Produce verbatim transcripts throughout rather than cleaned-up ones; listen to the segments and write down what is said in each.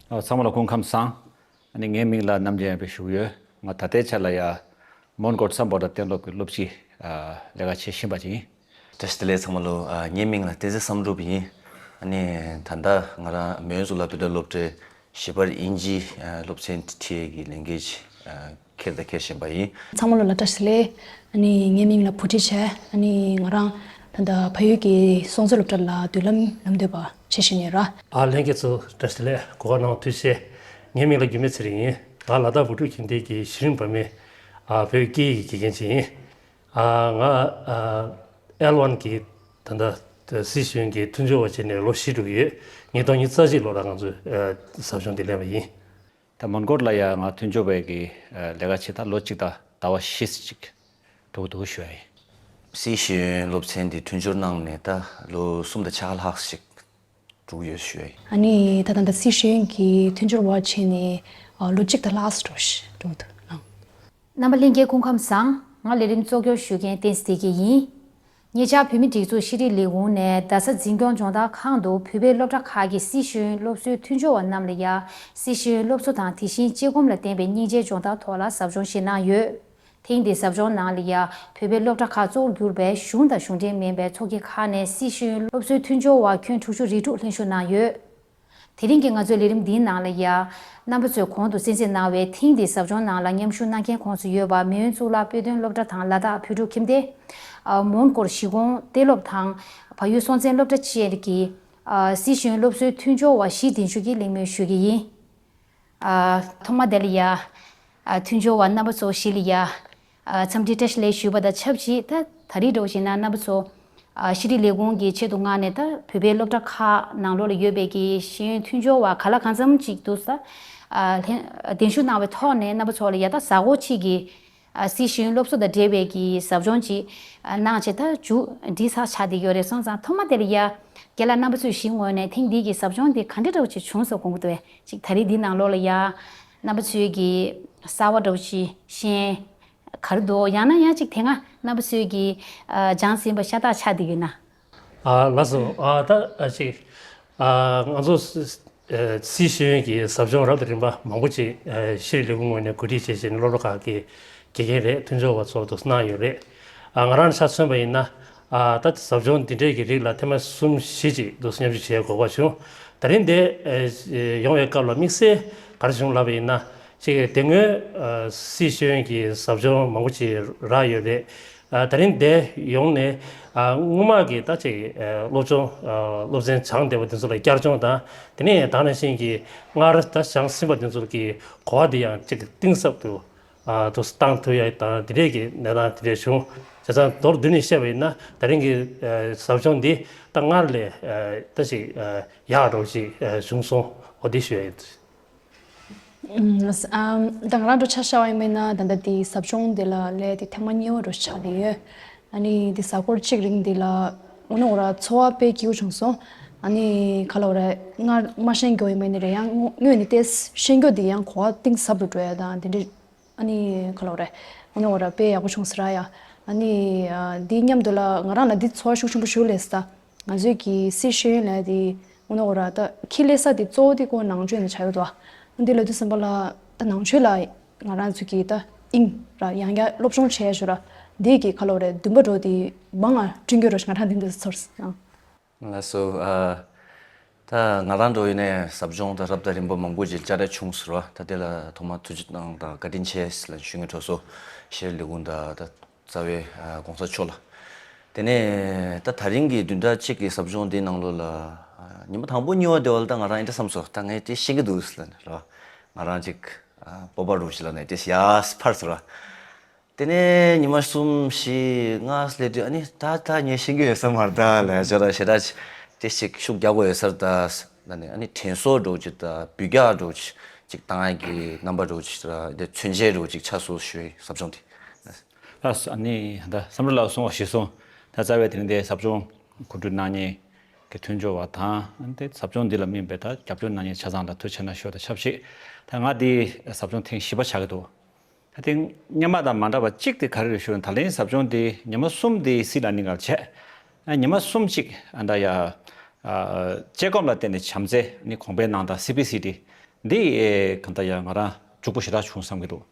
ཨོ། ཚང་མ་ལ་སྐུ་ཁམས་བཟང་། ཨ་ནི་ངའི་མིང་ལ་རྣམ་རྒྱལ་ཡངས་པས་ཞུ་གི་ཡོད། ང་ད་ལྟའི་ཆ་ལ་ཡ་མོན་གྷོ་སམ་བྷོ་ཊ་གཏན་སློབ་ཀྱི་སློབ་སྤྱི་ལས་ཀ་བྱེད་བཞིན་པ་ཅིག་ཡིན། བཀྲ་ཤིས་བདེ་ལེགས་ཚང་མ་ལོ། ཨ། ངའི་མིང་ལ་བསྟན་འཛིན་བསམ་གྲུབ་ཡིན། ཨ་ནི་ད་ལྟ་ང་རང་མོན་གྷོ་གཙུག་ལག་བོད་དོན་སློབ་གྲྭའི་བཞི་པར་དབྱིན་ཇིའི་སློབ་ཚན་ཁྲིད་ཡས་ཀྱི་ལས་འགུལ་ཅིག་འཁྱེར་དང་འཁྱེར་བཞིན་པ་ཡིན། ཚང་མ་ལོ་ལ་བཀྲ་ཤིས་བདེ་ལེགས། ཨ་ནི་ངའི་མིང་ལ་བུ་ཁྲིད་བྱས། ཨ་ནི་ང་རང་ད་ལྟ་བལ་ཡུལ་གྱི་སྲོང་བཙན་སློབ་གྲྭ་ལ་མདུན་ལམ་ལམ་སྟོན་པ་བྱེད་བཞིན་ཡོད་ར། ཨ། ལྷན་རྒྱས་ཚོ་བཀྲ་ཤིས་བདེ་ལེགས། གོ་སྐབས་གནང་བ་ཐུགས་རྗེ་ཆེ། ངའི་མིང་ལ་འགྱུར་མེད་ཚེ་རིང་ཡིན། ང་ལ་དྭགས་བོད་ཕྲུག་ཁྱིམ་སྡེ་གི་གཞི་རིམ་བར་མའི། ཨ། བོད་ཡིག་དགེ་རྒན་ཅིག་ཡིན། ཨ། ང་ཨེལ་ཝན་གྱི་ད་ལྟ་སྲིད་གཞུང་གི་མཐུན་སྦྱོར་བ་བྱས་ནས་ལོ་བཞི་འགྲོ་གི་ཡོད། ཉིས་སྟོང་ཉི་ཤུ་རྩ་གཅིག་ལོ་ལ་ང་ཚོས་ཟབ་སྦྱོང་འདི་ལེན་པ་ཡིན། ད་མོན་གྷོ་ལ་ཡ་ང་མཐུན་སྦྱོར་བའི་གི་ལས་ཀ་བྱེད་ད་ལོ་གཅིག་དང་ཟླ་བ་བཞི་ཙམ་ཅིག་འགྲོ་གི་འདུག་ཞུ་ཡ་ཡིན། སྲིད་གཞུང་སློབ་ཚན་འདི་མཐུན་སྦྱོར་གནང་ནས་ད་ལོ་གསུམ་དང་ཕྱེད་ཀ་ལྷག་ཞིག་འགྲོ་གི་ཡོད་ཞུ་ཡ་ཡིན། ཨ་ནི་ད་ད་ད་སྲིད་གཞུང་གི་མཐུན་སྦྱོར་བ་བྱས་ནས་ལོ་གཅིག་དང་ལྷག་ཙམ་འགྲོ་ཞིག་འགྲོ་གི་འདུག་ཨང་། རྣམ་པ་ལྷན་རྒྱས་སྐུ་ཁམས་བཟང་། ང་ལས་རིམ་གཙོ་སྐྱོང་ཞུ་མཁན་བསྟན་འཛིན་བདེ་སྐྱིད་ཡིན། ཉེ་ཆར་བོད་མིའི་སྒྲིག་འཛུགས་ཤེས་རིག་ལས་ཁུངས་ནས་རྡ་ས་འཛིན་སྐྱོང་སྦྱོང་བརྡར་ཁང་དུ་བོད་པའི་སློབ་གྲྭ་ཁག་གི་སྲིད་གཞུང་སློབ་གསོའི་མཐུན་སྦྱོར་བ་རྣམས་ལ་ཡ། སྲིད་གཞུང་སློབ་གསོ་དང་དེ་བཞིན་དཔྱད་སྒོམ་ལ་བརྟེན་པའི་སྙིང་རྗེའི་སྦྱོང་བརྡར་ཐོག་ལ་ཟབ་སྦྱོང་ཞིག་གནང་ཡོད། ཐེངས་འདིའི་ཟབ་སྦྱོང་ནང་ལ་ཡ། བོད་པའི་སློབ་གྲྭ་ཁག་གཙོ་བོར་གྱུར་པའི་གཞུང་དང་གཞུང་འབྲེལ་མིན་པའི་ཚོགས་སྡེ་ཁག་ནས་སྲིད་གཞུང་སློབ་གསོའི་མཐུན་སྦྱོར་བ་ཁྱོན་དྲུག་ཅུ་རེ་དྲུག་ལྷན་ཞུགས་གནང་ཡོད། དེ་རིང་གི་ང་ཚོའི་ལས་རིམ་འདིའི་ནང་ལ་ཡ། རྣམ་པ་ཚོས་གོང་དུ་གསན་གཟིགས་གནང་བའི་ཐེངས་འདིའི་ཟབ་སྦྱོང་ནང་ལ་མཉམ་ཞུགས་གནང་མཁན་ཁོངས་སུ་ཡོད་པ་མོན་གཙུག་ལག་བོད་དོན་སློབ་གྲྭ་དང་ལ་དྭགས་བོད་ཕྲུག་ཁྱིམ་སྡེ། ཨ། མོན་གྷོ་གཞིས་ཁོངས་གཏན་སློབ་དང་བལ་ཡུལ་སྲོང་བཙན་སློབ་གྲྭ་བཅས་ཀྱི། ཨ། སྲིད་གཞུང་སློབ་གསོའི་མཐུན་སྦྱོར་བ་བཞི་གདན་ཞུ་གིས་གླེང་མོལ་ཞུ་གི་ཡིན། ཨ། ཐོག་མ་དེ་ལ་ཡ། ཨ། མཐུན་སྦྱོར་བ་རྣམ་པ་ཚོ་བཞི་ལ་ཡ། ཨ། འཚམས་འདྲི་བཀྲ་ཤིས་བདེ་ལེགས་ཞུས་པ་དང་ཆབས་ཅིག་ད་ད་རེས་འདྲ་བོ་ཞིག་ན་རྣམ་པ་ཚོ། ཨ། ཤེས་རིག་ལས་ཁུངས་ཀྱི་ཆེད་དུ་མངགས་ནས་ད་བོད་པའི་སློབ་གྲྭ་ཁག་ནང་ལོགས་ལ་ཡོད་པའི་གི་ཤེས་ཡོན་མཐུན་སྦྱོར་བ་ག་ལ་གང་འཚམ་ཅིག་འདུག་ས། ཨ། ལྷན་གདན་ཞུ་གནང་བའི་ཐོག་ནས་རྣམ་པ་ཚོ་ལ་ཡ་ད་གཟའ་འཁོར་གཅིག་གི། ཨ། སྲིད་གཞུང་སློབ་གསོ་དང་འབྲེལ་བའི་གི་ཟབ་སྦྱོང་ཅིག་ཨ། གནང་བྱས་ད་མཇུག་སྒྲིལ་ཚར་ཆགས་བསྡད་ཡོད་རེད། སོང་ཙང་ཐོག་མ་དེ་ལ་ཡ། རྒན་ལགས་རྣམ་པ་ཚོའི་གཞི་ངོས་ནས་ཐེངས་འདིའི་གི་ཟབ་སྦྱོང་འདི་ག་འདྲ་འདྲ་བོ་ཅིག་བྱུང་སོང་དགོངས་ཀྱི་འདུག་བས། ཅིག་ད་རེས་འདི་ནང་ལོགས་ལ་ཡ། རྣམ་པ་ཚོའི་གི་གསར་བ་འདྲ་བོ་ཅིག་ཤེས་ག་རེ་འདུག་ཡང་ན་ཡང་ཅིག་དེ་སྔ་རྣམ་པ་ཚོའི་གི་ཨ། སྦྱངས་ཟིན་པ་ཤ་སྟག་ཆགས་བསྡད་ཡོད་ན། ཨ། ལགས་སོ། ཨ། ད་ཨ་ཅིག་ཨ། ང་ཚོ་སྲི་ཨ། སྲིད་གཞུང་གི་ཟབ་སྦྱོང་རབ་དང་རིམ་པ་མང་པོ་ཅིག་ཨ། ཤེས་རིག་ལས་ཁུངས་ངོས་ནས་གོ་སྒྲིག་བྱས་བྱས་ནས་སློབ་གྲྭ་ཁག་གི་དགེ་རྒན་རེད། མཐུན་སྦྱོར་བ་ཚོར་དུ་གནང་ཡོད་རེད། ཨ། ང་རང་ཆ་མཚོན་པ་ཡིན་ན། ཨ། ད་ཟབ་སྦྱོང་འདི་འདྲའི་གི་རིགས་ལ་ཐེངས་མ་གསུམ་བཞི་ཅིག་འདུག་མཉམ་ཞུགས་བྱེད་དགོས་པ་བྱུང་། ད་རིང་འདི་ཨ། ཡོང་བའི་སྐབས་ལ་དམིགས་བསལ་ག་རེ་བྱུང་ལབ་པ་ཡིན་ན། ཅིག་དེ་སྔོན་ཨ། སྲིད་གཞུང་གི་ཟབ་སྦྱོང་མང་པོ་ཅིག་རག་ཡོད་རེད། ཨ། ད་རིང་འདིར་ཡོང་ནས། ཨ། སྔོན་མ་གི་ད་ཅིག་ཨ། སློབ་སྦྱོང་། ཨ། སློབ་ཚན་སྦྱངས་བསྡད་པ་དེ་ཚོ་ལ་བསྐྱར་སྦྱོང་དང་། དེ་ནས་ད་ག་ནང་བཞིན་གྱི་སྔར་ད་སྦྱངས་ཟིན་པ་དེ་ཚོ་གི་གོ་བ་དེ་ཡང་ཅིག་གཏིང་ཟབ་ཏུ། ཨ། དུ་བཏང་ཐུབ་ཡ་དང་དེ་འདྲས་ཀྱི་གནས་སྟངས་དེ་འདྲས་བྱུང་། བྱས་ཙང་མདོར་བསྡུས་ནས་བཤད་པ་ཡིན་ན། ད་རིང་གི་ཨ། ཟབ་སྦྱོང་འདི་ད་སྔར་ལས་ཨ། ད་ཅིག་ཨ། ཡག་འགྲོ་ཅིག་ཨ། བྱུང་སོང་། འོ་དེ་ཞུ་ཡ་ཡིན། ཨམ། ད་ང་རང་འགྲོ་ཆ་བཞག་པ་ཡིན་པ་ཡིན་ན། ད་ལྟ་དེ་ཟབ་སྦྱོང་དེ་ལ་སླེབས་དེ་ཐེངས་མ་གཉིས་པ་འགྲོ་ཆགས་བསྡད་ཡོད། ཨ་ནི་དེ་གཟའ་འཁོར་གཅིག་རིང་དེ་ལ་དངོས་གནས་ཁོ་རང་ཚོར་བ་དཔེ་སྐྱིད་པོ་བྱུང་སོང་། ཨ་ནི་ག་ལབ་དགོས་རེད། སྔར་མ་ཤེས་མཁན་ཡིན་པ་ཡིན་ན་རེད། ཡང་དངོས་གནས་དེ་ཤེས་མཁན་དེ་ཡང་གོ་བ་གཏིང་ཟབ་རུ་འགྲོ་ཡ་དང་དེ་འདྲ། ཨ་ནི་ག་ལབ་དགོས་རེད། དངོས་གནས་ཁོ་རང་དཔེ་ཡག་པོ་བྱུང་ཟེར་ཡ། ཨ་ནི་ཨ། དེ་མཉམ་དུ་ལ་ང་རང་ལ་དེ་ཚོར་བ་ཤུགས་ཆེན་པོ་ཞིག་སླེབས་སོང་། ད་ང་ཚོའི་གི་སྲིད་གཞུང་ལ་དེ་དངོས་གནས་ཁོ་རང་ད་ཁྱི་ལས་ས་དེ་གཙོ་བོ་དེ་ཁོ་ནང་ཆོས་ནས་ཆགས་ཡོད་དོ། འདི་ལ་དུས་ཙམ་པ་ལ་ད་ནང་ཆོས་ལ་ང་རང་ཚོ་གི་ད་དབྱིངས་ར་ཡང་བསྐྱར་སློབ་སྦྱོང་བྱས་ཞུ་ར། འདི་གི་ག་ལབ་དགོས་རེད། འདུན་པ་འགྲོ་དེ་མང་ང་བསྐྲུན་གྱི་རོ་ཞིག་ང་རང་འདི་འདི་ཚོར་སོང་། ལགས་སོ། ཨ། ད་ང་རང་འགྲོ་ཡིན་ནའི་ཟབ་སྦྱོང་ད་རབ་དང་རིམ་པ་མང་པོ་ཅིག་བཅར་འདྲི་བྱུང་ཟེར་བ། ད་དེ་ལ་ཐོག་མར་ཐུགས་རྗེ་གནང་དང་བཀའ་དྲིན་ཆེ་ཟེར་ལ་ཞུ་ངེས་འགྲོ་སོ། ཤེས་རིག་ལས་ཁུངས་དང་ད་རྩ་བའི་ཨ། གོང་ས་མཆོག་ལ། དེ་ནས་ད་ད་རིང་གི་བདུན་ཕྲག་གཅིག་གི་ཟབ་སྦྱོང་འདིའི་ནང་ལོགས་ལ། ཨ། ཉི་མ་དང་པོ་གཉིས་པ་དེ་བ་ལ་ད་ང་རང་ཨེ་འདྲ་བསམ་སོང་། ད་ངས་དེ་ཤེས་ཀྱི་འདུག་ཟེར་ལ་ནི་ར། ང་རང་ཅིག་ཨ། སྤོབས་པ་རུ་ཞིག་ལ་ནས་དེ་ཡར་ཕར་ཟེར་བ། དེ་ནས་ཉི་མ་གསུམ་བཞི་ལྔ་སླེབས་དུས། ཨ་ནི་ད་ད་ངས་ཤེས་ཀྱི་ཡོད་ས་མ་རེད་ད་ལབ་ཡ་ཅིག་ར། ཞེ་དྲག་དེ་ཞིག་ཤུགས་རྒྱག་དགོས་ཡོད་ས་རེད་ད་ལབ་ནས། ཨ་ནི་དྲན་གསོ་འདྲ་བོ་ཅིག་དང་འབུད་རྒྱག་འདྲ་བོ་ཅིག་ཅིག་བཏང་ཡ་གི་རྣམ་པ་འདྲ་བོ་ཅིག་ར། དེ་མཚོན་བྱེད་འདྲ་བོ་ཅིག་ཆགས་སོང་ཞུ་ཡི། ཟབ་སྦྱོང་དེ། ལགས་སོ། ཨ་ནི་ད་བསམ་གྲུབ་ལགས་གསུངས་པ་གཞིར་བཟུང་། ད་རྩ་བའི་དེ་རིང་འདིར་ཟབ་སྦྱོང་གོ་སྒྲིག་གནང་མཁན་གྱི་མཐུན་སྦྱོར་བ་དང་། དེ་ཟབ་སྦྱོང་འདི་ལ་དམིགས་པའི་ད་རྒྱབ་སྐྱོར་གནང་མཁན་ཆ་ཚང་ལ་ཐུགས་རྗེ་གནང་ཞུ་བ་དང་ཆབས་ཅིག་ད་ང་འདི་ཟབ་སྦྱོང་ཐེངས་བཞི་པ་ཆགས་ཀྱི་འདུག་ད་ཐེངས་སྔོན་མ་དང་མ་འདྲ་བ་གཅིག་དེ་ག་རེ་རེད་ཞུ་ན། ད་ལན་ཟབ་སྦྱོང་འདི་ཉི་མ་གསུམ་དེ་སྲིད་ལ་ནི་ངར་བྱས། ཨ། ཉི་མ་གསུམ་གཅིག་ཨ། ད་ཡ། ཨ། དཔྱད་སྒོམ་ལ་བརྟེན་ནས་བྱམས་བརྩེ་ནི་གོང་འཕེལ་གནང་དང་། སི་པི་སི་ཊི་ འདི་གང་ལྟར་ཡང་ང་རང་འཇུག་པོ་ཞེ་དྲག་བྱུང་བསམ་གྱི་འདུག་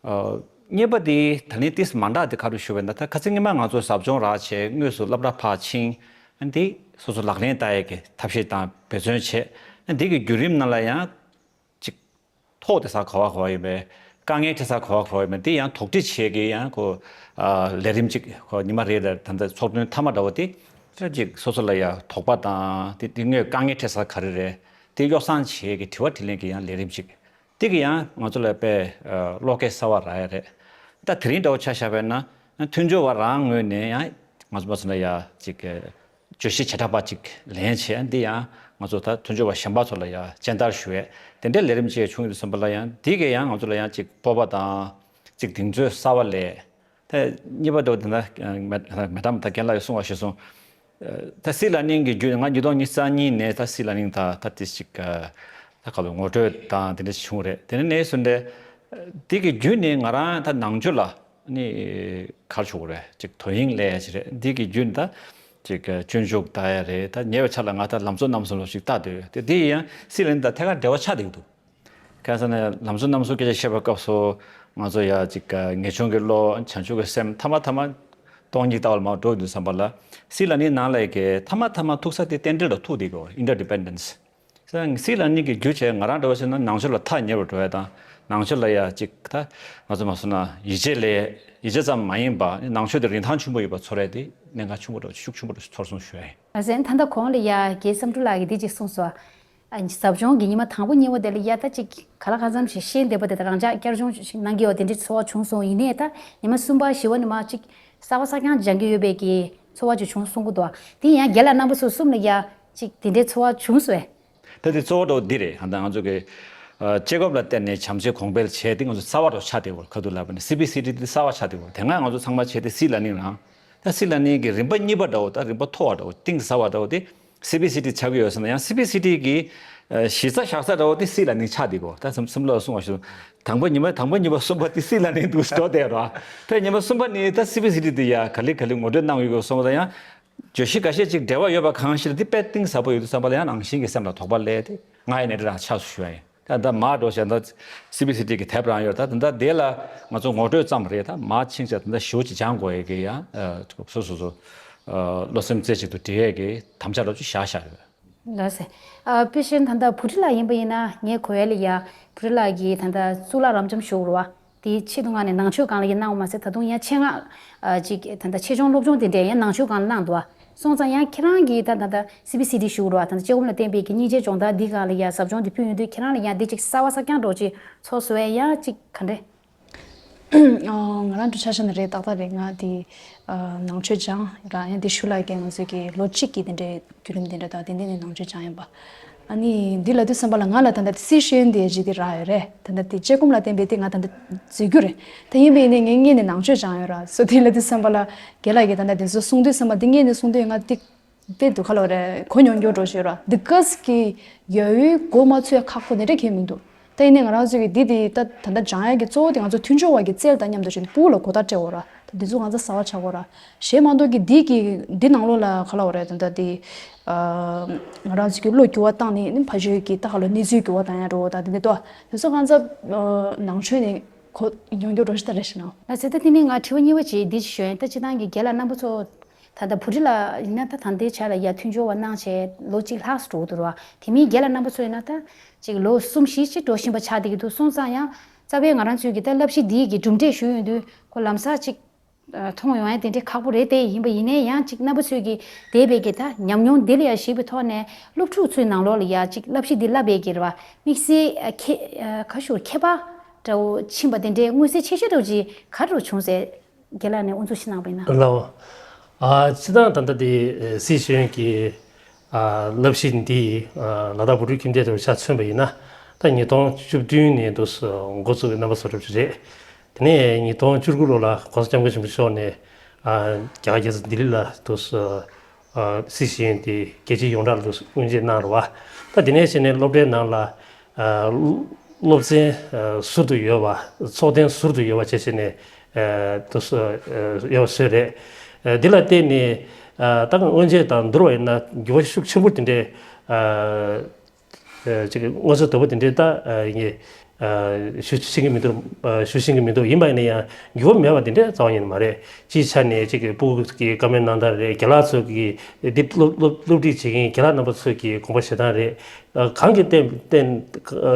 ཨ། གཉིས་པ་དེ་ད་ནི་ཏིས་མ་འདྲ་དེ་ག་རེ་ཞུ་བས་ན། ད་ཁ་སང་ཉི་མ་ང་ཚོ་ཟབ་སྦྱོང་རག་བྱས་དངོས་སུ་སློབ་གྲྭ་ཕར་ཕྱིན། འདི་སོ་སོ་ལག་ལེན་བསྟར་ཡས་ཀྱི་ཐབས་ཤེས་དང་འབད་བརྩོན་བྱས། འདི་གི་བརྒྱུད་རིམ་ནང་ལ་ཡང་ཅིག་ཐོག་དེ་ས་ག་བ་ག་བ་ཡོད་པས། དཀའ་ངལ་འཕྲད་ས་ག་བ་ག་བ་ཡོད་པས། འདི་ཡང་དོགས་འདྲི་བྱེད་ཀྱི་ཡང་ཁོ་ལས་རིམ་ཅིག་ཁོ་ཉི་མ་རེ་རེ་ད་ལྟ་ཚོགས་ཐུན་མཐའ་མ་འདྲ་བོ་དེ་ཅིག་སོ་སོ་ལ་ཡང་དོགས་པ་དང་དེ་དེ་དངོས་དཀའ་ངལ་འཕྲད་ས་ག་རེ་རེད། དེ་གཡོ་བསྲང་བྱེད་ཀྱི་དྲི་བ་དྲིས་ལན་གྱི་ཡང་ལས་རིམ་ཅིག་དེ་གི་ཡང་ང་ཚོ་ལ་དཔེ་བློ་སྐྱེད་གསར་བ་རག་ཡ་རེད། ད་དེ་རིང་འདྲ་བོ་ཆ་བཞག་པ་ཡིན་ན་མཐུན་སྦྱོར་བ་རང་ངོས་ནས་ཡང་ང་ཚོ་མ་སོང་ན་ཡ་ཅིག་བརྗོད་གཞི་བྱེ་བྲག་པ་ཅིག་ལེན་བྱས། འདི་ཡང་ང་ཚོ་ད་མཐུན་སྦྱོར་བ་གཞན་པ་ཚོ་ལ་ཡང་སྤྱན་བསྟར་ཞུ་ཡས་དེ་འདྲའི་ལས་རིམ་ཅིག་བྱུང་ཡོད་དུས་ཙམ་པ་ལ་ཡང་འདི་གས་ཡང་ང་ཚོ་ལ་ཡང་ཅིག་སྤོབས་པ་དང་ཅིག་གདེང་ཚོད་གསར་བ་སླེབས། ད་གཉིས་པ་འདྲ་བོ་དེ་ན་མེ་མེ་ཏམ་ད་རྒན་ལགས་ཀྱིས་གསུངས་པ་ཞིག་སོང་། ད་སྲིད་ལ་ནིང་གི་རྒྱུན་ང་ཉིས་སྟོང་ཉི་ཤུ་རྩ་གཉིས་ནས་ད་སྲིད་ལ་ནིང་ད་ད་དེ་ཅིག་ད་ག་ལོ་ངོ་སྤྲོད་དང་དེ་འདྲ་བྱུང་རེད། དེ་ནས་ནས་བཟུང་སྟེ་དེ་གི་རྒྱུན་ནས་ང་རང་ད་ནང་ཆོས་ལ་ནི་གར་ཆོག་རེད། ཅིག་དོ་དབྱིངས་ལས་ཅི་རེད། འདི་གི་རྒྱུན་ད་ཅིག་སྤྱོད་འཇུག་ལྟ་ཡ་རེད། ད་ཉེ་བའི་ཆར་ལ་ང་ད་ལམ་གཙོ་རྣམ་གསུམ་ལོ་ཞིག་ལྟ་འདོད་དེ་དེ་ཡང་སྲིད་ལ་ནི་ད་ཐད་ཀར་འབྲེལ་བ་ཆགས་བསྡད་ཀྱི་འདུག་གང་ཟེར་ན་ལམ་གཙོ་རྣམ་གསུམ་སྐད་ཆ་བཤད་པའི་སྐབས་སུ་ང་ཚོ་ཡ་ཅིག་ངེས་འབྱུང་གི་བློ་བྱང་ཆུབ་ཀྱི་སེམས་ཐ་མ་ཐ་མ་སྟོང་ཉིད་ལྟ་བ་ལ་མར་འགྲོ་ཡོང་དུས་ཙམ་པ་ལ་སྲིད་ལ་ནི་ནང་ལ་གི་ཐ་མ་ཐ་མ་ཐུག་ས་དེ་རྟེན་འབྲེལ་ལ་ཐུག་བསྡད་ཀྱི་ཡོད། Interdependence། སྲིད་ལ་ནི་གི་རྒྱུ་བྱས་ང་རང་འདྲ་བ་བྱས་ན་ནང་ཆོས་ལ་ཐག་ཉེ་བར་འགྲོ་ཡ་དང་ནང་ཆོས་ལ་ཡ་ཅིག་ད་ང་ཚོ་མ་སོང་ན་ཡིད་ཆེས་ལས་ཡིད་ཆེས་ཙམ་མ་ཡིན་པ་ནང་ཆོས་དེ་རིན་ཐང་ཆེན་པོ་ཡོད་པ་ཚོར་ཡ་དེ་གནད་འགག་ཆེན་པོ་འདྲ་བོ་ཤུགས་ཆེན་པོ་འདྲ་བོ་ཚོར་སོང་ཞུ་ཡ་ཡིན། ལགས་སོ། ད་ལྟ་གོང་ལ་ཡ་རྒན་བསམ་གྲུབ་ལགས་ཀྱིས་འདི་ཅིག་གསུངས་སོང་། ཨ་ཟབ་སྦྱོང་གི་ཉི་མ་དང་པོ་གཉིས་པ་དེ་ལ་ཡ་ད་ཅིག་ག་ལ་གང་འཚམ་ཞིག་ཤེས་བསྡད་པ་དེ་དང་རང་ཅག་བསྐྱར་སྦྱོང་ཞིག་གནང་གི་ཡོད་དེ་འདྲའི་ཚོར་བ་བྱུང་སོང་། ཡིན་ནའི་ད་ཉི་མ་གསུམ་པ་བཞི་པ་ནི་མ་ཅིག་གསར་པ་གསར་རྐྱང་སྦྱང་གི་ཡོད་པའི་གི་ཚོར་བ་ཅིག་བྱུང་གསུང་གི་འདུག་དེ་ཡང་རྒན་ལགས་རྣམ་པ་ཚོ་གསུམ་ལ་ཡ་ཅིག་དེ་འདྲའི་ཚོར་བ་བྱུང་སོང་ཨེ། ད་དེ་གཙོ་བོ་འདྲ་བོ་འདི་རེད། ཧ་ད་ང་ཚོ་གི་ཨ་སྤྱི་ཁོག་ལ་བརྟེན་ནས་བྱམས་བརྩེ་གོང་འཕེལ་བྱས་ཏེ་ང་ཚོ་གསར་པ་འདྲ་བོ་ཆགས་བསྡད་ཡོད། ཁ་ཐུག་ལབ་པ་ནི་སི་བི་སི་ཏི་འདི་གསར་པ་ཆགས་བསྡད་ཡོད། དེ་སྔ་ང་ཚོ་ཚང་མ་བྱས་ཏེ་སྲིད་ལ་ནི་རང་ད་སྲིད་ལ་ནི་གི་རིམ་པ་གཉིས་པ་འདྲ་བོ་ད་རིམ་པ་མཐོ་བ་འདྲ་བོ་གཏིང་ཟབ་པ་འདྲ་བོ་དེ་སི་བི་སི་ཏི་ཆགས་ཀྱི་ཡོད་ཟེར་ན་ཡང་སི་བི་སི་ཏི་གི་ཨ་གཞི་རྩ་བཞག་ས་འདྲ་བོ་དེ་སྲིད་ལ་ནི་ཆགས་བསྡད་ཡོད། ད་སེམས་སེམས་ལ་གསུང་བ་ཞིག་དང་པོ་ཉི་མ་དང་པོ་གཉིས་པ་གསུམ་པ་དེ་སྲིད་ལ་ནི་འདུག་འགྲོ་བསྡད་རོགས། ད་ཉི་མ་གསུམ་པ་ནི་ད་སི་བི་སི་ཏི་དེ་ཡ་ག་ལེ་ག་ལེ་ངོ་སྤྲོད་གནང་ཡོད་གི་སོང་བ་ད་ཡང་། བརྗོད་གཞི་འགའ་ཤས་ཅིག་འབྲེལ་བ་ཡོད་པ་གང་ཞིག་ལ་འདི་དཔེ་གཏིང་ཟབ་པོ་ཡོད་དུས་ཙམ་པ་ལ་ཡང་ནང་བཞིན་གྱི་སེམས་ལ་དོགས་པ་སླེབས་ཏེ་ང་ཡི་ནས་འདྲ་རང་ཆགས་སུ་ཞུ་བ་ཡིན། ད་ད་མར་འགྲོ་བྱས་ད་སི་བི་སི་ཏི་གི་དེབ་རང་ཡོད། ད་ད་ད་དེ་ལ་ང་ཚོ་ངོ་སྤྲོད་ཙམ་རེད། ད་མར་ཕྱིན་བྱས་ད་ད་ཞེ་པོ་ཅིག་སྦྱང་དགོས་ཡས་ཀྱི་ཡང་སོ་སོ་སོ་བློ་སེམས་རྩེ་གཅིག་ཏུ་སྒྲིལ་ཡས་ཀྱི་དམ་བཅའ་རོབ་ཅིག་བཞག་བཞག་ཡོད། ལགས་སེ། ཨ་དཔེ་བཞིན་ད་ལྟ་བུ་ཁྲིད་ལགས་ཡིན་པ་ཡིན་ན་ངས་གོ་ཡ་ལ་ཡ་བུ་ཁྲིད་ལགས་ཀྱིས་ད་ལྟ་གཙུག་ལག་རབ་འབྱམས་ཞུ་རུ་བ་དེའི་ཆེད་དུ་ང་ནས་ནང་ཆོས་སྒང་ལ་ཡིན་གནང་བ་མ་ཟད་ད་དུང་ཡང་ཆེད་མངགས་ཨ་ཅིག་ད་ལྟ་ཆེད་སྦྱོང་སློབ་སྦྱོང་དེ་འདྲས་ཡང་ནང་ཆོས་སྒང་ལ་གནང་འདུག་བ། སོང་ཙང་ཡང་ཁྱེད་རང་གིས་ད་ད་ལྟ་སི་བི་སི་ཏི་ཞུ་རུ་བ་ད་ལྟ་སྐྱེ་སྒོམ་ལ་བརྟེན་པའི་གི་སྙིང་རྗེ་སྦྱོང་བརྡར་འདི་སྒང་ལ་ཡ་ཟབ་སྦྱོང་དེ་ཕུལ་ཡོང་དུས་ཁྱེད་རང་ལ་ཡང་འདི་ཅིག་གསར་བ་གསར་རྐྱང་འདྲ་ཅིག་ཚོར་སོང་བས་ཡང་ཅིག་ག་འདྲས། ཨ་ང་རང་འདྲ་ཆ་བཞག་ན་རེད། ཏག་ཏག་རེད། ང་དེ་ཨ་ནང་ཆོས་སྦྱངས་ར་ཡང་དེ་ཤུལ་ལ་ཀྱང་ང་ཚོས་ཀྱི་ལོ་གཅིག་གི་དེ་འདྲའི་བརྒྱུད་རིམ་དེ་འདྲ་དང་དེ་འདྲ་ནས་ནང་ཆོས་སྦྱངས་ཡིན་པ། ཨ་ནི་འདི་ལ་དུས་བསམ་པ་ལ་ང་ལ་ད་ལྟ་སི་ཤེས་ཡོན་དེ་ཅིག་དེ་རག་ཡོད་རེད། ད་ལྟ་དེ་སྐྱེ་སྒོམ་ལ་བརྟེན་པའི་དེ་ང་ད་ལྟ་འཛུལ་རྒྱུ་རེད། ད་ཡིན་པས་ནས་ངས་ངས་ནས་ནང་ཆོས་སྦྱངས་ཡོད་ར་སོ། དེ་ལ་དུས་བསམ་པ་ལ་རྒན་ལགས་ཀྱིས་ད་ལྟ་དེ་ཚོ་གསུང་དུས་བསམ་པ་འདི་ངས་ནས་གསུང་དུས་ང་དེ། དཔེ་སྡུག་ཁ་ལོ་རེད། གོ་མྱོང་རྒྱུ་འགྲོ་ཞེས་ར་འདི་ཀ་སི་ཀི་ཡ་ཡུའི་གོ་མ་ཚོད་ཁག་པོ་ནི་རེ་གལ་མི་འདུག་ད་ཡིན་ནའི་ང་རང་ཚོའི་གི་འདི་འདི་ད་ད་ལྟ་སྦྱང་ཡ་གི་གཙོ་བོ་དེ་ང་ཚོ་མཐུན་སྦྱོར་བ་གི་རྩལ་དང་མཉམ་དུ་བྱས་ནས་ཕྲུ་གུ་ལ་གོ་བརྡ་སྤྲད་འོ་ར། ད་འདི་ཚོ་ང་ཚོ་གསར་བ་ཆགས་འོ་ར། གཞན་མ་གཏོགས་ཀྱི་འདི་གི་འདི་ནང་ལོགས་ལ་ཁ་ལ་འོ་རེད། ད་ད་འདི་ང་རང་ཚོའི་གི་བློ་འགྱུར་བ་བཏང་ནས་ནི་ཕ་ཆོས་ཀྱི་ད་ཁ་ལོ་གནས་ཚུལ་འགྱུར་བ་བཏང་ཡ་འགྲོ་འོ། ད་འདི་འདི་ཏོ་འདི་ཚོ་ང་ཚོ་ནང་ཆོས་ནས་གོ་མྱོང་རྒྱུ་འགྲོ་ཞིག་ད་རེད་ཤི་ན། ལ་ཚེ་ད་དེ་ནི་ང་དྲི་བ་གཉིས་པ་ཅིག་འདི་ཞིག་ཞུ་ཡིན། ད་སྤྱི་བཏང་གི་རྒན་ལགས་རྣམ་པ་ཚོ། ད་ལྟ་བུ་ཁྲིད་ལ་ཡིན་ན་ད་ད་ལྟའི་ཆ་ལ་ཡ་མཐུན་སྦྱོར་བ་གནང་བྱས་ལོ་གཅིག་ལྷག་ཙམ་འགྲོ་གི་འདུག་ར། དེ་མིན་རྒན་ལགས་རྣམ་པ་ཚོ་ཡིན་ན་ད་ཅིག་ལོ་གསུམ་བཞི་ཅིག་འགྲོ་བཞིན་པ་ཆགས་བསྡད་ཀྱི་འདུག་སོང་ཙང་ཡང་རྩ་བའི་ང་རང་ཚོའི་གི་ད་བསླབ་གཞི་འདིའི་གི་གྲུབ་འབྲས་ཞུ་ཡོང་དུས་ཁོ་ལམ་སང་ཅིག་མཐོང་ཡོང་ཡ་དེ་འདྲའི་ཁག་པོ་རེད་དེ། ཡིན་པ་ཡིན་ནའི་ཡང་ཅིག་རྣམ་པ་ཚོས་གི་འདས་པའི་གི་ད་ཉམས་མྱོང་འདི་ལ་ཡ་གཞིགས་པའི་ཐོག་ནས་སློབ་ཕྲུག་ཚོའི་ནང་ལོགས་ལ་ཡ་ཅིག་བསླབ་གཞི་འདི་བསླབ་པའི་གི་ར་བ་དམིགས་བསལ་ཁྱད་ཁ་ཤུར་ཁྱད་པར་འདྲ་བོ་ཕྱིན་པ་དེ་འདྲའི་མངོན་གསལ་ཆེ་ཤོས་འདྲ་བོ་ཅིག་ག་འདྲ་བྱུང་ཟེར། རྒན་ལགས་ནས་དབུ་འཛུགས་ཤིག་གནང་བ་ཡིན་ན། ལགས། ཨ་སྤྱི་བཏང་ད་ལྟ་དེ་སྲིད་ཤེས་ཡོན་གྱི་ཨ་བསླབ་གཞི་འདི་ཨ་ལ་དྭགས་བོད་ཕྲུག་ཁྱིམ་སྡེ་དུ་ཆ་མཚོན་པ་ཡིན་ན་ད་ཉིས་སྟོང་བཅུ་བདུན་ནས་དུ་འགོ་བཙུགས་པའི་རྣམ་པ་བཟོ་གྲབས་ཅིག་རེད། དེ་ནས་ཉིས་སྟོང་བཅུ་དགུ་ལོ་ལ་༸གོང་ས་༸སྐྱབས་མགོན་ཆེན་པོ་མཆོག་ནས་ཨ་རྒྱ་གར་རྒྱལ་ས་ལྡི་ལི་ལ་དུ་ཨ་སྲིད་ཤེས་ཡོན་དེ་རྒྱལ་སྤྱིའི་ཡོངས་གྲགས་ལ་དུ་དབུ་འབྱེད་གནང་རེད་བ། ད་དེ་ནས་བྱས་ནས་སློབ་གྲྭའི་ནང་ལ། ཨ་སློབ་ཚན་ཨ་ཟུར་དུ་ཡོད་པ། ཚོགས་ཐེངས་ཟུར་དུ་ཡོད་པ་བྱས་བྱས་ནས་ཨ་དུ་སུ་ཨ་ཡོད་པ་བཟོས་རེད། ཨ་འདི་ལ་བརྟེན་ནས་ཨ་ད་སྔོན་ཆད་དང་བསྡུར་བ་ཡིན་ན་འགྱུར་བ་ཤུགས་ཆེན་པོ་དེ་འདྲའི་ཨ་ ཅིག་དངོས་ཟོག་དོད་པོ་དེ་འདྲའི་ད་ངས་ཞུ་ཤེས་ཀྱི་མི་འདུག་ཞུ་ཤེས་ཀྱི་མི་འདུག་ཡིན་པ་ཡིན་ན་ཡང་འགྱུར་བ་མེད་པ་དེ་འདྲ་རྩ་བ་ཉིད་ནས་མ་རེད། སྤྱིའི་ཆ་ནས་ཅིག་སྤུ་གུ་གི་བཀའ་མོལ་གནང་སྟངས་རེད། རྒན་ལགས་ཚོ་གི་འདི་སློབ་སློབ་སློབ་ཁྲིད་བྱེད་མཁན་རྒན་ལགས་རྣམ་པ་ཚོས་ཀྱི་དགོངས་པ་བཞེས་སྟངས་རེད། གང་གི་སྟེང་སྟེང་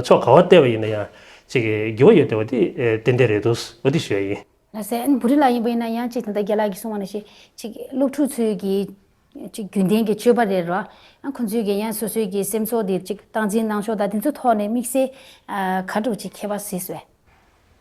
ཕྱོགས་ག་བ་བལྟས་པ་ཡིན་ན་ཡང་ཅིག་འགྱུར་བ་ཡོད་བསྡད་པ་དེ་ཏན་ཏན་རེད་འདུག་འོ་དེ་ཞུ་ཡ་ཡིན། ལགས་སེ། ཨ་ནི་བུ་རི་ལགས་ཡིན་པ་ཡིན་ན་ཡང་ཅིག་ད་ལྟ་རྒན་ལགས་ཀྱིས་གསུངས་པ་ནང་བཞིན་ཅིག་སློབ་ཕྲུག་ཚོའི་གི་ཅིག་རྒྱུན་ལྡན་གྱི་སྤྱོད་པ་རེད་རོ། ཨ་ཁོང་ཚོའི་གི་ཡང་སོ་སོའི་གི་སེམས་ཚོར་དེ་ཅིག་སྟངས་འཛིན་གནང་ཕྱོགས་དང་དེ་ཚོའི་ཐོག་ནས་དམིགས་བསལ་ཨ་ག་འདྲ་ཅིག་ཁྱད་པར་གཟིགས་སོང་།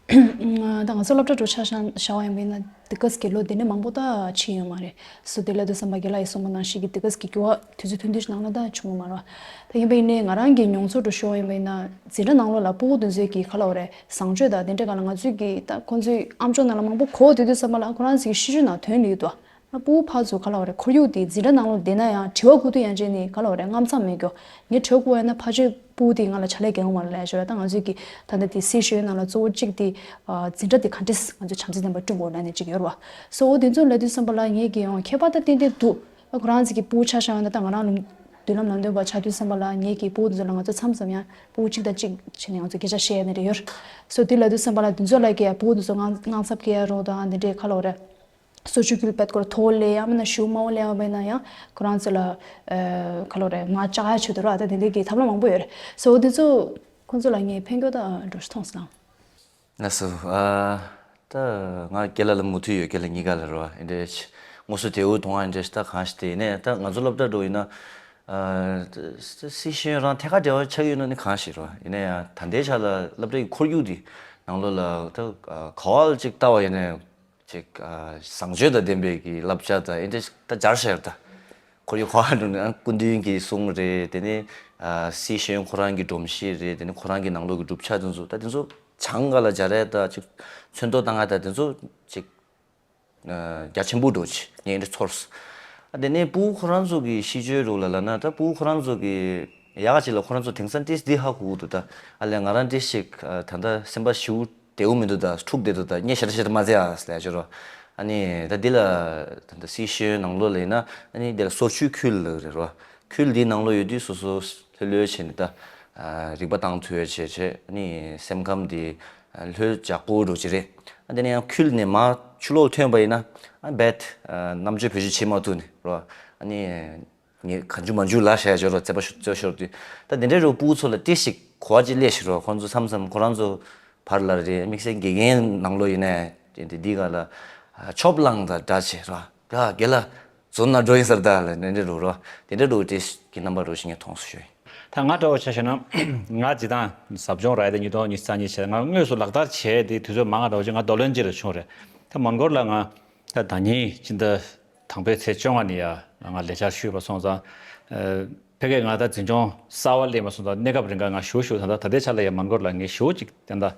ད་ང་ཚོ་སློབ་གྲྭ་འགྲོ་ཆ་བཞག་བཞག་པ་ཡིན་པ་ཡིན་ན་དེ་ག་ཙམ་གྱི་ལོ་དེ་ནས་མང་པོ་ད་ཕྱིན་ཡོད་མ་རེད། སོ་དེ་ལ་དུས་བསམ་པ་རྒན་ལགས་ཡིས་གསུངས་པ་ནང་བཞིན་གྱི་དེ་ག་ཙམ་གྱི་འགྱུར་བ་དུས་ཚོད་ཐུང་ཐུང་ཞིག་ནང་ལ་ད་བྱུང་ཡོད་མ་རེད། ད་ཡིན་པ་ཡིན་ནའི་ང་རང་གི་མྱོང་ཚོར་དུ་ཞུ་བ་ཡིན་པ་ཡིན་ན་འཛིན་གྲྭ་ནང་ལོགས་ལ་སྤུ་གུ་དེ་ཚོའི་གི་ག་ལབ་དགོས་རེད། བཟང་སྤྱོད་དང་དེ་འདྲ་ག་ལ་ང་ཚོའི་གི་ད་ཁོང་ཚོའི་ཨམ་ཅོག་ནང་ལ་མང་པོ་གོ་དུས་དུས་བསམ་པ་ལ་ཁོ་རང་ཚོའི་གི་ཤེས་ཡོན་ནང་དོན་ལ་ཡོད་དོ། ཨ་སྤུ་གུ་ཕར་ཚུར་ག་ལབ་དགོས་རེད། ཁོར་ཡུག་དེ་འཛིན་གྲྭ་ནང་ལོགས་བསྡད་ན་ཡང་དྲི་བ་བསྐུར་དུས་ཡན་ཆད་ནས་ག་ལབ་དགོས་རེད། དངངས་མཚམས་མེད་རྒྱུ། ངས་དྲི་བ་བསྐུར་བ་ཡིན་ན་ཕལ་ཆེར་སྤུ་གུ་དེ་ང་ལ་ཕྱག་ལས་རྒྱག་གི་མ་རེད་ལབ་ཡ་ཅིག་ཡོད་རེད། ད་ང་ཚོའི་གི་ད་ལྟ་དེ་སཱི་ཤེས་ཡོན་ནང་ལ་གཙོ་བོ་གཅིག་དེ་ཨ་འཛིན་གྲྭ་དེ་ག་འདྲས་ང་ཚོས་བྱམས་བརྩེ་ལྡན་པ་བསྐྲུན་དགོས་ལབ་ནས་ཅིག་ཡོད་རེད་བ། སོ་འོ་དེ་ཚོ་ལབ་དུས་བསམ་པ་ལ་ངས་གི་ཡང་ཁྱད་པར་ད་ཏན་ཏན་འདུག་ཨ་ཁོ་རང་ཚོ་གི་སྤུ་གུ་ཆ་བཞག་ཡོད་ན་ད་ང་རང་ལ་མདུན་ལམ་ལམ་སྟོན་པ་ཆགས་དུས་བསམ་པ་ལ་ངས་གི་སྤུ་གུ་དེ་ཚོ་ལ་ང་ཚོ་མཚམས་མཚམས་ཡང་སྤུ་གུ་གཅིག་དང་གཅིག་བྱས་ནས་ང་ཚོ་སྐད་ཆ་བཤད་ཡ་ནི་རེད་ཡོད། སོ་དེ་ལབ་དུས་བསམ་པ་ལ་དེ་ཚོ་ལ་གི་ཡ་སྤུ་གུ་དེ་ཚོ་དངངས་དངངས་འཚབ་སྐྱེ་ཡ་རོགས་དང་དེ་འདྲའི་ག་ལབ་དགོས་རེད། སོ་ཆུ་ཁུལ་པད་ཀོར་ཐོག་ལས་ཡང་མིན་ན་ཞུ་མང་པོ་ལས་ཡང་མིན་ན་ཡང་ཁོ་རང་ཚོ་ལ་ཨ་ག་ལབ་དགོས་རེད། ང་ལྕགས་ཡ་ཆུ་དུ་རོ། ཨ་ད་དེ་འདྲའི་གི་ཐབས་ལམ་མང་པོ་ཡོད་རེད། སོ་འོ་དེ་ཚོ་ཁོང་ཚོ་ལ་ངས་ཕན་གྱི་ད་འགྲོ་ཞིག་མཐོང་སོང་། ལགས་སོ། ཨ་ད་ང་རྒན་ལགས་ལ་མོས་མཐུན་ཡོད། རྒན་ལགས་གཉིས་ཀ་ལ་རོ། ཨ་འདྲ་དངོས་སུ་དེའུ་གདོང་ཨ་འདྲ་ཞིག་ད་གང་ཞིག་དེ་ཡིན་ནའི་ད་ང་ཚོ་སློབ་གྲྭ་འགྲོ་ཡིན་ན་ཨ་སཱི་ཤེས་ཡོན་རང་ཐད་ཀར་འབྲེལ་བ་ཆགས་ཡོད་ན་ནི་གང་ཞིག་རོ། ཡིན་ན་ཡང་ད་ལྟའི་ཆ་ལ་སློབ་གྲྭའི་ཁོར་ཡུག་དེ་ནང་ལོགས་ལ་ད་ག་བ་ལ་ཅིག་ལྟ་བ་ཡིན་ནའི་ཅིག་ཨ་བཟང་སྤྱོད་དང་ལྡན་པའི་གི་བསླབ་བྱ་དང་ཨེ་འདྲ་ཞིག་ད་སྦྱར་བཞག་ད། ཁོར་ཡུག་ག་བ་འགྲོ་ནས་ཨ་སྐུ་མདུན་གྱི་གསུང་རེད། དེ་ནས་ཨ་སཱི་ཤེས་ཡོན་ཁོ་རང་གི་སྒྲོམ་གཞི་རེད། དེ་ནས་ཁོ་རང་གི་ནང་ལོགས་ཀྱི་གྲུབ་ཆ་དེ་ཚོ་ད་དེ་ཚོ་བྱང་ག་ལ་སྦྱར་ཡ་ད་ཅིག་ཚོན་མདོག་བཏང་ཡ་ད་དེ་ཚོ་ཅིག་ཨ་རྒྱ་ཆེན་པོ་འགྲོ་ཅིག་ངས་འདི་ཚོར་སོང་། ཨ་དེ་ནས་སྤུ་གུ་ཁོ་རང་ཚོ་གི་གཤིས་སྤྱོད་རུ་ལ་ལབ་ན་ད་སྤུ་གུ་ཁོ་རང་ཚོ་གི་ཡག་ག་ཅིག་ལ་ཁོ་རང་ཚོ་དེང་སང་ཏིས་འདི་ཧ་གོ་གི་འདུག་ད་ཨ་ལས་ང་རང་ཏིས་ཞིག་ཨ་ད་ལྟ་སེམས་པ་ཞིའུ་བདེ་བོ་མི་འདུག་ད་འཁྲུག་བསྡད་འདུག་ད་ངས་ཞེ་དྲག་ཞེ་དྲག་མ་བརྩི་ཨ་ཟེར་ཡ་ཅིག་རོ། ཨ་ནི་ད་འདི་ལ་ད་ལྟ་སཱི་ཤེས་ཡོན་ནང་ལོགས་ལ་ཡིན་ན་ཨ་ནི་འདི་ལ་སོར་ཆུ་ཁུལ་ལ་རེད་རོ། ཁུལ་འདིའི་ནང་ལོགས་ཡོད་དུས་སོ་སོ་ལྷོད་ལྷོད་བྱས་ནས་ད་ཨ་རིག་པ་བཏང་ཐུབ་ཡ་བྱས་བྱས་ཨ་ནི་སེམས་ཁམས་འདི་ལྷོད་འཇགས་པོ་འགྲོ་གི་རེད། ཨ་དེ་ནས་ཡང་ཁུལ་ནས་མར་ཕྱི་ལོགས་ཐོན་པ་ཡིན་ན་ཨ་རྦད་ཨ་རྣམ་དཔྱོད་བེད་སྤྱོད་བྱེད་མ་ཐུབ་ནས་རོ། ཨ་ནི་ངས་གང་བྱུང་མང་བྱུང་ལབ་བཞག་ཡ་ཅིག་རོ། རྩོད་པ་ཤོར་རྩོད་ཤོར་དུས་ད་དེ་འདྲའི་རུ་སྤུ་གུ་ཚོ་ལ་ཏིས་ཞིག་གོ་བ་ཅིག་སླེབས་ཤིག་རོ། ཁོང་ཚོ་མཚམས་མཚམས་ཁོ་རང་ཚོ་བར་ལ་རེད། དམིགས་བསལ་དགེ་རྒན་ནང་ལོགས་ཡིན་ནའི་དེ་འདི་ག་ལ་ཨ་ཆོབ་ལངས་དང་འདྲ་བྱས་རོ། ད་རྒན་ལགས་འཛོམས་ན་འགྲོ་ཡིན་ཟེར་ད་ལ་ནན་རེ་རུ་རོ། དེ་འདྲ་རུ་ཏིས་ཀྱི་རྣམ་པ་རུ་ཞིག་ངས་མཐོང་སོང་ཞུ་ཡིན། ད་ང་འདྲ་བོ་ཆ་བཞག་ན་ང་སྤྱིར་བཏང་ཟབ་སྦྱོང་རག་ཡ་དེ་ཉིས་སྟོང་ཉི་ཤུ་རྩ་གཉིས་བྱས། ང་དངོས་སུ་ལག་བསྟར་བྱས་དེ་དུས་ཚོད་མང་ང་འདྲ་བོ་ཅིག་ང་རྡོར་གླིང་སྤྱི་ལ་བྱུང་རེད། ད་མོན་གྷོ་ལ་ང་ད་ཟླ་ཉིན་ཕྱི་ཟླ་དང་པོའི་ཚེས་བཅོ་ལྔ་ནས་ཡ་ང་ལས་བཅར་ཞུས་པ་སོང་ཙང་། ཨ་ཕ་གིར་ང་ད་འཛིན་སྐྱོང་གསར་པ་སླེབས་པ་སོང་ཙང་གནས་སྐབས་རིང་ག་ང་ཞུ་ཞུ་ད་ད་ད་ལྟའི་ཆ་ལ་ཡ་མོན་གྷོ་ལ་ངས་ཞུ་ཅིག་དེ་འདྲ་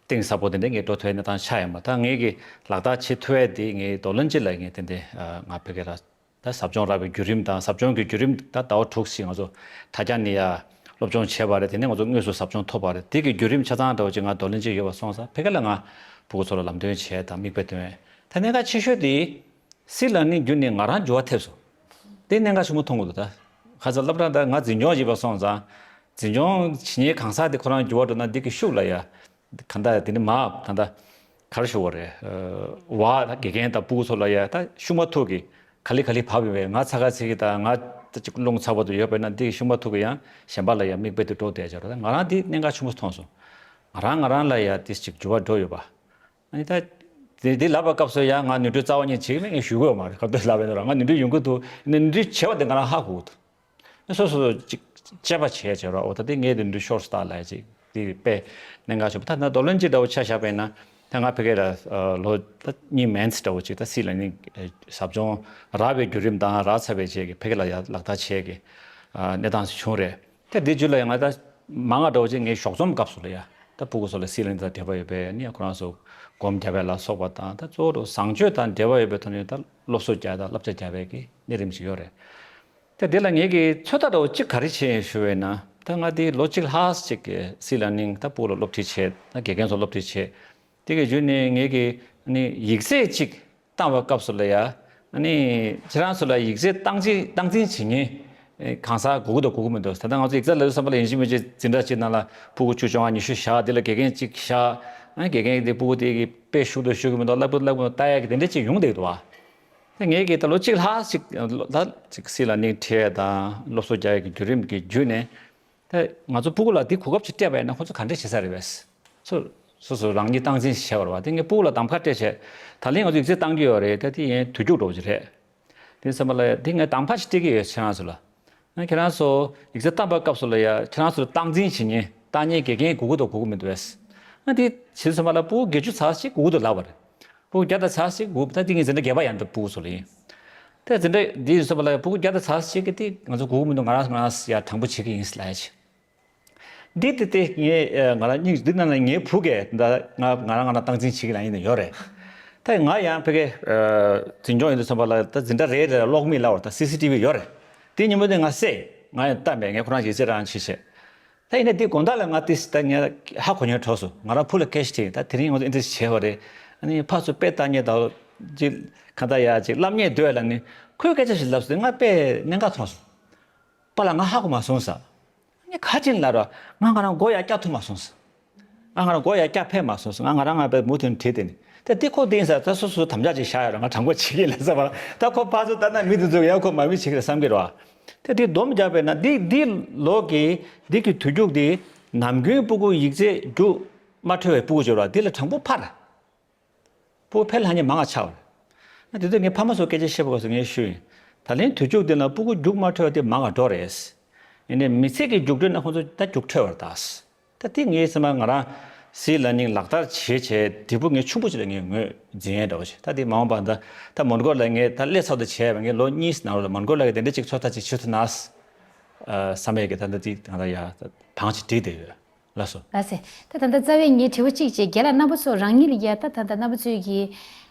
གཏིང་ཟབ་པོ་དེ་འདྲ་ངས་འགྲོ་ཐུབ་ཡ་གནས་སྟངས་ཆགས་ཡོད་མ་རེད། ད་ངས་ཀྱི་ལག་བསྟར་བྱེད་ཐུབ་ཡ་དེ་ངས་རྡོར་གླིང་སྤྱི་ལ་ངས་དེ་འདྲ་ཨ་ང་ཕ་གིར་ད་ཟབ་སྦྱོང་རག་པའི་བརྒྱུད་རིམ་དང་། ཟབ་སྦྱོང་གི་བརྒྱུད་རིམ་ད་ཟླ་བ་དྲུག་ཞིག་ང་ཚོ་ད་རྒྱ་ནས་ཡ་སློབ་སྦྱོང་བྱས་པ་རེད། དེ་ནས་ང་ཚོ་དངོས་སུ་ཟབ་སྦྱོང་ཐོབ་པ་རེད། དེ་གི་བརྒྱུད་རིམ་ཆ་ཚང་འདྲ་བོ་ཅིག་ང་རྡོར་གླིང་སྤྱི་ཡོད་པ་སོང་ཙང་ཕ་གི་ལ་ང་ཕྲུ་གུ་ཚོ་ལ་ལམ་སྟོན་བྱས་དང་མིག་དཔེ་སྟོན། ད་གནད་འགག་ཆེ་ཤོས་དེ་སཱི་ལར་ནིང་བརྒྱུད་ནས་ང་རང་འགྱུར་བ་ཐེབས་སོང་། དེ་གནད་འགག་ཆེན་པོ་མཐོང་གི་འདུག་ད་ཁ་སང་སློབ་གྲྭ་ད་ང་འཛིན་སྐྱོང་བྱེད་པ་སོང་ཙང་འཛིན་སྐྱོང་བྱེད་མཁན་གང་ཟག་དེ་ཁོ་རང་འགྱུར་བ་འགྲོ་ན་འདི་གི་ཤུགས་ལ་ཡ། གང་ལྟར་དེ་ནི་མ་ད་ལྟ་ག་རེ་ཞུ་བ་རེད། ཨ་བ་ད་དགེ་རྒན་དང་སྤུ་གུ་ཚོ་ལ་ཡ་ད་ཤུགས་མ་ཐུག་གི་ག་ལེ་ག་ལེ་བབས་ཡོད་པས། ང་ཚ་ཁ་ཚིག་གི་ད་ང་ད་ཅིག་རླུང་ཚ་བ་དུ་ཡོད་པས་ན་འདི་ཤུགས་མ་ཐུག་གི་ཡང་གཞན་པ་ལ་ཡ་མིག་དཔེ་དུ་འགྲོ་བསྡད་ཅག་རོ། ད་ང་རང་འདི་གནད་འགག་ཆེན་པོ་མཐོང་སོང་། ང་རང་ང་རང་ལ་ཡ་ཏིས་ཅིག་འགྱུར་བ་འགྲོ་ཡོད་པ། ཨ་ནི་ད་དེ་དེ་ལབ་པའི་སྐབས་སུ་ཡང་ང་ནོར་འཁྲུལ་རྩ་བ་ཉིད་བྱེད་ཀྱི་མེད། ངས་ཞུ་གི་ཡོད་མ་རེད། ག་དུས་ལབ་པ་ཡིན་ན་ར་ང་ནོར་འཁྲུལ་ཡོང་གི་འདུག་ནོར་འཁྲུལ་བྱས་པ་དེ་ང་རང་ཧ་གོ་གི་འདུག་སོ་སོ་ཅིག་དཔྱད་པ་བྱས་བྱས་ར། འོ་ད་དེ་ངས་དེ་འདྲ་ཤོར་སོང་ད་ལབ་ཅིག་དེ་དཔེ་གནད་འགག་ཆེན་པོ། ད་ན་རྡོར་གླིང་སྤྱི་འདྲ་བོ་ཆ་བཞག་པ་ཡིན་ན་ད་ང་ཕ་གི་ལ་ལོ་ད་གཉིས་མན་ཙམ་འདྲ་བོ་ཅིག་ད་སཱི་ལར་ནིང་ཟབ་སྦྱོང་རག་པའི་བརྒྱུད་རིམ་དང་རག་ཚར་བའི་རྗེས་ཀྱི་ཕ་གི་ལ་ཡ་ལག་བསྟར་བྱས་ཀྱི་གནས་སྟངས་ཤིག་བྱུང་རེད། ད་དེ་རྗེས་ལ་ཡང་ང་ད་མང་ང་འདྲ་བོ་ཅིག་ངས་ཞོགས་ཚོམ་སྐབས་སུ་ལ་ཡ་ད་སྤུ་གུ་ཚོ་ལ་སཱི་ལར་ནིང་དང་འབྲེལ་བ་ཡོད་པའི་ནི་ཁོ་རང་ཚོ་སྒོམ་རྒྱབ་པ་ལ་སོགས་པ་དང་ད་གཙོ་བོ་བཟང་སྤྱོད་དང་འབྲེལ་བ་ཡོད་པའི་ཐོག་ནས་ད་སློབ་གསོ་རྒྱག་དང་བསླབ་བྱ་རྒྱག་པའི་གི་གནས་རིམ་ཞིག་ཡོད་རེད། ད་དེ་ལ་ངེད་ཀྱིས་ཚོད་ལྟ་འདྲ་བོ་གཅིག་ག་རེ་བྱས་ཞུ་བས་ན། ད་ང་དེ་ལོ་གཅིག་ལྷག་ཅིག་གི་སཱི་ལར་ནིང་ད་སྤུ་གུ་ལ་སློབ་ཁྲིད་བྱས། ད་དགེ་རྒན་ཚོ་སློབ་ཁྲིད་བྱས། དེ་གི་བརྒྱུད་ནས་ངེད་ཀྱིས་ནི་ཡིག་ཚད་ཅིག་བཏང་བའི་སྐབས་སུ་ལ་ཡ། ནི་ཁྱེད་རང་ཚོ་ལ་ཡིག་ཚད་སྟངས་འཛིན་སྟངས་འཛིན་བྱེད་མཁན་ གང་ཟག་དགོས་ཀྱི་འདུག་དགོས་ཀྱི་མི་འདུག་ད་ལྟ་ང་ཚོ་ཡིག་ཚད་ལབ་དུས་ཙམ་པ་ལ་ཡིན་གཅིག་མིན་གཅིག་འཛིན་གྲྭ་གཅིག་ནང་ལ་ཕྲུ་གུ་བཅུ་བཅོ་ལྔ་ཉི་ཤུ་བཞག་དེ་ལ་དགེ་རྒན་གཅིག་བཞག་ཨ་དགེ་རྒན་དེ་ཕྲུ་གུ་དེ་གི་དཔེ་ཤུགས་འདུག་ཤུགས་ཀྱི་མི་འདུག་བསླབ་དགོས་བསླབ་དགོས་ལྟ་ཡ་གི་དེ་འདྲ་གཅིག་ཡོང་བསྡད་འདུག་བ། ད་ངས་གི་ད་ལོ་གཅིག་ལྷག་ཅིག་ལ་ཅིག་སི་ལར་ནིང་ཁྲིད་ཡ་དང་སློབ་གསོ་རྒྱག་ཡ་གི་བརྒྱུད་རིམ་གི་བརྒྱུད་ནས། ད་ང་ཚོ་ཕྲུ་གུ་ལ་འདི་གོ་སྐབས་ཅིག་སྤྲད་པ་ཡིན་ན་ཁོ་ཚོ་ག་འདྲས་བྱེད་ས་རེད་པས། སོ་སོ་སོ་རང་ཉིད་སྟངས་འཛིན་བྱས་པ་རེད་བ། དེ་ངས་ཕྲུ་གུ་ལ་གདམ་ཁ་སྤྲད་བྱས། ད་ལན་ང་ཚོ་ཡིག་ཚད་བཏང་གི་ཡོད་རེད། ད་དེ་ཡན་དུས་རྒྱུགས་འགྲོ་གི་རེད། དེ་ཙམ་པ་ལ་དེ་ངས་གདམ་ཁ་ཅིག་སྤྲད་ཀྱི་ཡོད་ཁྱེད་རང་ཚོ་ལ། ང་ཁྱེད་རང་ཚོ་ཡིག་ཚད་བཏང་པའི་སྐབས་སུ་ལ་ཡ་ཁྱེད་རང་ཚོ་ལ་སྟངས་འཛིན་བྱེད་མཁན་ལྟ་མཁན་དགེ་རྒན་དགོས་ཀྱི་འདུག་དགོས་ཀྱི་མི་འདུག་བས། ང་དེ་བྱེད་ཙམ་པ་ལ་ཕྲུ་གུ་བརྒྱད་ཅུ་ཚར་ཅིག་དགོས་ཀྱི་འདུག་ལབ་པ་རེད། ཕྲུ་གུ་བརྒྱ་དང་ཚར་ཅིག་དགོས། ད་དེ་ངས་འཛིན་གྲྭ་བརྒྱད་པ་ཡན་དུ་ཕྲུ་གུ་ཚོ་ལ་ཡིན། ད་འཛིན་གྲྭ་འདི་ཡིན་ཙམ་པ་ལ་ཕྲུ་གུ་བརྒྱ་དང་ཚར་ཅིག་གི་དེ་ང་ཚོ་དགོས་ཀྱི་མི་འདུག་ང་རང་ང་རང་ཡ་དྲང་པོ་བྱེད་ཀྱི་ཡིན་ལབ་ཡ་ཅིག་འདི་དེ་དེ་ངས་ཨ་ང་རང་སྙིང་འདི་ནང་ལ་ངའི་བུ་གས་ད་ང་ང་རང་ང་རང་སྟངས་འཛིན་བྱེད་ཀྱི་ལ་ཡིན་ན་ཡོད་རེད། ད་ང་ཡང་ཕ་གི་ཨ་འཛིན་སྐྱོང་ཡིན་དུས་ཙམ་པ་ལ་ད་འཛིན་གྲྭ་རེ་རེ་ལ་གློག་མེ་ལབ་པ་ད་སི་སི་ཊི་ཝི་ཡོད་རེད། དེ་ཉིན་མོ་དེ་ང་བསད་ང་ཡང་བལྟམས་པས་ངས་ཁོ་རང་ཡིག་ཚད་རང་བྱེད་བྱས། ད་ཡིན་ན་དེ་དགོང་དག་ལ་ང་ཏིས་ད་ངས་ཧ་གོ་མཁན་གྲོགས་སུ་ང་རང་བུ་ལ་སྐད་ཆ་དྲིས། ད་དེ་རིང་ང་ཚོ་ཨེ་འདྲ་བྱས་པ་རེད། ཨ་ནི་ཕར་ཚུར་དཔེ་ལྟ་མཁན་དང་ཅིག་གང་ལྟར་ཡ་ཅིག་བསླབ་མཁན་སྡོད་ལ་ནི་ཁོས་སྐད་ཆ་ཞིག་ལབ་སོང་ང་དཔེ་གནད་འགག་མཐོང་སོང་། པཱ་ལགས་ང་ཧ་གོ་མ་སོང་ཟེར། ངས་ག་ཅིག་ལབ་རོགས། ང་ང་རང་མགོ་ཡར་བཀྱག་ཐུབ་མ་སོང་ཟེར། ང་ང་རང་མགོ་ཡར་བཀྱག་ཕེབས་མ་སོང་ཟེར། ང་ང་རང་ང་དཔེ་མུ་མཐུད་བྲིས་ཏེ་ནི་ད་དེ་ཁོ་དེ་ཡིན་ཟེར། ད་སོ་སོ་དམ་བཅའ་ཅིག་བཞག་ཡོད་ར། ང་དྲང་པོ་བྱེད་ཀྱི་ལབ་ཟེར་བ། ད་ཁོ་ཕར་ཚུར་ལྟ་ན་མི་དེ་ཚོ་ཡང་ཁོ་མ་མི་བྱེད་ཀྱི་རེད་བསམ་གྱི་རེད་བ། ད་དེ་སྡོམ་རྒྱག་པས་ན་འདི་འདི་ལོ་གི་འདི་གི་དུས་རྒྱུགས་འདི་ནམ་རྒྱུན་ཕྲུ་གུ་ཡིག་ཚད་རྒྱུགས་མ་འཕྲོད་པའི་ཕྲུ་གུ་ཅིག་ཡོད་ར། འདི་ལ་དྲང་པོ་ཕར། ཕྲུ་གུ་ཕལ་ལ་ཉེ་མང་ང་ཆགས་པ་རེད། ང་དེ་དུས་ངས་ཕ་མ་ཚོ་སྐད་ཆ་བཤད་པ་སྐབས་སུ་ངས་ཞུས་ཡིན། ད་ལན་དུས་རྒྱུགས་འདི་ན་ཕྲུ་གུ་རྒྱུགས་མ་འཕྲོད་པ་དེ་མང་བ་འགྲོ་རེད། ཡིན་ནའི་མི་ཚེ་གི་རྒྱུགས་སྤྲོད་ན་ཁོང་ཚོ་ད་རྒྱུགས་འཕྲོད་པར་གདའ། ད་དེ་ངའི་སེམས་ལ་ང་རང་སི་ལར་ནིང་ལག་བསྟར་བྱེད་བྱས་འབྲས་བུ་ངས་ཆུང་པོ་ཅིག་ལ་ངས་ངོས་འཛིན་ཡས་འདྲ་བོ་ཞིག་ད་དེ་མ་འོངས་པ་ད་ད་མོན་གྷོ་ལ་ངས་ད་སླེབས་ཚར་དུ་བྱས་པ་ངས་ལོ་གཉིས་ནང་ལོགས་ལ་མོན་གྷོ་ལ་གི་དེ་འདྲ་ཅིག་ཚོད་ལྟ་ཅིག་བྱེད་ཐུབ་ན་བསམ་ཡས་ཀྱི་ད་ལྟ་དེ་ད་ལྟ་ཡ་ད་བང་ཞིག་བསྒྲིགས་བསྡད་ཡོད། ལགས་སོ། ལགས་སེ། ད་ད་ལྟ་རྩ་བའི་ངའི་དྲི་བ་གཅིག་བྱས་རྒན་ལགས་རྣམ་པ་ཚོ་རང་ཉིད་ལ་ཡ་ད་ད་ལྟ་རྣམ་པ་ཚོའི་གི་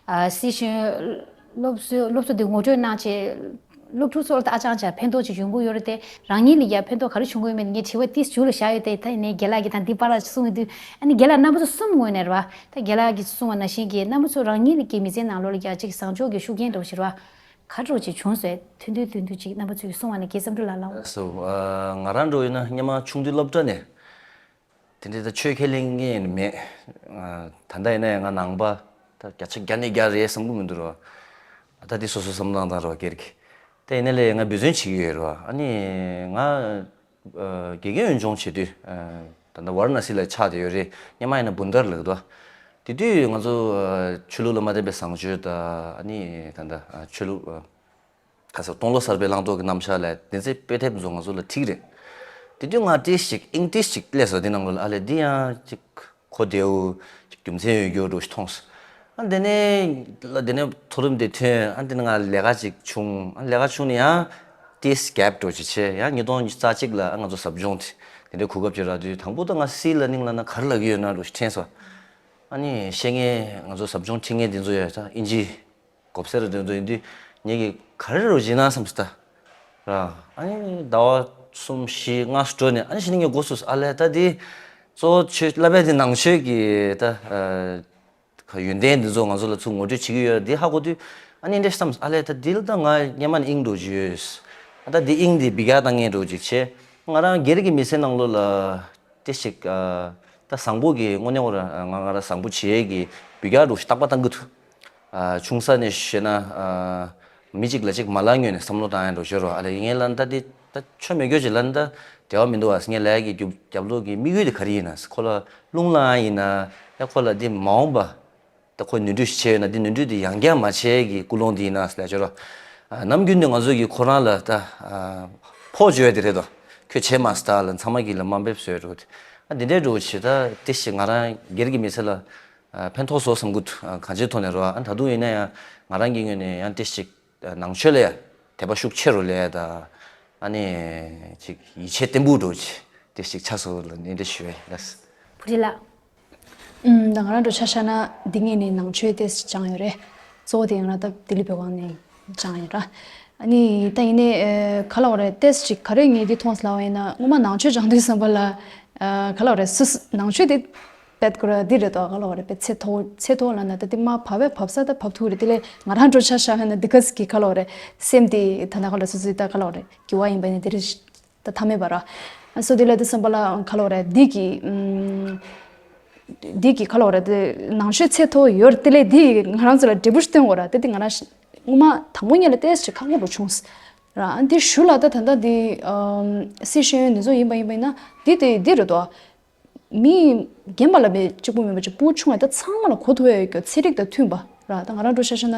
ཨ་སི་ཤོན་སློབ་གསོའི་སློབ་གསོ་འདི་ངོ་སྤྲོད་གནང་བྱས་སློབ་ཕྲུག་ཚོ་ལ་ད་ཨ་ཅང་ཅང་ཕན་ཐོགས་ཅིག་ཡོང་གི་ཡོད་རེད་དེ། རང་ཉིད་ལ་ཡ་ཕན་ཐོགས་ག་རེ་བྱུང་གི་ཡོད་མེད་ངས་དྲི་བ་ཏིས་མཇུག་ལ་བཞག་ཡོད་དེ། ད་ཡིན་ནའི་རྒན་ལགས་ཀྱིས་ད་འདི་པཱ་ལགས་གསུངས་ཡོད་དུས་ཨ་ནི་རྒན་ལགས་རྣམ་པ་ཚོ་གསུམ་ངོས་ནས་རེད་བ། ད་རྒན་ལགས་ཀྱིས་གསུངས་པ་ནང་བཞིན་གྱི་རྣམ་པ་ཚོ་རང་ཉིད་ལ་གི་མི་ཚེའི་ནང་ལོགས་ལ་ཡ་ཅིག་བཟང་ཕྱོགས་ཀྱི་ཤུགས་རྐྱེན་འདྲ་བོ་ཞིག་རེད་བ། ག་འདྲ་བོ་ཅིག་བྱུང་སོང་། ཐུང་ཐུང་ཐུང་ཐུང་ཅིག་རྣམ་པ་ཚོས་གསུང་བ་ནི་རྒན་བསམ་གྲུབ་ལགས་ལའང་། སོ། ཨ་ང་རང་འདྲ་བོ་ཡིན་ན་སྔོན་མ་ཆུང་དུས་སློབ་གྲྭ་ནས་དེ་འདྲའི་ད་ཆོས་ཁས་ལེན་མཁན་ཡིན་ནི་མེད། ཨ་ད་ལྟ་ཡིན་ན་ཡང་ང་ནང་པ་ད་བརྒྱ་ཆ་བརྒྱ་ནས་བརྒྱ་རེད་བསམ་གི་མི་འདུག་ར་བ། ད་དེ་སོ་སོའི་བསམ་བློ་བཏང་སྟངས་རེད་བ་སྒེར་གྱི། ད་ཡིན་ན་ལས་ང་འབད་བརྩོན་བྱེད་ཀྱི་ཡོད་རེད་བ། ཨ་ནི་ང་ཨ་དགེ་རྒན་འོས་སྦྱོང་བྱེད་དུས་ཨ་ད་ལྟ་ཝཱ་ར་ཎ་སི་ལ་ཆགས་བསྡད་ཡོད་རེད། སྔོན་མ་ཡིན་ན་བུན་དར་ལབ་ཀྱི་འདུག་དེ་དུས་ང་ཚོ་ཨ་ཆོས་ལུགས་ལ་མ་བརྟེན་པའི་བཟང་སྤྱོད་དང་ཨ་ནི་ད་ལྟ་ཨ་ཆོས་ལུགས་ཨ་ཁ་སང་སྟོང་ལོ་གསར་པའི་བླང་དོར་གྱི་རྣམ་གཞག་ལ་དེ་ཚེ་དཔེ་དེབ་བཟོ་ང་ཚོ་ལ་ཁྲིད་རེད། དེ་དུས་ང་ཏིས་ཅིག་ཨིང་ཏིས་ཅིག་སླེབས་སོང་དེ་ནང་ལོགས་ལ། ཨ་ལས་འདི་ཡང་ཅིག་གོ་བདེའུ་ཅིག་རྒྱུ་མཚན་ཡོད་རྒྱུ་འདྲ་ཞིག་མཐོང་སོང་། ཨ་དེ་ནས་ལ་དེ་ནས་མཐོ་རིམ་དེ་ཐོན། ཨ་དེ་ནས་ང་ལས་ཀ་ཅིག་བྱུང་། ཨ་ལས་ཀ་བྱུང་ནས་ཡང་ཏིས་གེབ་འདྲ་ཅིག་བྱས། ཡང་ཉིས་སྟོང་ཉི་ཤུ་རྩ་གཅིག་ལ་ཨ་ང་ཚོ་ཟབ་སྦྱོང་དེ་དེ་འདྲའི་གོ་སྐབས་ཅིག་རག་དུས་དང་པོ་ད་ང་སི་ལར་ནིང་ལབ་ན་ག་རེ་ལབ་ཀྱི་ཡོད་ན་འདྲ་ཞིག་དྲན་སོང་། ཨ་ནི་བཤད་མཁན་ང་ཚོ་ཟབ་སྦྱོང་ཁྲིད་མཁན་དེ་ཚོ་ཡང་ད་ཨིན་ཇི་གོབ་སེ་ར་དེ་ཚོ་ཡིན་དུས་ངེད་ཀྱིས་ག་རེ་རུ་བྱེད་ན་བསམ་སྟེ་ད་ར། ཨ་ནི་ཟླ་བ་གསུམ་བཞི་ལྔ་སུ་འགྲོ་ནས་ཨ་ནི་གཞི་ནས་ངས་མགོ་ཚོས་སོང་། ཨ་ལས་ད་འདི་གཙོ་བོ་ཆོས་བསླབ་པའི་འདི་ནང་ཆོས་ཀྱི་ད་ཡོན་ཏན་འདི་ཚོ་ང་ཚོ་ལ་ཚུར་ངོ་སྤྲོད་བྱེད་ཀྱི་ཡོད་འདི་ཧ་གོ་དུས་ཨ་ནི་འདྲ་བསམ། ཨ་ལས་ད་འདི་ལ་ད་ང་སྔོན་མ་ནས་དབྱིངས་འགྲོ་རྒྱུ་ཡོད། ཨ་ད་འདི་དབྱིངས་འདི་སྦི་ག་བཏང་ངེས་འགྲོ་ཅིག་བྱས། ང་རང་སྒེར་གྱི་མི་ཚེ་ནང་ལོགས་ལ་ཏེ་ཞིག་ཨ་ད་བཟང་པོ་གི་དངོས་གནས་ཁོ་རང་ང་ང་རང་བཟང་པོ་བྱེད་ཀྱི་སྦི་ག་འགྲོ་ཞིག་རྟག་པར་བཏང་གི་འདུག་ཨ་ཆུང་ས་ནས་བཤད་ན་ཨ་མི་གཅིག་ལ་གཅིག་མ་ལ་ངོས་ནས་བསམ་བློ་བཏང་ཡ་འགྲོ་ཞོར་རོ། ཨ་ལས་ངས་ལ་ད་འདི་ད་ཆོ་མེད་སྐྱོ་ཅིག་ལ་ད་འབྲེལ་བ་མི་འདུག་ཨ་ངས་ལ་ཡ་གི་རྒྱབ་རྒྱབ་ལོགས་ཀྱི་དམིགས་ཡུལ་དེ་ག་རེ་ཡིན་ན། ཁོ་ལ་རླུང་ལངས་ཡིན་ན་ཡ་ཁོ་ལ་འདི་མ་འོངས་པ། ད་ཁོས་ནོར་འཁྲུལ་ཞིག་བྱས་ཡོད་ན་འདི་ནོར་འཁྲུལ་འདི་ཡང་བསྐྱར་མ་བྱས་ཀྱི་ཀུན་སློང་འདི་ཡིན་ན་ཟེར་ལབ་ཅོ་རོ། ནམ་རྒྱུན་ནས་ང་ཚོ་གིས་ཁོ་རང་ལ་ད་ཕོག་བཅོལ་ཡ་དེ་རེད་དོ། ཁྱོད་བྱས་མ་སྟ་ལ་ཚང་མ་གིས་ལ་དམའ་འབེབས་བཟོས་འགྲོ་དེ། ཨ་འདི་འདྲའི་འགྲོ་བྱེད་ད་ཏེ་ཞིག་ང་རང་སྒེར་གྱི་མི་ཚེ་ལ་ཕན་ཐོགས་བཟོ་བསམ་གི་འདུག་གང་ཅིའི་ཐོག་ནས་རོ། ཨ་ད་དུང་ཡིན་ན་ཡང་ང་རང་གི་ངོས་ནས་ཡང་ཏེ་ཞིག་ནང་ཆོས་ལ་ཡང་དད་པ་ཤུགས་ཆེ་རུ་ལས་ད་ཨ་ནི་ཅིག་ཡིད་ཆེས་བརྟན་པོ་འགྲོ་བྱེད་ཏེ་ཞིག་ཆགས་སོང་ལ་ནི་འདྲ་ཞུ་བས་ལགས། བུ་ཁྲིད་ལགས། ཨུམ། ད་ང་རང་འགྲོ་ཆ་བཞག་ན་འདི་ངས་ནི་ནང་ཆོས་ཏོག་ཙམ་སྦྱངས་ཡོད་རེད། གཙོ་བོ་དེ་ང་རང་ད་ལྡི་ལི་བོད་ཁང་ནས་སྦྱངས་ཡོད་ར། ཨ་ནི་ད་ཡིན་ནའི་ཨ་ག་ལབ་དགོས་རེད། ཏོག་ཙམ་ཅིག་ག་རེ་ངས་འདི་མཐོང་སོང་ལབ་པ་ཡིན་ན་སྔོན་མ་ནང་ཆོས་སྦྱང་དུས་ཙམ་པ་ལ་ཨ་ག་ལབ་དགོས་རེད། སུ་སུ་ནང་ཆོས་དེ་ད་ ད་ཁོ་ར་འདི་རེད་དོ། ག་ལ་བ་རེད། པའི་ཚེ་མཐོ་ཚེ་མཐོ་ལ་ན་ད་དེ་མ་བབས་པའི་བབས་ས་ད་བབས་ཐུག་རེད། དེ་ལས་ང་རང་འགྲོ་ཆ་ཤ་ཧ་ན་འདི་ག་ཟིག་གི་ག་ལ་བ་རེད། སེམས་དེ་ད་ན་ག་ལ་སོ་སོའི་ད་ག་ལ་བ་རེད། གི་བ་ཡིན་པ་ནི་དེ་རེད། ད་ཐ་མེད་པ་ར། སོ་དེ་ལ་དེ་བསམ་པ་ལ་ག་ལ་བ་རེད། འདི་གི་ཨམ། འདི་གི་ག་ལ་བ་རེད། དེ་ནང་ཆོས་ཚད་མཐོ་ཡོད་དེ་ལས་འདི་ང་རང་ཚོ་ལ་འབྲས་བུ་སྟོན་དགོས་ར། དེ་དེ་ང་རང་ངོ་མ་དང་པོ་ཉིད་ལ་ཏེས་ཅིག་ཁག་པོ་བྱུང་ར། འདི་ཞུ་ལ་ད་ད་ལྟ་འདི་ཨམ་སི་ཤེས་ཡོན་འདི་ཚོ་ཡིན་པ་ཡིན་པ་ཡིན་ན་འདི་དེ་འདི་རེད་དོ། མི་རྒན་པ་ལ་བས་གཅིག་པུ་མིན་པ་ཅིག་སྤུ་གུ་ཆུང་བ་ད་ཚང་མ་ལ་གོ་ཐུབ་ཡ་ཡོད་རྒྱུ་ཚན་རིག་དང་མཐུན་པ་ར། ད་ང་རང་འགྲོ་ཤ་ཤ་ན་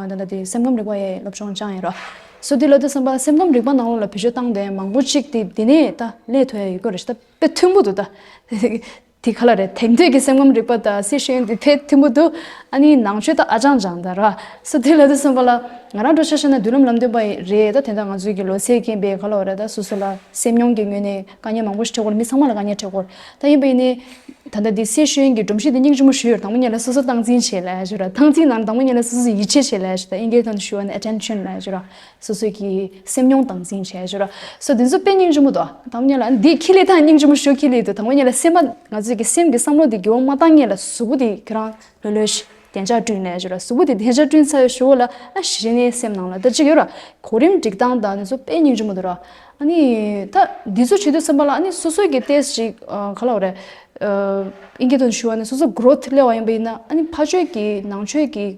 ད་ལྟ་དེ་སེམས་ཁམས་རིག་པ་ཡའི་སློབ་སྦྱོང་སྦྱངས་ཡིན་ར། སོ་དེ་ལ་དེ་བསམ་པ་སེམས་ཁམས་རིག་པ་ནང་ལོགས་ལ་བེད་སྤྱོད་བཏང་དེ་མང་པོ་ཅིག་དེ་དེ་ནས་ད་ལས་ཐོན་ཡ་ཡོད་རྒྱུ་རེད་ཤག་ད་དཔེ་མཐུན་པོ་འདུག་ད། དེ་ག་ལ་རེད། དེང་དུས་ཀྱི་སེམས་ཁམས་རིག་པ་དང་སི་ཤེས་ཡོན་དེ་དཔེ་མཐུན་པོ་འདུག་ཨ་ནི་ནང་ཆོས་ད་ཨ་ཅང་ཅང་ད་ར། སོ་དེ་ལ་དེ་བསམ་པ་ལ་ང་རང་འགྲོ་ཤ་ཤ་ན་མདུན་ལམ་ལམ་སྟོན་པ་རེད། ད་དེ་འདྲ་ང་ཚོའི་གི་ལོ་ཚད་རྐྱེན་པས་ག་ལ་རེད། ད་སོ་སོ་ལ་སེམས་མྱོང་གི་ངོས་ནས་དཀའ་ངལ་མང་པོ་ཞིག་འཕྲད་སྐོར། མི་ཚང་མ་ལ་དཀའ་ངལ་འཕྲད་སྐོར། ད་ཡིན་པ་ཡིན་ནའི་ད་ལྟ་འདི་སི་ཤེས་ཡོན་གྱི་སྒྲོམ་གཞི་འདི་སྙིང་རྗེ་མོ་ཞུ་ཡོད། དང་པོ་ཉིད་ལ་སོ་སོ་སྟངས་འཛིན་བྱེད་ལ་ཞུ་ར། སྟངས་འཛིན་ནང་དང་པོ་ཉིད་ལ་སོ་སོ་ཡིད་ཆེས་བྱེད་ལ་ཞུ། ད་ཨིན་སྐད་ཐོག་ནས་ཞུ་བ་ནི་ཨེ་ཊེན་ཤན་ལ་ཞུ་ར། སོ་སོའི་གི་སེམས་མྱོང་སྟངས་འཛིན་བྱས་ཞུ་ར། སོ་འདི་ཚོ་དཔེ་སྙིང་རྗེ་མོ་འདུག་དང་པོ་ཉིད་ལ་འདི་ཁྱི་ལི་དང་སྙིང་རྗེ་མོ་ཞུ་ཁྱི་ལི་འདུག་དང་པོ་ཉིད་ལ་སེམས་པ་ང་ཚོའི་གི་སེམས་ཀྱི་བསམ་བློ་འདི་འགྱུར་བ་མ་བཏང་ངེས་ལ་གཟུགས་པོ་འདི་ཁྱེད་རང་ལོས་ལོས་ཤིག་བདེ་འཇགས་བསྐྲུན་ལ་ཞུ་ར། གཟུགས་པོ་འདི་བདེ་འཇགས་བསྐྲུན་ཚར་བའི་ཞུ་བ་ལ་ཨ་གཞི་ནས་སེམས་ནང་ལ་ད་ཅིག་ཡོད་ར། གོ་རིམ་སྒྲིག་སྟངས་དང་འདི་ཚོ་དཔེ་སྙིང་རྗེ་མོ་འདུག་ར། ཨ་ནི་ད་འདི་ཚོ་བྱེད་དུས་ཙམ་པ་ལ་ཨ་ནི་སོ་སོའི་གི་ཏེས་ཅིག་ག་ལ་བ་རེད། ཨིན་སྐད་ཐོག་ནས་ཞུ་བ་ནི་སོ་སོ་གྷ་རོ་ཐི་སླེབས་པ་ཡིན་པ་ཡིན་ན་ཨ་ནི་ཕ་ཆོས་ཀྱི་ནང་ཆོས་ཀྱི་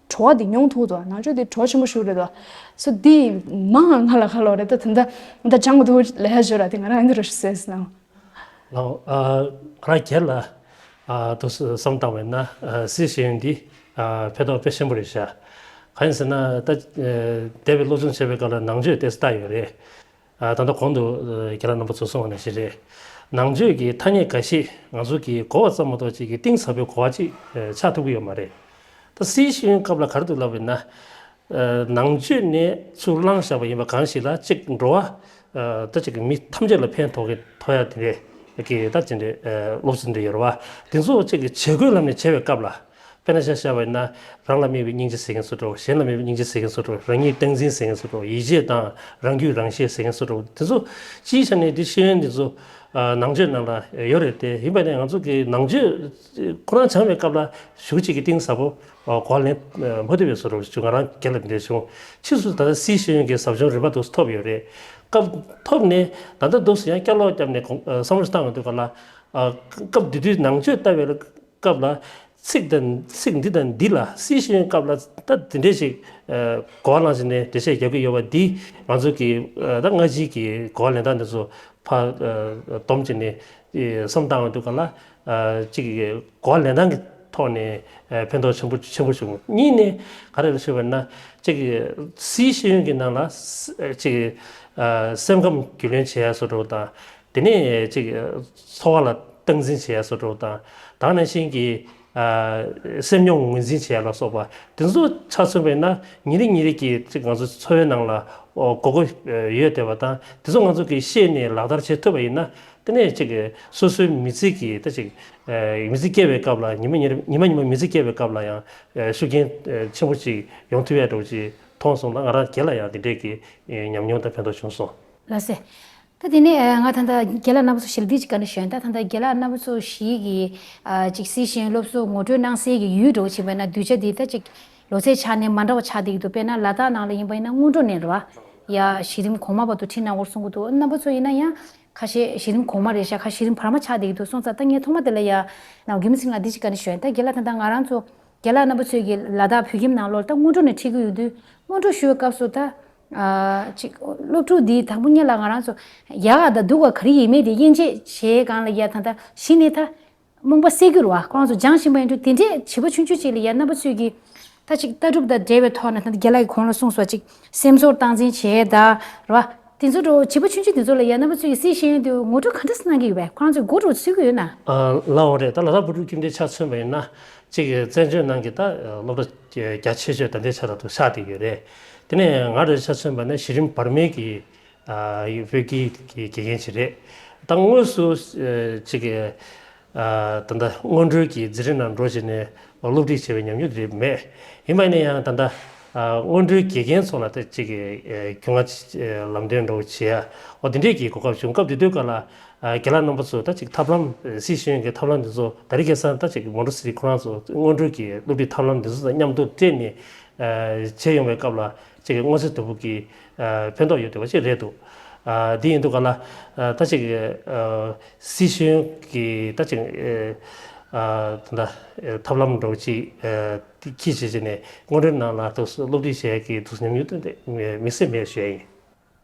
གྲོགས་འདི་མྱོང་ཐུབ་དོ། ནང་ཆོས་འདི་གྲོགས་ཆེན་པོ་ཞིག་རེད་དོ། སོ་འདི་མང་ང་ལ་ག་ལ་རེད། ད་ད་ད་སྦྱང་དགོས་འདུག་ལས་ཞོར་ར་དེ་ང་རང་འདི་རུ་ཞུ་ཟེར་ན། ལགས། ང་རང་སྒེར་ལ་དུ་བསམ་བཏང་བས་ན་སི་ཤེས་ཡོན་འདི་ཕན་ཐོགས་དཔེ་ཆེན་པོ་རེད་ཤག་གང་ཡིན་ཟེར་ན་ད་འདས་པའི་སློབ་སྦྱོང་བྱས་པའི་སྐབས་ལ་ནང་ཆོས་དེ་ལྟ་ཡོད་རེད། ད་ལྟ་གོང་དུ་རྒན་ལགས་རྣམ་པ་ཚོ་གསུངས་པ་ནང་བཞིན་རེད། ནང་ཆོས་ཀྱི་ཐ་སྙད་འགའ་ཤས་ང་ཚོ་གིས་གོ་བ་ཙམ་མ་གཏོགས་ཅིག་གི་གཏིང་ཟབ་པའི་གོ་བ་ཅིག་ཆགས་ཐུབ་ཀྱི་ཡོད་མ་རེད། ད་སི་ཤེས་ཡོན་སྐབས་ལ་ག་རེ་འདུག་ལབ་པ་ཡིན་ན། ནང་ཆོས་ནས་ཚུར་བླངས་བཞག་པ་ཡིན་པ་གང་ཞིག་ལ་ཅིག་འགྲོ་བ་ད་ཅིག་མི་ཐམས་ཅད་ལ་ཕན་ཐོགས་ཀྱི་ཐོགས་ཡ་དེ་འདྲས་ཀྱི་ད་ཅི་འདྲས་སློབ་ཚན་འདྲ་ཡོད་རེད་བ། དེ་ཚོ་ཅིག་བྱེད་སྒོའི་ལམ་ནས་བྱེད་པའི་སྐབས་ལ། དཔེར་ན་ཆ་བཞག་པ་ཡིན་ན་རང་ལ་དམིགས་པའི་སྙིང་རྗེ་ཟེར་མཁན་སུ་འགྲོ། གཞན་ལ་དམིགས་པའི་སྙིང་རྗེ་ཟེར་མཁན་སུ་འགྲོ། རང་ཉིད་སྟངས་འཛིན་ཟེར་མཁན་སུ་འགྲོ། ཡིད་ཆེས་དང་རང་རྒྱུད་རང་ཤེས་ཟེར་མཁན་སུ་འགྲོ། དེ་ཚོ་སྤྱིའི་ཆ་ནས་དེ་ཤེས་ཡོན་དེ་ཚོ་ནང་ཆོས་ནང་ལ་ཡོད་རེད་དེ། ཡིན་པ་ནས་ང་ཚོ་གི་ནང་ཆོས་ཁོ་རང་སྦྱང་བའི་སྐབས་ལ་ཞུ་གཅིག་གི་གཏིང་ཟབ་པོ་གོ་བ་ལེན་མ་ཐུབ་པའི་བཟོ་འདྲ་ཞིག་ང་རང་སྒེར་ལ་འདི་འདྲ་བྱུང་། ཕྱིས་སུ་ད་ལྟ་སི་ཤེས་ཡོན་གྱི་ཟབ་སྦྱོང་རིམ་པ་དུ་ཐོབ་ཡོད་རེད། སྐབས་ཐོབ་ནས་ད་ལྟ་འདུག་སེ་ཡང་བསྐྱར་ལོག་བརྒྱབ་ནས་བསམ་བློ་ཞིག་བཏང་ཡོང་དུས་ག་ལ། སྐབས་དེ་དུས་ནང་ཆོས་ལྟ་བའི་སྐབས་ལ་ཚིག་དང་ཚིག་འདི་དང་འདི་ལ་སི་ཤེས་ཡོན་སྐབས་ལ་ད་དེ་འདྲས་ཞིག་གོ་བ་བླངས་བྱས་ནས་འགྲེལ་བཤད་རྒྱག་གི་ཡོད་པ་འདི་ང་ཚོ་གི་ད་སྔ་ཕྱི་གི་གོ་བ་ལེན་སྟངས་འདི་ཚོ་ཕར་སྡོམ་བྱས་ནས་བསམ་བཏང་ཡོང་དུས་ག་ལ། ཅིག་གོ་བ་ལེན་སྟངས་ཀྱི་ཐོག་ནས་ཕན་ཐོགས་ཆེན་པོ་ཆེན་པོ་བྱུང་། གཉིས་ནས་ག་རེ་ལ་ཞུས་པ་ན་ཅིག་སིའི་ཤེས་ཡོན་གྱི་ནང་ལ་ཅིག་སེམས་ཁམས་རྒྱུས་ལོན་བྱེད་ཡ་བཟོ་འདྲ་དང་། དེ་ནས་ཅིག་འཚོ་བ་ལ་སྟངས་འཛིན་བྱེད་ཡ་བཟོ་འདྲ་དང་། ད་ག་ནང་བཞིན་གྱི་སེམས་མྱོང་ངོས་འཛིན་བྱེད་ཡ་ལ་སོགས་པ་དེ་ཚོ་ཆ་མཚོན་པ་ཡིན་ན་ཉིན་རེ་ཉིན་རེ་གི་ཅིག་ང་ཚོ་འཚོ་བའི་ནང་ལ་དགོས་མཁོ་ཡོད་བསྡད་པ་དང་། དེ་ཚོ་ང་ཚོ་གིས་ཤེས་ནས་ལག་བསྟར་བྱེད་ཐུབ་པ་ཡིན་ན། དེ་ནས་ཅིག་སོ་སོའི་མི་ཚེ་གི་ད་ཅིག་མི་ཚེ་སྐྱེལ་བའི་སྐབས་ལ་ཉི་མ་ཉིན་ཉི་མ་ཉི་མ་མི་ཚེ་སྐྱེལ་བའི་སྐབས་ལ་ཡང་ཤུགས་རྐྱེན་ཆེན་པོ་ཅིག་ཡོང་ཐུབ་ཡ་འདྲ་བོ་ཅིག་མཐོང་སོང་ལ། ང་རང་སྒེར་ལ་ཡང་དེ་འདྲས་ཀྱི་ཉམས་མྱོང་དང་ཕན་ཐོགས་བྱུང་སོང་། ལགས་སེ། ད་དེ་ནས་ང་ད་ལྟ་རྒན་ལགས་རྣམ་པ་ཚོ་ཞལ་འདི་ཅིག་ག་ནས་ཞུ་ཡིན། ད་ད་ལྟ་རྒན་ལགས་རྣམ་པ་ཚོ་བཞི་གིས་ཅིག་སིའི་ཤེས་ཡོན་སློབ་གསོ་ངོ་སྤྲོད་གནང་སའི་གི་ཡུལ་འདྲ་བོ་ཅིག་བས་ན་གདུལ་བྱ་འདི་ད་ཅིག་ལོ་ཚད་ཆ་ནས་མ་འདྲ་བ་ཆགས་བསྡད་ཀྱི་འདུག་དཔེར་ན་ལ་དྭགས་ནང་ལ་ཡིན་པ་ཡིན་ན་སྔོན་འགྲོ་ནས་རེད་བ། ཡ་གཞི་རིམ་གོང་མ་བར་དུ་ཁྲིད་གནང་བར་གསུང་གི་འདུག་རྣམ་པ་ཚོ་ཡིན་ན་ཡང་ཁ་ཤས་གཞི་རིམ་གོང་མ་རེད་ཤག་ཁ་གཞི་རིམ་བར་མ་ཆགས་བསྡད་ཀྱི་འདུག་སོང་ཙང་ད་ངས་ཐོག་མ་དེ་ལ་ཡ་ནམ་རྒྱུན་མི་ཚིག་ལ་འདི་ཅིག་ག་ནས་ཞུ་ཡིན། ད་རྒན་ལགས་ད་ལྟ་ང་རང་ཚོ་རྒན་ལགས་རྣམ་པ་ཚོས་ཀྱི་ལ་དྭགས་བོད་ཁྱིམ་ནང་ལོགས་ད་སྔོན་འགྲོ་ནས་ཁྲིད་ཀྱི་ཡོད་དུས་སྔོན་འགྲོ་ཞུ་བའི་སྐབས་སུ་ད་ཅིག་སློབ་ཕྲུག་འདི་དང་པོ་ཉིད་ལ་ང་རང་ཚོ་ཡག་ག་ད་སྡུག་ག་ག་རེ་ཡིན་མིན་དེ་དབྱེ་འབྱེད་བྱེད་སྒང་ལ་ཡ་ད་ལྟ་གཞི་ནས་ད། རྨོངས་པ་སེལ་རྒྱུ་རེད་བ། ཁོ་རང་ཚོ་སྦྱང་བཞིན་པ་ཡིན་དུས་དེ་འདྲས་བྱིས་པ་ཆུང་ཆུང་ཅིག་ལ་ཡ་རྣམ་པ་ཚོས་ཀྱི་ད་ཅིག་ལྟ་གྲུབ་དང་འབྲེལ་བའི་ཐོག་ནས་ད་རྒན་ལགས་ཀྱིས་གོང་ལ་གསུངས་སོ། ཅིག་སེམས་ཚོར་སྟངས་འཛིན་བྱས་ད་རེད་བ། དེ་ཚོ་འགྲོ་བྱིས་པ་ཆུང་ཆུང་དེ་ཚོ་ལ་ཡ་རྣམ་པ་ཚོས་ཀྱི་སིའི་ཤེས་ཡོན་དེ་ངོ་སྤྲོད་ག་འདྲ་སེ་གནང་གི་ཡོད་པས། ཁོ་རང་ཚོས་གོ་འགྲོ་ཚུད་ཀྱི་ཡོད་ན། ལའོ་རེད། ད་ལ་དྭགས་བོད་ཕྲུག་ཁྱིམ་སྡེ་ཆ་མཚོན་པ་ཡིན་ན་ཅིག་བཙན་བྱོལ་ནང་གི་ད་སློབ་གྲྭ་རྒྱ་ཆེ་ཤོས་ད་ལྟའི་ཆ་ལ་དུ་ཆགས་བསྡད་ཡོད་རེད། དེ་ནས་ང་རང་ཆ་མཚོན་པ་ན་གཞི་རིམ་བར་མའི་གི་བོད་ཀྱི་དགེ་རྒན་ཅིག་རེད། ད་དངོས་སུ་ཅིག་ད་ལྟ་སྔོན་འགྲོའི་གི་འཛིན་རིམ་ནང་འགྲོ་བྱས་ནས་སློབ་ཁྲིད་བྱས་པའི་ཉམས་མྱོང་དེ་མེད། ཡིན་པ་ཡིན་ན་ཡང་ད་ལྟ་ སྔོན་འགྲོའི་དགེ་རྒན་ཚོ་ལ་ད་ཅིག་གི་རྒྱུས་མངའ་ལམ་སྟོན་འདྲ་བོ་བྱེད་ཡ། འོ་དེ་འདྲས་ཀྱི་གོ་སྐབས་བྱུང་། སྐབས་དེ་དུས་སྐབས་ལ་རྒན་ལགས་རྣམ་པ་ཚོས་ད་ཅིག་ཐབས་ལམ་སྲིད་ཤེས་ཡོན་གྱི་ཐབས་ལམ་དེ་ཚོ་ད་རེས་ཁ་སང་ད་ཅིག་མོན་ཊོ་སི་རི་ཁོ་རང་ཚོ་སྔོན་འགྲོའི་གི་སློབ་ཁྲིད་ཐབས་ལམ་དེ་ཚོ་དང་མཉམ་དུ་སྤྲད་ནས་བྱས་ཡོང་བའི་སྐབས་ལ་ཅིག་མངོན་གསལ་དོད་པོ་གི་ཕན་ཐོགས་ཡོད་བསྡད་པ་ཅིག་རེད་འདུག། དེ་ཡིན་དུས་སྐབས་ལ་ད་ཅིག་སྲིད་ཤེས་ཡོན་གྱི་ད་ཅིག་ད་ལྟ་ཐབས་ལམ་འདྲ་བོ་ཅིག་ཁྱེད་བྱས་བྱས་ནས་སྔོན་འགྲོའི་ནང་ལ་ཐུགས་སུ་སློབ་ཁྲིད་བྱེད་ཡག་གི་ཐུགས་སུ་ཉམས་མྱོང་དེ་མི་སྲིད་མེད་ཞུ་ཡ་ཡིན།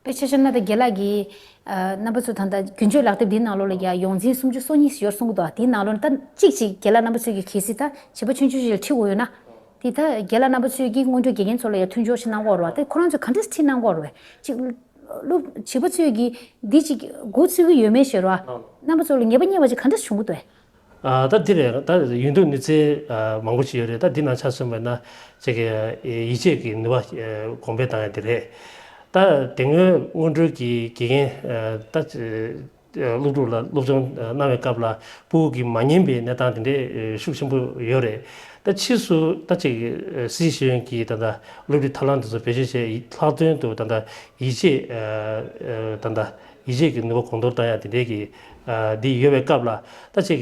དཔེ་ཆ་བཞག་ན་ད་རྒན་ལགས་ཀྱིས་རྣམ་པ་ཚོ་ད་ལྟ་རྒྱུན་སྤྱོད་ལག་དེབ་འདིའི་ནང་ལོགས་ལ་ཡ་ཡོངས་འཛིན་སུམ་ཅུ་སོ་གཉིས་ཡོད་གསུང་གི་འདུག། དེའི་ནང་ལོགས་ནས་ད་གཅིག་ཅིག་རྒན་ལགས་རྣམ་པ་ཚོས་ཀྱིས་གལ་སྲིད་ད་བྱིས་པ་ཆུང་ཆུང་ཞིག་ལ་ཁྲིད་དགོས་ཡོད་ན། དེ་ད་རྒན་ལགས་རྣམ་པ་ཚོས་ཀྱིས་སྔོན་འགྲོའི་དགེ་རྒན་ཚོ་ལ་ཡ་མཐུན་སྦྱོར་ཞིག་གནང་གི་ཡོད་རེད་བ། དེ་ཁོ་རང་ཚོས་ག་འདྲས་ཁྲིད་གནང་གི་ཡོད་རེད་བ། གཅིག་སློབ་བྱིས་པ་ཚོས་ཀྱིས་འདི་ཅིག་མགོ་ཚོད་ཀྱི་ཡོད་མེད་ཤེས་རོགས། རྣམ་པ་ཚོ་ལ་ངེས་པ་རྙེད་པ་ཅིག་ག་འདྲས་བྱུང་གི་འདུག། ད་འདི་རེད། ད་ཡོན་ཏན་ནུས་རྩལ་མང་པོ་ཞིག་ཡོད་རེད། ད་འདི་ནང་ཆ་མཚོན་པ་ན་ཅིག་ཡིད་ཆེས་ཀྱི་ནུས་པ་གོང་འཕེལ་བཏང་ཡ་དེ་རེད། ད་དེ་སྔོན་སྔོན་འགྲོའི་གི་དགེ་རྒན་ད་སློབ་ཕྲུག་ལ་སློབ་སྦྱོང་གནང་བའི་སྐབས་ལ་ཕྲུ་གུ་གིས་མ་ཉན་པའི་གནས་སྟངས་དེ་འདྲའི་ཤུགས་ཆེན་པོ་ཡོད་རེད། ད་ཕྱིས་སུ་ད་ཅིག་སྲིད་ཤེས་ཡོན་གྱི་ད་ལྟ་སློབ་ཁྲིད་ཐབས་ལམ་དེ་ཚོ་བེད་སྤྱོད་བྱས་ལྷག་དོན་དུ་ད་ལྟ་ཡིད་ཆེས་ད་ལྟ་ཡིད་ཆེས་ཀྱི་ནུས་པ་གོང་མཐོར་བཏང་ཡ་དེ་འདྲའི་གི་འདི་ཡོད་པའི་སྐབས་ལ་ད་ཅིག་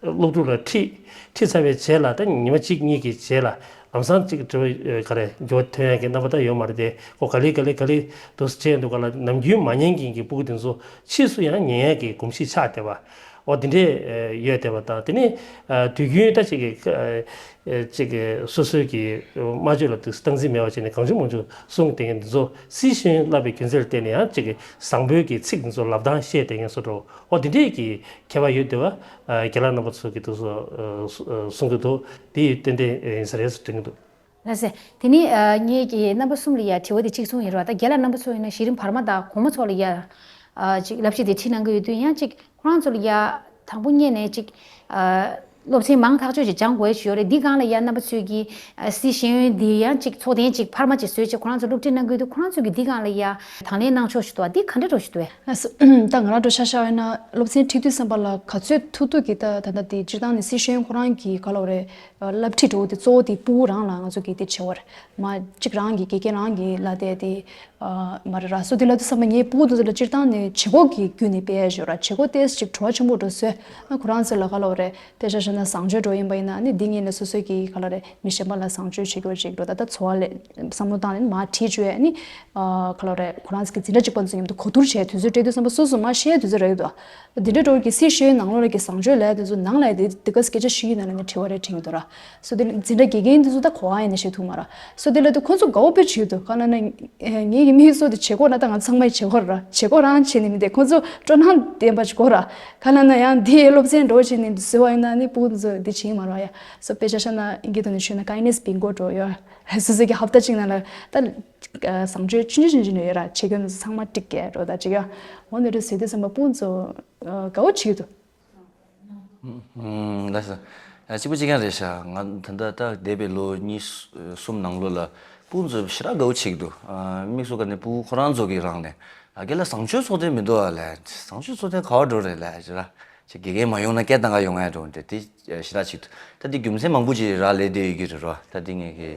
སློབ་ཕྲུག་ལ་ཁྲིད་ཁྲིད་ཚར་བའི་རྗེས་ལ་ད་ཉི་མ་གཅིག་གཉིས་ཀྱི་རྗེས་ལ་ལམ་སང་ཅིག་དྲི་བ་ག་རེ་འགྱུར་བ་ཐོན་ཡ་གི་རྣམ་པ་ད་ཡོད་མ་རེད་དེ། ཁོ་ག་ལེ་ག་ལེ་ག་ལེ་འདུག་སེ་བྱས་འདུག་ག་ལ། ནམ་རྒྱུན་མ་ཉན་མཁན་གྱི་ཕྲུ་གུ་དེ་ཚོ་ཕྱིས་སུ་ཡང་ཉན་ཡ་གི་གོམས་གཤིས་ཆགས་བསྡད་པ། འོ་དེ་འདྲས་ཡོད་བསྡད་པ་དང་། དེ་ནས་དུས་རྒྱུན་ད་ཅིག་གི་ཅིག་གི་སོ་སོའི་གི་སྨྲ་བརྗོད་ལ་སྟངས་འཛིན་མེད་པ་བྱས་ནས་གང་བྱུང་མང་བྱུང་གསུང་བསྡད་མཁན་འདི་ཚོ་སྲིད་ཤེས་ཡོན་བསླབ་པའི་རྒྱུ་མཚན་ལ་བརྟེན་ནས་ཡང་ཅིག་གི་བཟང་པོའི་གི་ཚིག་འདི་ཚོ་ལབ་སྟངས་ཤེས་བསྡད་མཁན་བཟོ་འདྲ། འོ་དེ་འདྲས་ཀྱི་ཁྱད་པར་ཡོད་བསྡད་པ་རྒན་ལགས་རྣམ་པ་ཚོ་གི་འདུག་སེ་གསུང་གི་འདུག། དེ་ཏན་ཏན་ཡིན་ས་རེད་ཟེར་དྲན་གྱི་འདུག། ལགས་སེ། དེ་ནས་ངེད་ཀྱི་རྣམ་པ་གསུམ་ལ་ཡ་དྲི་བ་དེ་གཅིག་གསུང་ཡིན་རོགས། ད་རྒན་ལགས་རྣམ་པ་ཚོ་ཡིན་ན་གཞི་རིམ་བར་མ་དང་གོང་མ་ཚོ་ལ་ཡ་ཅིག་བསླབ་བྱ་དེ་ཁྲིད་གནང་གི་ཡོད་དུས་ཡང་ཅིག་ཁོ་རང་ཚོ་ལ་ཡ་དང་པོ་ཉིད་ནས་ཅིག་སློབ་ཚན་མང་ཐག་ཆོད་ཅིག་སྦྱང་དགོས་ཡ་ཅིག་ཡོད་རེད། འདི་སྒང་ལ་ཡ་རྣམ་པ་ཚོས་ཀྱི་སྲིད་ཤེས་ཡོན་འདི་ཡང་ཅིག་ཚོགས་ཐེངས་ཅིག་འཕར་མ་ཅིག་བཟོས་ཅིག་ཁོ་རང་ཚོ་སློབ་ཁྲིད་གནང་གི་ཡོད་དུས་ཁོ་རང་ཚོ་གི་འདི་སྒང་ལ་ཡ་དང་ལེན་གནང་ཕྱོགས་ཤིག་འདུག་ཨ། འདི་ག་འདྲ་འགྲོ་ཤི་འདུག་ཨེ། ད་ང་རང་འགྲོ་ཤ་ཤ་ཡིན་ན་སློབ་ཚན་ཁྲིད་དུས་ཙམ་པ་ལ་ག་ཚོད་ཐུབ་ཐུབ་ཀྱིས་ད་ད་ལྟ་དེ་སྤྱིར་བཏང་ནས་སྲིད་ཤེས་ཡོན་ཁོ་རང་གི་ག་ལབ་རེད། བསླབ་ཁྲིད་འགྲོ་དེ་གཙོ་བོ་དེ་ཕྲུ་གུ་རང་ལ་ང་ཚོ་གིས་དེ་བྱེད་དགོས་རེད། མ་གཅིག་རང་གི་དགེ་རྒན་རང་གི་ལ་དེ་དེ་མ་རེད་ར། སོ་དེ་ལ་དུས་ཙམ་པ་ངའི་ཕྲུ་གུ་དེ་ཚོ་ལ་སྤྱིར་བཏང་ནས་བྱེད་སྒོ་གི་བརྒྱུད་ནས་སྤེལ་ཡ་ཞོར་ར། བྱེད་སྒོ་ཏོག་ཙམ་ཅིག་བྲོ་བ་ཆེན་པོ་འགྲོ་བཟོས་ཨ། ཁོ་རང་ཚོ་ལ་ག་ལབ་རེད། དེ་ཆ་བཞག་ན་བཟང་སྤྱོད་འགྲོ་ཡིན་པ་ཡིན་ན་ནི་འདི་ངེད་ནས་སོ་སོ་གི་ག་ལབ་རེད། མི་གཞན་པ་ལ་བཟང་སྤྱོད་བྱེད་དགོས་ཅིག་འགྲོ། ད་ལྟ་འཚོ་བ་ལས་བསམ་བློ་བཏང་ནས་མ་བྲིས་བཅུག་ཨ་ནི། ཨ་ག་ལབ་རེད། ཁོ་རང་ཚོ་གི་འཛིན་གྲྭ་གཅིག་པ་ཚོ་མཉམ་དུ་གོ་བསྡུར་བྱས་དུས་ཚོད་སྤྲད་དུས་ཙམ་པ་སོ་སོ་མ་ཤེས་དུས་ཚོད་རག་གི་འདུག། འདི་འདྲ་འགྲོ་གི་སྲིད་ཤེས་ཡོན་ནང་ལོགས་ལ་གི་བཟང་སྤྱོད་ལབ་དུས་ཚོད་ནང་ལ་དེ་དེ་ག་སྐད་ཆ་ཞུ་ཡི་ན་ལ་ནི་དྲི་བ་རེ་དྲིས་ཀྱི་འདུག་ར། སོ་དེ་འཛིན་གྲྭ་དགེ་རྒན་དུས་ཚོད་ད་གོ་བ་ཡིན་ན་ཤེས་ཐུབ་མ་ར། སོ་དེ་ལ་དུ་ཁོ་ཚོ་དགའ་བོ་དཔེ་བྱེད་འདུག། ག་ལབ་ན་ངེད་ཀྱི་དམིགས་སུ་དེ་བྱེད་སྒོ་ན་ད་ང་ཚང་མའི་བྱེད་སྒོ་ར། བྱེད་སྒོ་རང་བྱེད་ནི་མི་འདུག། ཁོ་ཚོ་སྤྲོ་སྣང་ལྡན་པ་ཅིག་དགོས་ར། ག་ལབ་ན་ཡང་དེ་སློབ་ཚན་འགྲོ་བྱེད་ནི་འདི་བཟོས་བ་ཡིན་ན་ནི་ཕྲུ་གུ་ཚོ་འདི་བྱེད་མ་ར་ཡ། སོ་དཔེ་ཆ་བཞག་ན་ཨིན་སྐད་ཐོག་ནས་ཞུས་ན་ཀའིན་ནེ་སི་བིང་གོ་འགྲོ་ཡོད། སོ་སོ་གི་ཧབ་ཏ་གཅིག་ནང་ལ་ད་བཟང་སྤྱོད་ཆུང་ཆུང་ཆུང་ཆུང་ཡོད་ར། བྱེད་མཁན་ཚང་མ་ཀྲིག་གེ་རོ་ད་ཅིག་ཡ། འོ་འདི་འདྲ་ཟེར་དུས་ཙམ་པ་ཕྲུ་གུ་ཚོ་དགའ་བོ་བྱེད་ཀྱི་འདུག། ལགས་སོ། གཅིག་པ་གཅིག་རྐྱང་རེད་ཤག། ང་ད་ལྟ་ད་འདས་པའི་ལོ་གཉིས་གསུམ་ནང་ལོགས་ལ་ཕྲུ་གུ་ཚོ་ཞེ་དྲག་དགའ་བོ་བྱེད་ཀྱི་འདུག། དམིགས་སུ་བཀར་ནས་ཕྲུ་གུ་ཁོ་རང་ཚོ་གི་རང་ནས་ཨ་རྒན་ལགས་བཟང་སྤྱོད་ཚོགས་ཐེངས་མི་འདུག་ཨ་ལས། བཟང་སྤྱོད་ཚོགས་ཐེངས་ག་པར་འགྲོ་རེད་ལས་ཅེས་ར། ཅིག་དགེ་རྒན་མ་ཡོང་ན་སྐད་གཏོང་ག་ཡོང་ཡ་འགྲོ་འདྲ་དེ་ཞེ་དྲག་ཅིག་འདུག། ད་དེ་རྒྱུ་མཚན་མང་པོ་ཅིག་རག་ལས་བསྡད་ཡོད་ཀྱི་རེད་ར། ད་དེ་ངས་ཀྱི་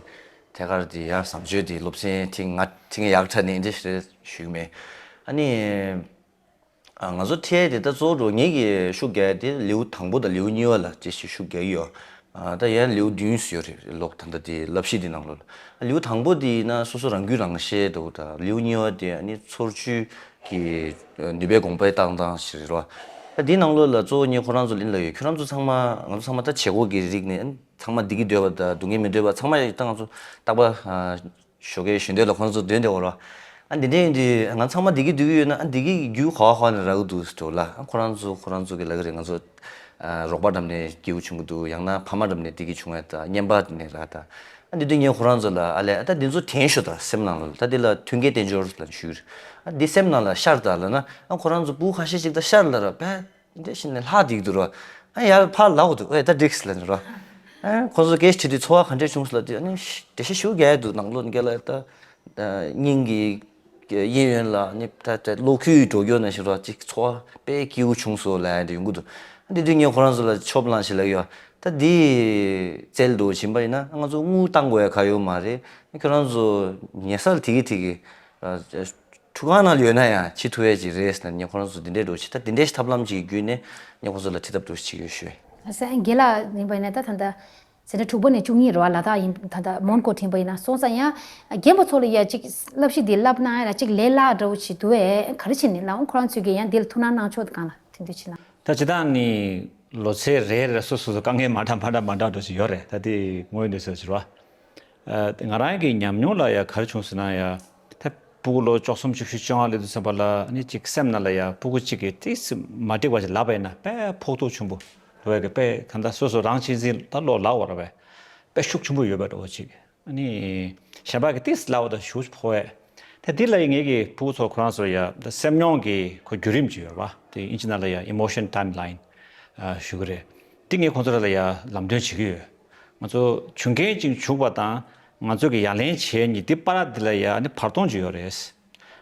ཐད་ཀར་དེ་ཡང་བཟང་སྤྱོད་དེ་སློབ་ཚན་ཐེངས་ལྔ་ཐེངས་ཡག་ཕྲ་ནས་འདི་ཞེས་ཞུས་མེད། ཨ་ནི་ང་ཚོ་ཁྲིད་དེ་ད་གཙོ་བོ་ངེད་ཀྱི་ཤུགས་རྒྱག་དེ་ལེའུ་དང་པོ་དང་ལེའུ་གཉིས་པ་ལ་དེ་ཞིག་ཤུགས་རྒྱག་གི་ཡོད། ད་ཡང་ལེའུ་བདུན་ཡོད་རེད་ལོག་ད་ལྟ་དེ་བསླབ་གཞི་དེ་ནང་ལོགས་ལ། ལེའུ་དང་པོ་དེ་ཡིན་ན་སོ་སོ་རང་རྒྱུད་རང་བཤད་འདུག། ད་ལེའུ་གཉིས་པ་དེ་ཨ་ནི་ཚོར་ཆུད་ཀྱི་ནུས་པའི་དགོངས་པའི་བཏང་སྟངས་ཞིག་རེད་བ། ད་དེའི་ནང་ལོགས་ལ་གཙོ་བོ་ངས་ཁོ་རང་ཚོ་ལ་ཡིན་ལབ་ཡོད། ཁྱོད་རང་ཚོ་ཚང་མ་ང་ཚོ་ཚང་མ་ད་བྱེད་སྒོ་གི་རིགས་ནས་ཚང་མ་བསྡད་ཀྱི་འདོད་པ་དང་སྡུག་བསྔལ་མི་འདོད་པ་ཚང་མ་ད་ང་ཚོ་རྟག་པར་ཞོགས་ཀའི་གཞོན་དུས་ལ་ཁོ་རང་ཚོ་སྡོད་བསྡད་ཡོད་རེད་བ། ཨ་འདི་འདྲ་ཡིན་དུས་ང་ཚང་མ་བསྡད་ཀྱི་སྡོད་ཀྱི་ཡོད་ན་ཨ་འདི་གི་རྒྱུ་ག་བ་ག་བ་ནས་རག་གི་འདུག་ཟེར་འདྲ་བོ་ལ། ཨ་ཁོ་རང་ཚོ་ཁོ་རང་ཚོ་གི་ལབ་ཀྱི་རེད། ང་ཚོ་རོགས་པ་འགྲམ་ནས་སྐྱེས་བུ་བྱུང་གི་འདུག། ཡང་ན་ཕ་མ་འགྲམ་ནས་བསྡད་ཀྱི་བྱུང་བས་ད་བརྙན་པར་ནས་རག་ད། ཨ་འདི་དུས་ངས་ཁོ་རང་ཚོ་ལ་ཨ་ལས་ད་འདི་ཚོ་དྲན་ཤོག་ད་སེམས་ནང་ལ། ད་འདི་ལ་མཐུན་རྐྱེན་དཔལ་འབྱོར་ལ་ཞུས། ཨ་འདི་སེམས་ནང་ལ་ཤར་ད་ལབ་ན་ཨ་ཁོ་རང་ཚོ་བུ་ཁ་ཤས་ཤིག་ད་ཤར་ལ་ར་བས་འདི་བཞིན་ནས་ལྷག་བསྡད་ཀྱི་འདུག་ར། ཨ་ཡར་ཕར་ལབ་འདུག། ཨེ་ད་འགྲིགས་ལབ་ནས་ར། ཨ་ཁོ་ཚོ་སྐད་ཆ་དྲིས་དུས་ཚོར་བ་ག་འདྲས་བྱུང་སོང་ལབ་དུས་ཨ་ནི་འགྲེལ་བཤད་ཞུ་རྒྱག་འདུག། ནང་ལོགས་ནས་ལ་ད་སྙིང་གི་གཡས་གཡོན་ལ་ནི་ད་ད་གློ་ཁུག་འགྲོ་རྒྱུ་ན་ཞིག་ར་ཅིག་ཚོར་བ་དཔེ་སྐྱིད་པོ་བྱུང་སོང་ལབ་ཡ་འདི་ཡོང་གི་འདུག། ཨ་འདི་དུས་ངས་ཁོ་རང་ཚོ་ལ་ཆོབ་ལངས་ཤིག་ལབ་ཡོད། ད་འདི་རྩལ་འདྲ་བོ་ཕྱིན་པ་ཡིན་ན་ང་ཚོ་དངུལ་བཏང་དགོས་ཡ་གང་ཡོད་མ་རེད། ཁྱོད་རང་ཚོ་ཉལ་ས་ལ་དེ་གི་དེ་གི་ཨ་ཁྲུས་ཁང་ནང་ལ་ཡོད་ན་ཡང་བྱེད་ཐུབ་ཡ་ཅིག་རེད་ཟེར་ནས་ངས་ཁོ་རང་ཚོ་འདི་འདྲའི་འདྲ་བོ་བྱེད། ད་འདི་འདྲའི་ཐབས་ལམ་ཅིག་གི་བརྒྱུད་ནས་ངས་ཁོ་ཚོ་ལ་ཁྲིད་ཐབས་འདྲ་བོ་བྱེད་ཀྱི་ཡོད་ཞུ། ཨ་ས་རྒན་ལགས་ཡིན་པ་ཡིན་ན་ད་ད་ལྟ་ཟེར་ན་དྲུག་པ་ནས་བཅུ་གཉིས་རེད་བ། ལ་དྭགས་ཡིན། ད་ལྟ་མོན་གྷོ་དྲན་པ་ཡིན་ན་སོང་ཙང་ཡང་རྒན་པ་ཚོ་ལ་ཡ་ཅིག་བསླབ་གཞི་འདི་བསླབ་གནང་ཡ་ལ་ཅིག་ལས་སླ་འདྲ་བོ་ཅིག་འདུག་ཨེ། ག་རེ་བྱས་ནས་ལའང་ཁོ་རང་ཚོས་ཀྱི་ཡང་འདི་ལ་ཐུགས་སྣང་གནང་ཕྱོགས་དེ་གང་ལ་དེ་འདྲ་བྱས་ན། ད་སྤྱིར་བཏང་ནི་ལོ་ཚད་རེ་རེ་སོ་སོ་སོ་དཀའ་ངལ་མ་འདྲ་མ་འདྲ་མ་འདྲ་འདྲ་ཞིག་ཡོད་རེད། ད་དེ་དངོས་ཡོད་འདུག་ཟེར་ཞུ་བ། ཨ་ང་རང་གི་ཉམས་མྱོང་ལ་ཡ་ག་རེ་བྱུང་ཟེར་ན་ཡ། ད་ཕྲུ་གུ་ལོ་བཅུ་གསུམ་བཅུ་བཞི་བཅོ་ལྔ་སླེབས་དུས་ཙམ་པ་ལ་ནི་ཅིག་སེམས་ནང་ལ་ཡ་ཕྲུ་གུ་གཅིག་གིས་ཏིས་མ་འགྲིག་པ་ཞིག་ལབ་པ་ཡིན་ན་དཔེ་ཕོག་ཐུག་ཆེན་པོ་འགྲོ་ཡ་གི་དཔེ་གང་ལྟར་སོ་སོ་རང་གཅེས་འཛིན་ད་བློ་ལ་བར་བས་དཔེ་ཤུགས་ཆེན་པོ་ཡོད་པ་འདྲ་བོ་ཅིག་ཨ་ནི་གཞན་པ་གི་ཏིས་ལབ་པ་དང་ཞུ་ཕོ་བས། ད་འདི་ལ་ཡི་ངེད་ཀྱི་ཕྲུ་གུ་ཚོ་ཁོ་རང་ཚོ་ཡ་ད་སེམས་མྱོང་གི་ཁོ་བརྒྱུད་རིམ་ཅིག་ཡོད་རེད་བ། དེ་ཨིན་ཇི་ནང་ལ་ཡ་emotion timeline ཞུ་གི་རེད། འདི་ངས་ཁོང་ཚོ་ལ་ཡ་ལམ་སྟོན་བྱེད་ཀྱི་ཡོད། ང་ཚོ་བྱུང་རྐྱེན་ཅིག་བྱུང་བ་དང་ང་ཚོ་གི་ཡ་ལན་བྱེད་ཉིད་འདི་བར་འདི་ལ་ཡ་ནི་བར་སྟོང་ཅིག་ཡོད་རེད།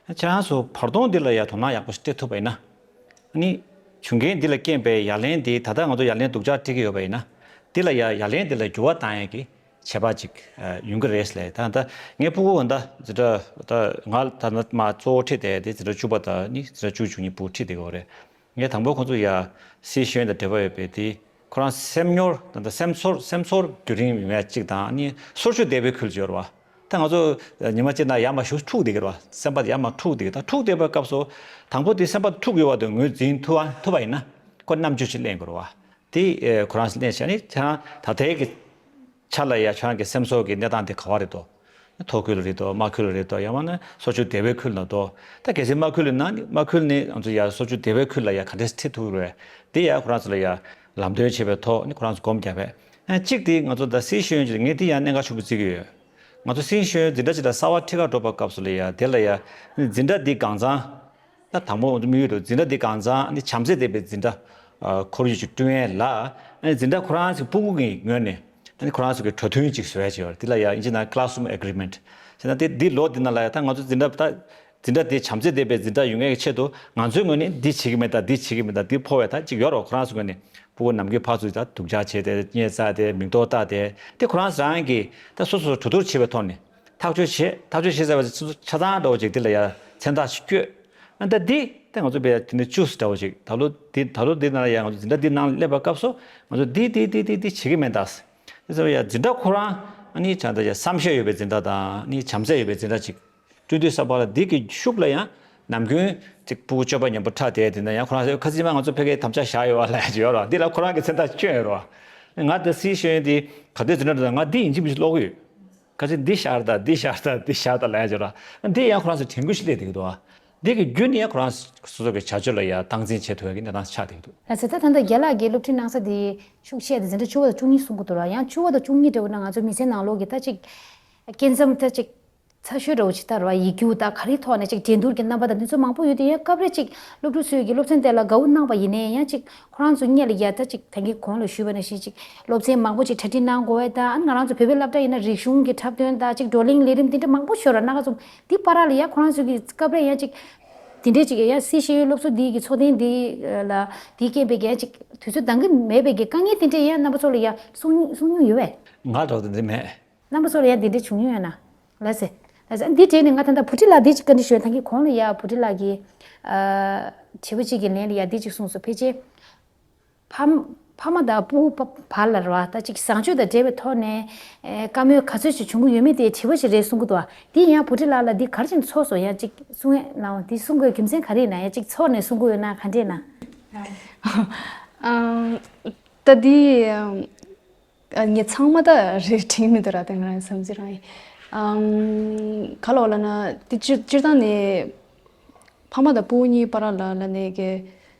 ཁྱེད་རང་ཚོ་བར་སྟོང་འདི་ལ་ཡ་དོ་སྣང་ཡག་པོ་ཞིག་སྤྲད་ཐུབ་པ་ཡིན་ན། ཨ་ནི་བྱུང་རྐྱེན་འདི་ལ་རྐྱེན་པས་ཡ་ལན་འདི་ད་ལྟ་ང་ཚོ་ཡ་ལན་སྡུག་ཅག་སྤྲད་ཀྱི་ཡོད་པ་ཡིན་ན། འདི་ལ་ཡ་ཡ་ལན་འདི་ལ་འགྱུར་བ་བཏང་ཡས་ཀྱི་བྱེད་པ་ཅིག་ཡོང་གི་རེད་ལས། ད་ད་ངའི་ཕྲུ་གུ་འདི་འཛིན་གྲྭ་ད་ང་ད་ནི་མ་གཙོ་བོ་ཁྲིད་དེ་དེ་འཛིན་གྲྭ་བཅུ་པ་དང་ནི་འཛིན་གྲྭ་བཅུ་བཅུ་གཉིས་ཕྲུ་གུ་ཁྲིད་དེ་ཡོད་རེད། ངས་དང་པོ་ཁོང་ཚོ་ཡ་སྲིད་གཞུང་དང་འབྲེལ་བ་ཡོད་པའི་དེ་ཁོ་རང་སེམས་ཉོར་ད་ལྟ་སེམས་ཚོར་སེམས་ཚོར་བརྒྱུད་རིམ་ཡོང་ཡ་གཅིག་དང་ནི་སོར་ཆུད་བདེ་བའི་ཁུལ་ཡོད་རེད་བ། ད་ང་ཚོ་ཉི་མ་གཅིག་ན་ཡར་མར་ཞུ་འཁྲུག་བསྡད་ཀྱི་རེད་བ། སེམས་པ་དེ་ཡར་མར་འཁྲུག་བསྡད་ཀྱི། ད་འཁྲུག་བསྡད་པའི་སྐབས་སུ་དང་པོ་དེ་སེམས་པ་འཁྲུག་ཡོད་བ་དེ་ངོས་འཛིན་ཐུབ་ཐུབ་པ་ཡིན་ན་ཁོ་རྣམ་དཔྱོད་ཅིག་ལེན་དགོས་རེད་བ། དེ་ཁོ་རང་ལེན་བྱས་ནས་ཁྱེད་རང་ད་ལྟའི་གི་ཆ་ལ་ཡ་ཁྱོད་རང་གི་སེམས་ཚོར་གྱི་གནས་སྟངས་དེ་ག་བ་རེད་དོ། ཐོག་ཁུལ་རེད་དོ། མ་ཁུལ་རེད་དོ། ཡང་མིན་ན་སོར་ཆུད་བདེ་བའི་ཁུལ་ན་དོ། ད་གལ་སྲིད་མ་ཁུལ་ན་ནི་མ་ཁུལ་ནི་ང་ཚོ་ཡ་སོར་ཆུད་བདེ་བའི་ཁུལ་ལ་ཡ་ག་འདྲས་ཁྲིད་ཐུབ་རེད། དེ་ཡ་ཁོ་རང་ཚོ་ལ་ཡ་ལམ་སྟོན་བྱེད་པའི་ཐོག་ནི་ཁོ་རང་ཚོ་སྒོམ་རྒྱབ་པས། ཨ་གཅིག་དེ་ང་ཚོ་ད་སྲིད་གཞུང་ཅིག་ངས་དེ་ཡ་གནད་འགག་ཆེན་པོ་བརྩི་གི་ཡོད། ང་ཚོ་སྲིད་གཞུང་འཛིན་གྲྭ་ཅིག་ལ་གསར་པ་ཁྲིད་ག་འགྲོ་བའི་སྐབས་སུ་ལ་ཡ་དེ་ལ་ཡ་འཛིན་གྲྭ་འདི་གང་ཚང་། ད་དང་པོ་དམིགས་ཡུལ་དུ་འཛིན་གྲྭ་འདི་གང་ཚང་ནི་བྱམས་བརྩེ་ལྡན་པའི་འཛིན་གྲྭ་ཁོར་ཡུག་ཅིག་བསྐྲུན་ཡས་ལ། ཨ་ནི་འཛིན་གྲྭ་ཁོ་རང་ཚོའི་ཕྲུ་གུ་གི་ངོས་ནས་ཨ་ནི་ཁོ་རང་ཚོ་གི་གྲོས་མཐུན་ཅིག་བཟོ་ཡས་ཅིག་ཡོད་རེད། འདི་ལ་ཡ་ཨིན་ཇི་ནང་classroom agreement ཟེར་ན་དེ་འདི་ལོ་འདི་ནང་ལ་ཡ་ད་ང་ཚོ་འཛིན་གྲྭ་ད་འཛིན་གྲྭ་དེ་བྱམས་བརྩེ་ལྡན་པའི་འཛིན་གྲྭ་ཡོང་ཡས་ཀྱི་ཆེད་དུ་ང་ཚོའི་ངོས་ནས་འདི་བྱེད་ཀྱི་མེད་ད་འདི་བྱེད་ཀྱི་མེད་ད་འདི་ཕོག་པས་ད་ཅིག་ཡོད་རེད། ཁོ་རང་ཚོའི་ངོས་ནས་ཕྲུ་གུ་ནམ་རྒྱུན་ཕར་ཚུར་ད་སྡུག་ཅག་བྱས་ཏེ་བརྙས་བཅག་སྟེ་མིང་འདོགས་བཏགས་ཏེ་དེ་ཁོ་རང་ཚོ་རང་གིས་ད་སོ་སོ་གྲོས་བསྡུར་བྱེད་པའི་ཐོག་ནས། ཐག་གཅོད་བྱེད་ཐག་གཅོད་བྱེད་ཟེར་བ་ཆ་ཚང་འདྲ་བོ་ཅིག་འདི་ལ་ཡ་མཚན་རྟགས་ཤིག་བཀོད། ཨ་ད་འདི་ད་ང་ཚོ་བས་དེ་ནས་ཅུས་འདྲ་བོ་ཅིག་ད་ལོ་འདི་ད་ལོ་འདི་ནང་ལ་ཡ་ང་ཚོ་འཛིན་གྲྭ་འདི་ནང་སླེབས་པའི་སྐབས་སུ་ང་ཚོ་འདི་འདི་འདི་འདི་འདི་བྱེད་ཀྱི་མེད་ད། དེ་ཚོ་ཡ་འཛིན་གྲྭ་ཁོ་རང་ཨ་ནི་ཆ་ད་ཡ་བསམ་ཤེས་ཡོད་པའི་འཛིན་གྲྭ་དང་ཨ་ནི་བྱམས་བརྩེ་ཡོད་པའི་འཛིན་གྲྭ་ཅིག་བསྐྲུན་དུས་ཙམ་པ་ལ་འདི་གི་ཤུགས་ལ་ཡང་ནམ་རྒྱུན་ཅིག་ཕྲུ་གུ་སྤྱོད་པ་ཉམས་པོ་ཁྲ་དེ་དེ་ན་ཡང་ཁོ་རང་ཁ་སང་མ་ང་ཚོ་ཕ་གིའི་དམ་བཅའ་བཞག་ཡོད་བ་ལ་ཡ་ཅིག་ཡོད་རེད་བ། འདི་ལ་ཁོ་རང་གི་མཚན་རྟགས་བསྐྱོན་ཡོད་རེད་བ། ང་དེ་སྲིད་གཞུང་འདི་ག་དུས་འཛིན་གྲྭ་དང་ང་འདི་ཡིན་གཅིག་མིན་གཅིག་ཀློག་གི་ཡོད། ཁ་ཅིག་འདི་ཤར་ད་འདི་ཤར་ད་འདི་ཤར་ད་ལ་ཡ་ཅིག་ར། འདི་ཡང་ཁོ་རང་ཚོ་དྲན་སྐུལ་ཞིག་སླེབས་བསྡད་ཀྱི་འདུག་བ། འདི་གི་རྒྱུ་ནི་ཡང་ཁོ་རང་སོ་སོ་གི་བྱ་སྤྱོད་ལ་ཡ་སྟངས་འཛིན་བྱེད་ཐུབ་ཡ་གི་གནས་སྟངས་ཆགས་བསྡད་ཀྱི་འདུག་ལགས་སོ། ད་ད་ལྟ་རྒན་ལགས་ཀྱིས་སློབ་ཁྲིད་གནང་ས་དེ་ཤུགས་ཆེ་དེ་འཛིན་གྲྭ་བཅུ་པ་དང་བཅུ་གཉིས་གསུང་གི་འདུག་ར། ཡང་བཅུ་པ་དང་བཅུ་གཉིས་འདྲ་བོ་ན་ང་ཚོ་མི་ཚེ་ནང་ལོགས་ཀྱི་ད་ཅིག་སྐྱེ་མཚམས་ད་ཅིག་ཚ་ཤོས་འདྲ་བོ་ཅིག་ལྟར་བ་ཡིག་རྒྱུགས་དང་ག་རེའི་ཐོག་ནས་ཅིག་འགྲན་བསྡུར་གྱི་རྣམ་པ་དང་དེ་ཚོ་མང་པོ་ཡོད་དེ། ཡང་སྐབས་རེ་ཅིག་སློབ་ཕྲུག་ཚོས་ཀྱི་སློབ་ཚན་དེ་ལ་དགའ་བོ་གནང་བ་ཡིན་ནའི་ཡང་ཅིག་ཁོ་རང་ཚོ་སྔོན་ལ་ཡ་ད་ཅིག་ད་གིན་གོང་ལ་ཞུས་པ་ནང་བཞིན་ཅིག་སློབ་ཚན་མང་པོ་ཅིག་གྲ་སྒྲིག་གནང་དགོས་པ་དང་། ཨ་ང་རང་ཚོ་བོད་པའི་སློབ་གྲྭ་ཡིན་ན་རིག་གཞུང་གི་འཁྲབ་སྟོན་དང་ཅིག་བགྲོ་གླེང་ལས་རིམ་དེ་འདྲ་མང་པོ་ཤོར་བ་སྣ་ཁ་ཚོ་འདི་བར་ལ་ཡ་ཁོ་རང་ཚོ་གི་སྐབས་རེ་ཡང་ཅིག་དེ་འདྲས་ཅིག་ཡ་སྲིད་ཤེས་ཡོན་སློབ་གསོ་འདི་གི་ཚོགས་ཐེངས་འདི་ལ་འདི་རྐྱེན་པས་ཀྱི་ཡ་ཅིག་དུས་ཚོད་འདང་གི་མེད་པའི་གི་དཀའ་ངལ་དེ་འདྲས་ཡ་རྣམ་པ་ཚོ་ལ་ཡ་གསུང་གསུང་མྱོང་ཡོད་པས། ང་འདྲ་བོ་དེ་འདྲས་མེད། རྣམ་པ་ཚོ་ལ་ཡང་འདི་འདྲ་བྱུང་མྱོང་ཡོད་ན། ལགས་སེ། ལགས་སེ། འདི་དྲན་ནས་ང་ད་ལྟ་བུ་ཁྲིད་ལགས་འདི་ཅིག་བཀའ་འདྲི་ཞུ་ཡ། ད་གིན་གོང་ལ་ཡ་བུ་ཁྲིད་ལགས་ཀྱིས་ཨ་དྲི་བ་གཅིག་གི་ལན་ལ་ཡ་འདི་ཅིག་གསུངས་སོང་། ཕལ་ཆེར་ཕ་ཕ་མ་དང་ཕྲུ་གུ་བར་ལ་རེད་བ། ད་ཅིག་བཟང་སྤྱོད་དང་འབྲེལ་བའི་ཐོག་ནས་ཨེ་བཀའ་མོལ་ག་ཚོད་ཅིག་བྱུང་གི་ཡོད་མེད་དེ་དྲི་བ་ཞིག་རེད་གསུང་གི་འདུག་བ། འདི་ཡང་བུ་ཁྲིད་ལགས་ལ་འདི་ག་རེ་བྱས་ནས་ཚོར་སོང་། ཡང་ཅིག་གསུང་ཡ་གནང་བ་འདི་གསུང་དགོས་རྒྱུ་མཚན་ག་རེ་ཡིན་ན། ཡང་ཅིག་ཚོར་ནས་གསུང་གི་ཡོད་ན་ག་འདྲས་ན། ཨ་ད་འདི། ཨ་ངས་ཚང་མ་ད་རེད་དྲན་མི་འདུག་ར། དེ་ང་རང་བསམ་ཚུལ་རང་ཡིན། ཨམ། ག་ལ་བ་ལ་ན་དེ་སྤྱིར་སྤྱིར་བཏང་ནས་ཕ་མ་དང་ཕྲུ་གུ་གཉིས་བར་ལ་ལ་ནས་ཀྱི་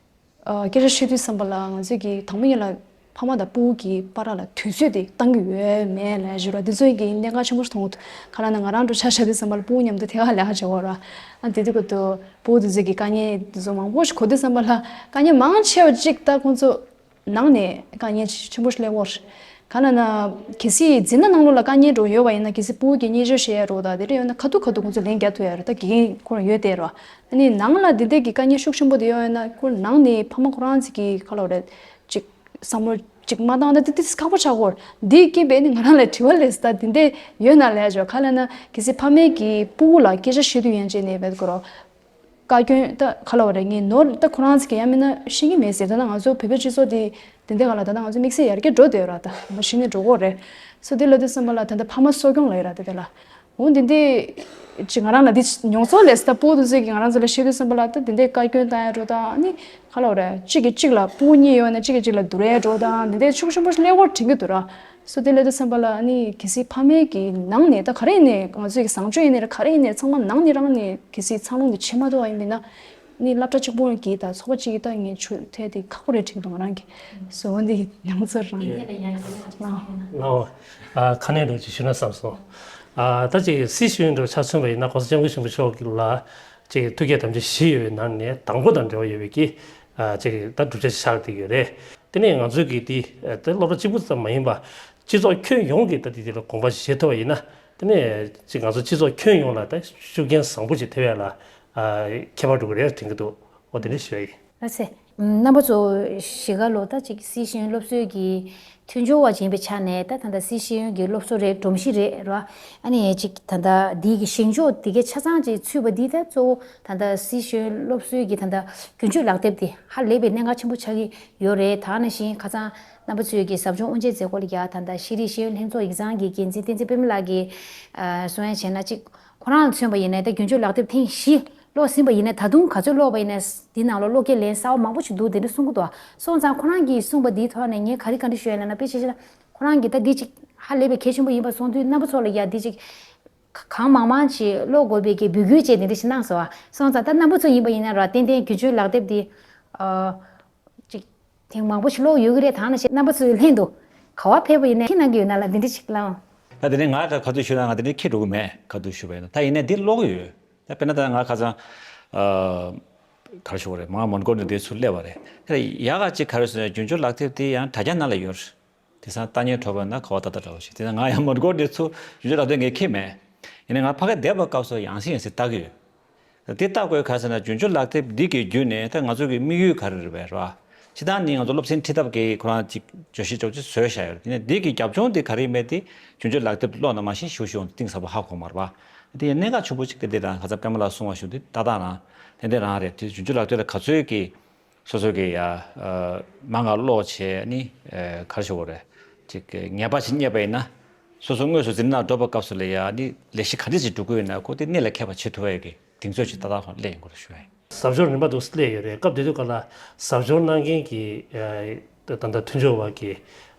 ཨ་སྐད་ཆ་བཤད་དུས་ཙམ་པ་ལ་ང་ཚོས་ཀྱི་དང་པོ་ཉིད་ལ་ཕ་མ་དང་ཕྲུ་གུ་གི་བར་ལ་དུས་ཚོད་དེ་བཏང་གི་ཡོད་མེད་ལ་ཞུ་ར། དེ་ཚོ་ཡི་གི་གནད་འགག་ཆེན་པོ་ཞིག་མཐོང་གི་འདུག་ག་ལ་ན་ང་རང་འགྲོ་ཆ་བཞག་དུས་ཙམ་པ་ལ་ཕྲུ་གུ་མཉམ་དུ་ཐད་ཀར་ལས་ཀ་བྱེད་འོ་ར། ཨ་དེ་དུས་སྐབས་དུ་ཕྲུ་གུ་དེ་ཚོ་གི་དཀའ་ངལ་དེ་ཚོ་མང་པོ་ཞིག་གོ་དུས་ཙམ་པ་ལ་དཀའ་ངལ་མང་ཆེ་བ་གཅིག་ད་ཁོང་ཚོ་ནང་ནས་དཀའ་ངལ་ཆེན་པོ་ཞིག་སླེབས་ཡོད་རེད། ག་ན་ན་གལ་སྲིད་འཛིན་གྲྭ་ནང་ལོགས་ལ་དཀའ་ངལ་འདྲ་བོ་ཡོད་པ་ཡིན་ན། གལ་སྲིད་ཕྲུ་གུ་གིས་བརྙས་བཅོས་བྱེད་ཡ་འདྲ་བོ་དང་དེ་འདྲ་ཡོད་ན་ཁ་ཐུག་ཁ་ཐུག་ཁོང་ཚོས་ལན་རྒྱག་ཐུབ་ཡ་རེད། ད་དགེ་རྒན་ཁོ་རང་ཡོད་དེ་རེད་བ། ཨ་ནི་ནང་ལ་འདི་འདྲས་ཀྱི་དཀའ་ངལ་ཤུགས་ཆེན་པོ་དེ་ཡོད་ཡོད་ན་ཁོ་ནང་ནས་ཕ་མ་ཁོ་རང་ཚོ་གིས་ག་ལབ་རེད་ཅིག་བསམ་བློ་ ཅིག་མ་བཏང་ན་དེ་དེ་ཁག་པོ་ཆགས་ཀྱི་ཡོད་རེད། འདིའི་རྐྱེན་པས་ནི་ང་རང་ལ་དྲི་བ་སླེབས་སོང་། ད་དེ་འདྲ་ཡོད་ན་ལབ་ཡ་ཅིག་ཡོད། ག་རེ་ལབ་ན་གལ་སྲིད་ཕ་མས་ཀྱིས་སྤུ་གུ་ལ་སྐད་ཆ་བཤད་དུས་ཡན་ཆད་ནས་བེད་ཀྱི་རོ། བཀའ་བཀྱོན་ད་ག་ལབ་དགོས་རེད། ངས་ནོར་ད་ཁོ་རང་ཚོ་གིས་ཡང་མིན་ན་ཤེས་ཀྱི་མེད་ཟེར། ད་ལྟ་ང་ཚོ་བོད་པའི་སྤྱི་ཚོགས་འདི་དེ་འདྲ་ག་ལ་ད་ལྟ་ང་ཚོ་དམིགས་བསལ་ཡར་རྒྱས་འགྲོ་བསྡད་ཡོད་ར། ད་མ་གཞི་ནས་འགྲོ་གི་ཡོད་རེད། སོ་དེ་ལབ་དུས་ཙམ་པ་ལ་ད་ལྟ་ཕ་མ་གསོ་སྐྱོང་ལབ་ཡོད་ར། ད་དེ་ལ་འོ་འདི་འདི་ཅིག་ང་རང་ལ་འདི་མྱོང་ཚོར་ལས་ད་སྤུ་གུ་དེ་ཚོས་ཀྱིས་ང་རང་ཚོ་ལ་བཤད་དུས་ཙམ་པ་ལ་ད་དེ་འདྲའི་བཀའ་བཀྱོན་བཏང་ཡ་འགྲོ་དང་། ཨ་ནི་ག་ལབ་དགོས་རེད། གཅིག་གིས་གཅིག་ལ་སྤུ་གུ་གཉིས་ཡོད་ན་གཅིག་གིས་གཅིག་ལ་བསྡུར་ཡ་འགྲོ་དང་། འདི་འདྲའི་ཤུགས་ཆེན་པོ་ཞིག་སླེབས་ཡོད་དྲན་གྱི་འདུག་ར། སོ་དེ་ལབ་དུས་ཙམ་པ་ལ་ཨ་ནི་གལ་སྲིད་ཕ་མས་ཀྱིས་ནང་ནས་ད་ག་རེ་ཡིན་ནའི་ང་ཚོས་ཀྱིས་བཟང་སྤྱོད་ཡིན་ནའི་རེད། ག་རེ་ཡིན་ནའི་ཚང་མ་ནང་ནས་རང་ནས་གལ་སྲིད་འཚར་ལོངས་འདི་བྱེད་མ་ཐུབ་པ་ཡིན་པ་ཡིན་ན། ནི་སློབ་གྲྭ་གཅིག་པུ་གི་དང་ཚོགས་པ་གཅིག་གི་ད་ངས་ཆུ་ཐལ་དེ་ཁག་པོ་རེད་དྲན་གྱི་འདུག་ང་རང་གིས། སོ་འོ་འདི་མྱོང་ཚོར་རང་ཡིན། ལའོ། ཨ་ཁ་ནས་འགྲོ་ཅིག་ཞུ་ན་བསམ་སོང་། ཨ་ད་ཅིག་སྲིད་ཤེས་ཡོན་འགྲོ་ཆ་མཚོན་པ་ཡིན་ན་༸གོང་ས་༸སྐྱབས་མགོན་ཆེན་པོ་མཆོག་གི་ལ་ཅིག་ཐུགས་བསྐྱེད་དམ་བཅའ་བཞི་ཡོད་པའི་ནང་ནས་དང་པོ་དང་འབྲེལ་བ་ཡོད་པའི་གི་ཨ་ཅིག་ད་བསྒྲུབ་བྱ་ཆགས་བསྡད་ཡོད་རེད། དེ་ནས་ང་ཚོས་གི་དེ་ཨ་ད་སློབ་གྲྭ་གཅིག་པུ་ཙམ་མ་ཡིན་པ་སྤྱི་ཚོགས་ཁྱོན་ཡོངས་ཀྱི་ད་དེ་དེ་ལ་དགོངས་པ་བཞེས་ཐུབ་པ་ཡིན་ན། དེ་ནས་ཅིག་ང་ཚོ་སྤྱི་ཚོགས་ཁྱོན་ཡོངས་ལ་ད་ཤུགས་རྐྱེན་བཟང་པོ་ཅིག་ཐེབས་ཡ་ལ་ཨ་ཁྱད་པར་འགྲོ་གི་རེད་དྲན་གྱི་འདུག་འོ་དེ་འདྲ་ཞུ་ཡ་ཡིན། ལགས་སེ། རྣམ་པ་ཚོ་གཞིས་ཀ་ལོ་ད་ཅིག་སྲིད་ཤེས་ཡོན་སློབ་གསོའི་གི་མཐུན་སྦྱོར་བ་ཅིག་ཡིན་པའི་ཆ་ནས། ད་ད་ལྟ་སྲིད་ཤེས་ཡོན་གྱི་སློབ་གསོ་རེད། སྒྲོམ་གཞི་རེད་ར། ཨ་ནི་ཅིག་ད་ལྟ་འདི་གི་བཞེངས་ཕྱོགས་འདི་གའི་ཆ་ཚང་ཅིག་ཚུད་པ་འདི་ད་གཙོ་བོ་ད་ལྟ་སྲིད་ཤེས་ཡོན་སློབ་གསོའི་གི་ད་ལྟ་རྒྱུན་སྤྱོད་ལག་དེབ་འདི་ཧ་ལས་པའི་གནད་འགག་ཆེན་པོ་ཆགས་ཀྱི་ཡོད་རེད། ད་ནང་བཞིན་ཁ་སང་རྣམ་པ་ཚོས་ཀྱི་ཟབ་སྦྱོང་དབུ་འབྱེད་མཛད་སྒོ་ལ་ཡ་ད་ལྟ་ཤེས་རིག་ཤེས་ཡོན་ལྷན་ཚོགས་ཡིག་ཚང་གི་འགན་འཛིན་བསྟན་འཛིན་པད་མ་ལགས་ཀྱིས་ཨ་གསུང་ཡ་བྱས་ན། ཅིག་ཁོ་རང་ལ་མཚོན་པ་ཡིན་ན་ད་རྒྱུན་སྤྱོད་ལག་དེབ་ཐེངས་བཞི་ཀློག་ཟིན་པ་ཡིན་ན། ད་དུང་ག་ཚོད་ཀློག་པ་ཡིན་ན་འདི་ནང་ལ་བློ་སྐྱེད་ལེན་གསར་པ་མང་པོ་ཞིག་འདུག་དེ་འདྲ་གསུང་གི་འདུག་སོང་ཙང་ཁོ་རང་གིས་གསུངས་པ་འདིའི་ཐོག་ནས་ངས་ག་རེ་བཀའ་འདྲི་ཞུ་ཡ་ལབ་ན། དཔེ་ཆ་བཞག་ན་ཁོ་རང་གིས་ད་འདི་ཅིག་ཧ་ལས་པའི་གལ་ཆེན་པོ་ཡིན་པ་སོང་དུས། རྣམ་པ་ཚོ་ལ་ཡ་འདི་ཅིག་གང་མང་མང་ཅིག་ཀློག་དགོས་པའི་གི་འབོད་སྐུལ་བཅས་དེ་འདྲ་ཞིག་གནང་སོང་ཨ། སོང་ཙང་ད་རྣམ་པ་ཚོ་ཡིན་པ་ཡིན་ན་ར། ཏན་ཏན་རྒྱུན་སྤྱོད་ལག་དེབ་འདི་ཨ་ཅིག་ཐེངས་མང་པོ་ཞིག་ཀློག་ཡོད་ཀྱི་རེད། ད་ནང་བཞིན་རྣམ་པ་ཚོའི་ལྷན་དུ་ག་པར་ཕེབས་པ་ཡིན་ན་ཁྱེད་གནང་གི་ཡོད་ན་ལ་འདི་འདྲ་ཞིག་ལབ་ཨང་། ད་དེ་ནས་ང་ད་ག་དུས་ཞུ་ན་ང་དེ་འདྲ་ཁྱེད་འགྲོ་གི་མེད། ག་དུས་ཞུ་བ་ཡིན་ན། ད་ཡིན་ནའི་འདི་ཀློག་གི་ཡོད། ད་དཔེར་ན་ད་ང་ཁ་སང་ཨ་ག་རེ་ཞུ་བ་རེད། མ་མོན་གྷོ་ནས་འདིར་ཚུར་སླེབས་པ་རེད། དེ་ལ་ཡག་ག་ཅིག་ག་རེ་ཟེར་ན་རྒྱུན་སྤྱོད་ལག་དེབ་དེ་ཡང་དྲ་རྒྱ་ནང་ལ་ཡོད་རེད། དེང་སང་ལྟ་ཉན་གྲོགས་པོ་ཡིན་ན་ག་པར་ལྟ་ལྟ་འདྲ་བོ་ཞིག་དེ་ན་ང་ཡང་མོན་གྷོ་འདིར་ཚུར་རྒྱུན་སྤྱོད་ལག་དེབ་ངས་ཁྱེར་མེད། ཡིན་ནའི་ང་ཕ་གིར་བསྡད་པའི་སྐབས་སུ་ཡང་སེ་ཡང་སེ་ལྟ་གི་ཡོད། དེ་ལྟ་དགོས་ག་རེ་ཟེར་ན་རྒྱུན་སྤྱོད་ལག་དེབ་འདི་གི་བརྒྱུད་ནས་ད་ང་ཚོ་གི་དམིགས་ཡུལ་ག་རེ་རེད་པས་ར། སྤྱིར་བཏང་ནི་ང་ཚོ་སློབ་ཚན་ཁྲིད་ཐབས་ཀྱི་ཁོ་རང་ཅིག་བརྗོད་གཞི་ཅོག་ཅིག་བཟོས་བཞག་ཡོད། དེ་ནས་འདི་གི་རྒྱབ་ལྗོངས་དེ་ག་རེ་ཡིན་མིན་དེ་རྒྱུན་སྤྱོད་ལག་དེབ་ཀློག་ན་མ་གཞི་ཞུ་ཞུ་གཏིང་ཟབ་པོ་ཧ་གོ་མ་རེད་པ། དེ་ཡང་གནད་འགག་ཆེན་པོ་ཅིག་དེ་འདི་རང་ཁ་སང་པད་མ་ལགས་གསུང་བ་ཞུ་དུས་ཏག་ཏག་རང་དེ་འདྲ་རང་རེད། དེ་རྒྱུན་སྤྱོད་ལག་དེབ་ལ་ག་ཚོད་ཀྱི་སོ་སོ་གི་ཡ་ཨ་མང་ང་ཀློག་བྱས་ནི་ཨ་ག་རེ་ཞུ་དགོས་རེད། ཅིག་ངེས་པ་ཞིག་རྙེད་པ་ཡིན་ན། སོ་སོ་དངོས་སུ་འཛིན་གྲྭ་ནང་འགྲོ་བའི་སྐབས་སུ་ལ་ཡ་ནི་ལས་གཞི་ག་འདྲ་ཞིག་སྒྲུབ་དགོས་ཡོད་ན་ཁོ་དེ་གནད་ལ་འཁེལ་བ་བྱེད་ཐུབ་པའི་གི་གདེང་ཚོད་ཅིག་ཏག་ཏག་ཁོང་སླེབས་ཡོང་གི་རེད་ཞུ་བ་ཡིན། ཟབ་སྦྱོང་རིམ་པ་དུ་སླེབས་ཡོད་རེད། སྐབས་དེ་དུས་སྐབས་ལ་ཟབ་སྦྱོང་གནང་མཁན་གྱི་ཨ་ད་ལྟ་མཐུན་སྦྱོར་བ་གི་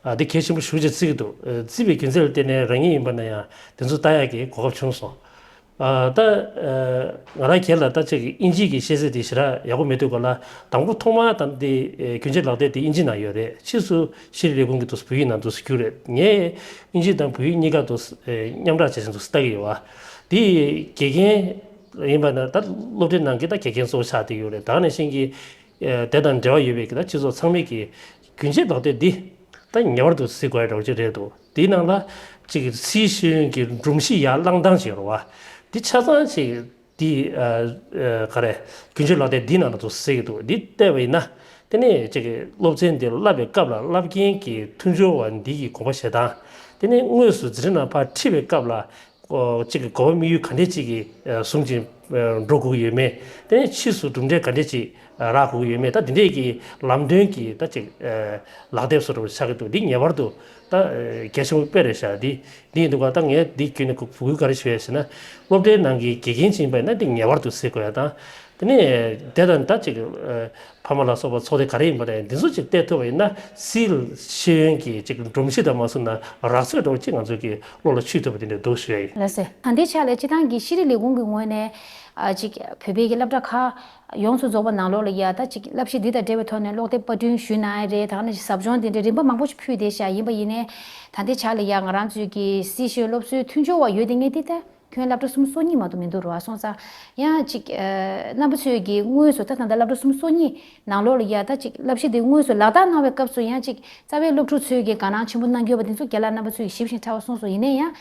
ཨ་དེ་གལ་ཆེན་པོ་ཞེ་པོ་ཅིག་བརྩི་གི་འདུག་ཨ་བརྩིས་པའི་རྒྱུ་མཚན་ལ་བརྟེན་ནས་རང་ཉིད་ཡིན་པ་ན་ཡང་དེ་ཚོ་ལྟ་ཡག་གི་གོ་སྐབས་བྱུང་སོང་། ཨ་ད་ཨ་ང་རང་སྒེར་ལ་ད་ཅིག་དབྱིན་ཇིའི་གི་ཤེས་ཚད་དེ་ཞེ་དྲག་ཡག་པོ་མེད་དུས་སྐབས་ལ། དང་པོ་ཐོག་མར་ད་དེ་ཨེ་རྒྱུན་སྤྱོད་ལག་དེབ་དེ་དབྱིན་ཇི་ནང་ཡོད་རེད། ཕྱིས་སུ་ཤེས་རིག་ལས་ཁུངས་ཀྱི་དུས་སུ་བོད་ཡིག་ནང་དུ་བསྒྱུར་རེད། ངས་དབྱིན་ཇི་དང་བོད་ཡིག་གཉིས་ཀ་དུ་ཨེ་མཉམ་བསྲེས་བྱས་དུ་ལྟ་གི་ཡོད་པ། དེ་དགེ་རྒན་ཡིན་པ་ན་ད་སློབ་གྲྭའི་ནང་གི་ད་དགེ་རྒན་གཙོ་བོ་ཆགས་བསྡད་ཡོད་རེད། ད་ག་ནང་བཞིན་གྱི་ཨེ་དེ་དང་འབྲེལ་བ་ཡོད་པའི་གི་ད་སྤྱི་ཚོགས་ཚང་མས་ཀྱི་རྒྱུན་སྤྱོད་ལག་དེབ་འདི་ད་ངེས་པར་དུ་གཟིགས་དགོས་ཡ་འདྲ་བོ་ཅིག་རེད་འདུག་དེའི་ནང་ལ་ཅིག་སྲིད་ཤེས་ཡོན་གྱི་སྒྲོམ་གཞི་ཡར་བསླངས་སྟངས་ཅིག་ཡོད་རེད་པ། འདི་ཆ་ཚང་ཅིག་འདི་ཨ་ཨ་ག་རེ་རྒྱུན་སྤྱོད་ལག་དེབ་འདི་ནང་ལ་ཚུར་གཟིགས་ཀྱི་འདུག་འདི་བལྟས་པ་ཡིན་ན། དེ་ནས་ཅིག་སློབ་ཚན་འདི་བསླབ་པའི་སྐབས་ལ་བསླབ་མཁན་གྱི་མཐུན་སྦྱོར་བ་འདི་གི་དགོངས་པ་བཞེས་སྟངས། དེ་ནས་དངོས་སུ་འཛིན་གྲྭ་ནང་ཕར་ཁྲིད་པའི་སྐབས་ལ་ཨོ་ཅིག་གི་གོ་བ་དམིགས་ཡུལ་ག་འདྲས་ཅིག་གི་ཨ་བཟུང་ཅིང་ཨ་འགྲོ་དགོས་ཀྱི་ཡོད་མེད། དེ་ནས་ཕྱིས་སུ་གྲུབ་འབྲས་ག་འདྲས་ཅིག་ཨ་རག་དགོས་ཀྱི་ཡོད་མེད། ད་འདི་འདྲས་ཀྱི་ལམ་སྟོན་གྱི་ད་ཅིག་ཨ་ལག་དེབ་བཟོ་འདྲ་བོ་ཆགས་ཀྱི་འདུག་འདི་ངེས་པར་དུ་ད་ཨ་གལ་ཆེན་པོ་དཔེ་རེད་ཤག་འདི་འདི་ཡིན་འདུག་ག་ད་ངས་འདི་བརྒྱུད་ནས་འབོད་སྐུལ་ག་རེ་ཞུ་ཡ་ཞེ་ན། སློབ་གྲྭའི་ནང་གི་དགེ་རྒན་ཅིག་ཡིན་པ་ཡིན་ན་འདི་ངེས་པར་དུ་གཟིགས་དགོས་ཡ་དང་། དེ་ནས་དེ་དང་ད་ཅིག་ཨ་ཕ་མ་ལ་སོགས་པ་ཚོགས་སྡེ་ག་རེ་ཡིན་པ་རེད། འདི་ཚོ་ཅིག་བལྟས་ཐུབ་པ་ཡིན་ན་སྲིད་ཤེས་ཡོན་གྱི་ཅིག་སྒྲོམ་གཞི་དང་མ་བཟུང་ན་རགས་ཚོད་འདྲ་བོ་ཅིག་ང་ཚོ་གི་བློ་ལ་ཆུད་ཐུབ་པ་དེ་འདྲ་འདུག་ཞུ་ཡ་ཡིན། ལགས་སེ། ད་ལྟའི་ཆ་ལ་སྤྱི་བཏང་གི་ཤེས་རིག་ལས་ཁུངས་ཀྱི་ངོས་ནས་ཨ་ཅིག་བོད་པའི་གི་སློབ་གྲྭ་ཁག་ཡོངས་སུ་རྫོགས་པ་ནང་ལོགས་ལ་ཡ་ད་ཅིག་བསླབ་གཞི་འདི་དང་འབྲེལ་བའི་ཐོག་ནས་ཀློག་དེབ་པར་སྐྲུན་ཞུས་གནང་ཡ་རེད། ད་ག་ནང་བཞིན་ཟབ་སྦྱོང་འདི་འདྲའི་རིམ་པ་མང་པོ་ཞིག་ཕུལ་བསྡད་ཤག་ཡིན་པ་ཡིན་ནའི་ད་ལྟའི་ཆ་ལ་ཡ་ང་རང་ཚོའི་གི་སྲིད་ཤེས་ཡོན་སློབ་གསོའི་མཐུན་སྦྱོར་བ་ཡོད་དེ་ངས་འདི་ལྟ། ཁྱོན་སློབ་གྲྭ་གསུམ་སོ་གཉིས་མ་གཏོགས་མི་འདུག་རོ། སོང་ཙང་ཡང་ཅིག་ཨ་རྣམ་པ་ཚོས་ཀྱི་དངོས་སུ་ད་ད་ལྟ་སློབ་གྲྭ་གསུམ་སོ་གཉིས་ནང་ལོགས་ལ་ཡ་ད་ཅིག་བསླབ་གཞི་དེ་དངོས་སུ་ལག་བསྟར་གནང་བའི་སྐབས་སུ་ཡང་ཅིག་རྩ་བའི་སློབ་ཕྲུག་ཚོས་ཀྱི་དགའ་སྣང་ཆེན་པོ་གནང་གི་ཡོད་པ་དེ་ཚོ་རྒན་ལགས་རྣམ་པ་ཚོས་ཀྱི་ཞིབ་ཅིང་ཕྲ་བ་གསུངས་སོང་། ཡིན་ན་ཡང་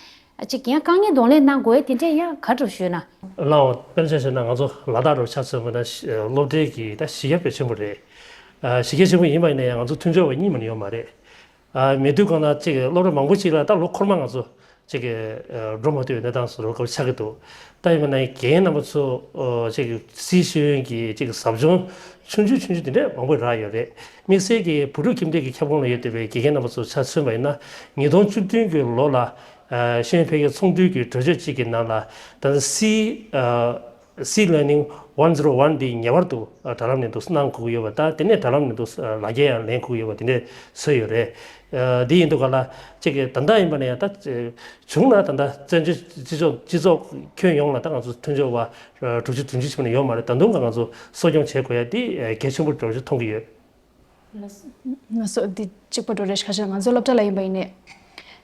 ཅིག་ཡང་དཀའ་ངལ་གདོང་ལེན་གནང་དགོས་དེ་འདྲས་ཡང་ག་འདྲ་ཞུས་ན། ལའོ། དཔེར་ན་ཆ་བཞག་ན་ང་ཚོ་ལ་དྭགས་རུ་ཆ་མཚོན་པ་ན་སློབ་གྲྭའི་གི་ད་གཞི་རྒྱ་དཔེ་ཆེན་པོ་རེད། གཞི་རྒྱ་ཆེན་པོ་ཡིན་པ་ཡིན་ན་ཡང་ང་ཚོ་མཐུན་སྦྱོར་བ་གཉིས་མ་ནི་ཡོད་མ་རེད། ཨ་མེད་དུས་གང་ལ་ཅིག་སློབ་གྲྭ་མང་པོ་ཞིག་ལ་ད་ལོ་འཁོར་མ་ང་ཚོ་ཅིག་ཨ་འགྲོ་མ་ཐུབ་པའི་གནས་སྟངས་སུ་རུ་སྐབས་ཆགས་ཀྱི་འདུག་ད་ཡིན་པ་ན་རྒན་རྣམ་པ་ཚོ་ཨོ་ཅིག་སིའི་ཤེས་ཡོན་གྱི་ཅིག་ཟབ་སྦྱོང་ཆུང་ཆུང་ཆུང་ཆུང་དེ་འདྲ་མང་པོ་རག་ཡོད་རེད། དམིགས་བསལ་གྱི་བོད་ཕྲུག་ཁྱིམ་སྡེ་གི་ཁྱབ་ཁོངས་ལ་ཡོད་བསྡད་པའི་དགེ་རྒན་རྣམ་པ་ཚོ་ཆ་མཚོན་པ་ཡིན་ན། ཉིས་སྟོང་བཅུ་བདུན་གྱི་ལོ་ལ་ཨ་ཤེས་ཡོན་འཕེལ་རྒྱས་ཚོགས་འདུའི་གི་གྲོས་ཆོད་ཅིག་གི་ནང་ལ་ད་ལྟ་སི་ཨ། Sea Learning one zero one འདི་ངེས་པར་དུ་ཨ་དྲ་ལམ་ནས་འདུག་གནང་དགོས་ཀྱི་ཡོད་པ་དང་། དེ་ནས་དྲ་ལམ་ནས་འདུག་ཨ་ལག་འཁྱེར་ཡང་ལེན་དགོས་ཀྱི་ཡོད་པ་དེ་འདྲས་བཟོས་ཡོད་རེད། ཨ་འདི་ཡིན་དུས་ག་ལ་ཅིག་གི་ད་ལྟ་ཡིན་པ་ན་ཡང་ད་བྱུང་ན་ད་ལྟ་བཙན་བྱོལ་སྤྱི་ཚོགས་སྤྱི་ཚོགས་ཁྱོན་ཡོངས་ལ་ད་ང་ཚོ་མཐུན་སྦྱོར་བ་ཨ་དྲུག་ཅུ་བདུན་ཅུ་ཕྱིན་ནས་ཡོད་མ་རེད། ད་དུང་ང་ཚོ་གསོ་སྐྱོང་བྱེད་དགོས་ཡ་འདི་ཨ་གལ་ཆེན་པོ་འདྲ་པོ་ཞིག་མཐོང་གི་ཡོད། ལགས་སོ། འདི་གཅིག་པ་འགྲོ་རེད། ཁ་ཤས་ང་ཚོ་སློབ་གྲྭ་ལ་ཡིན་པ་ཡིན་ནའི།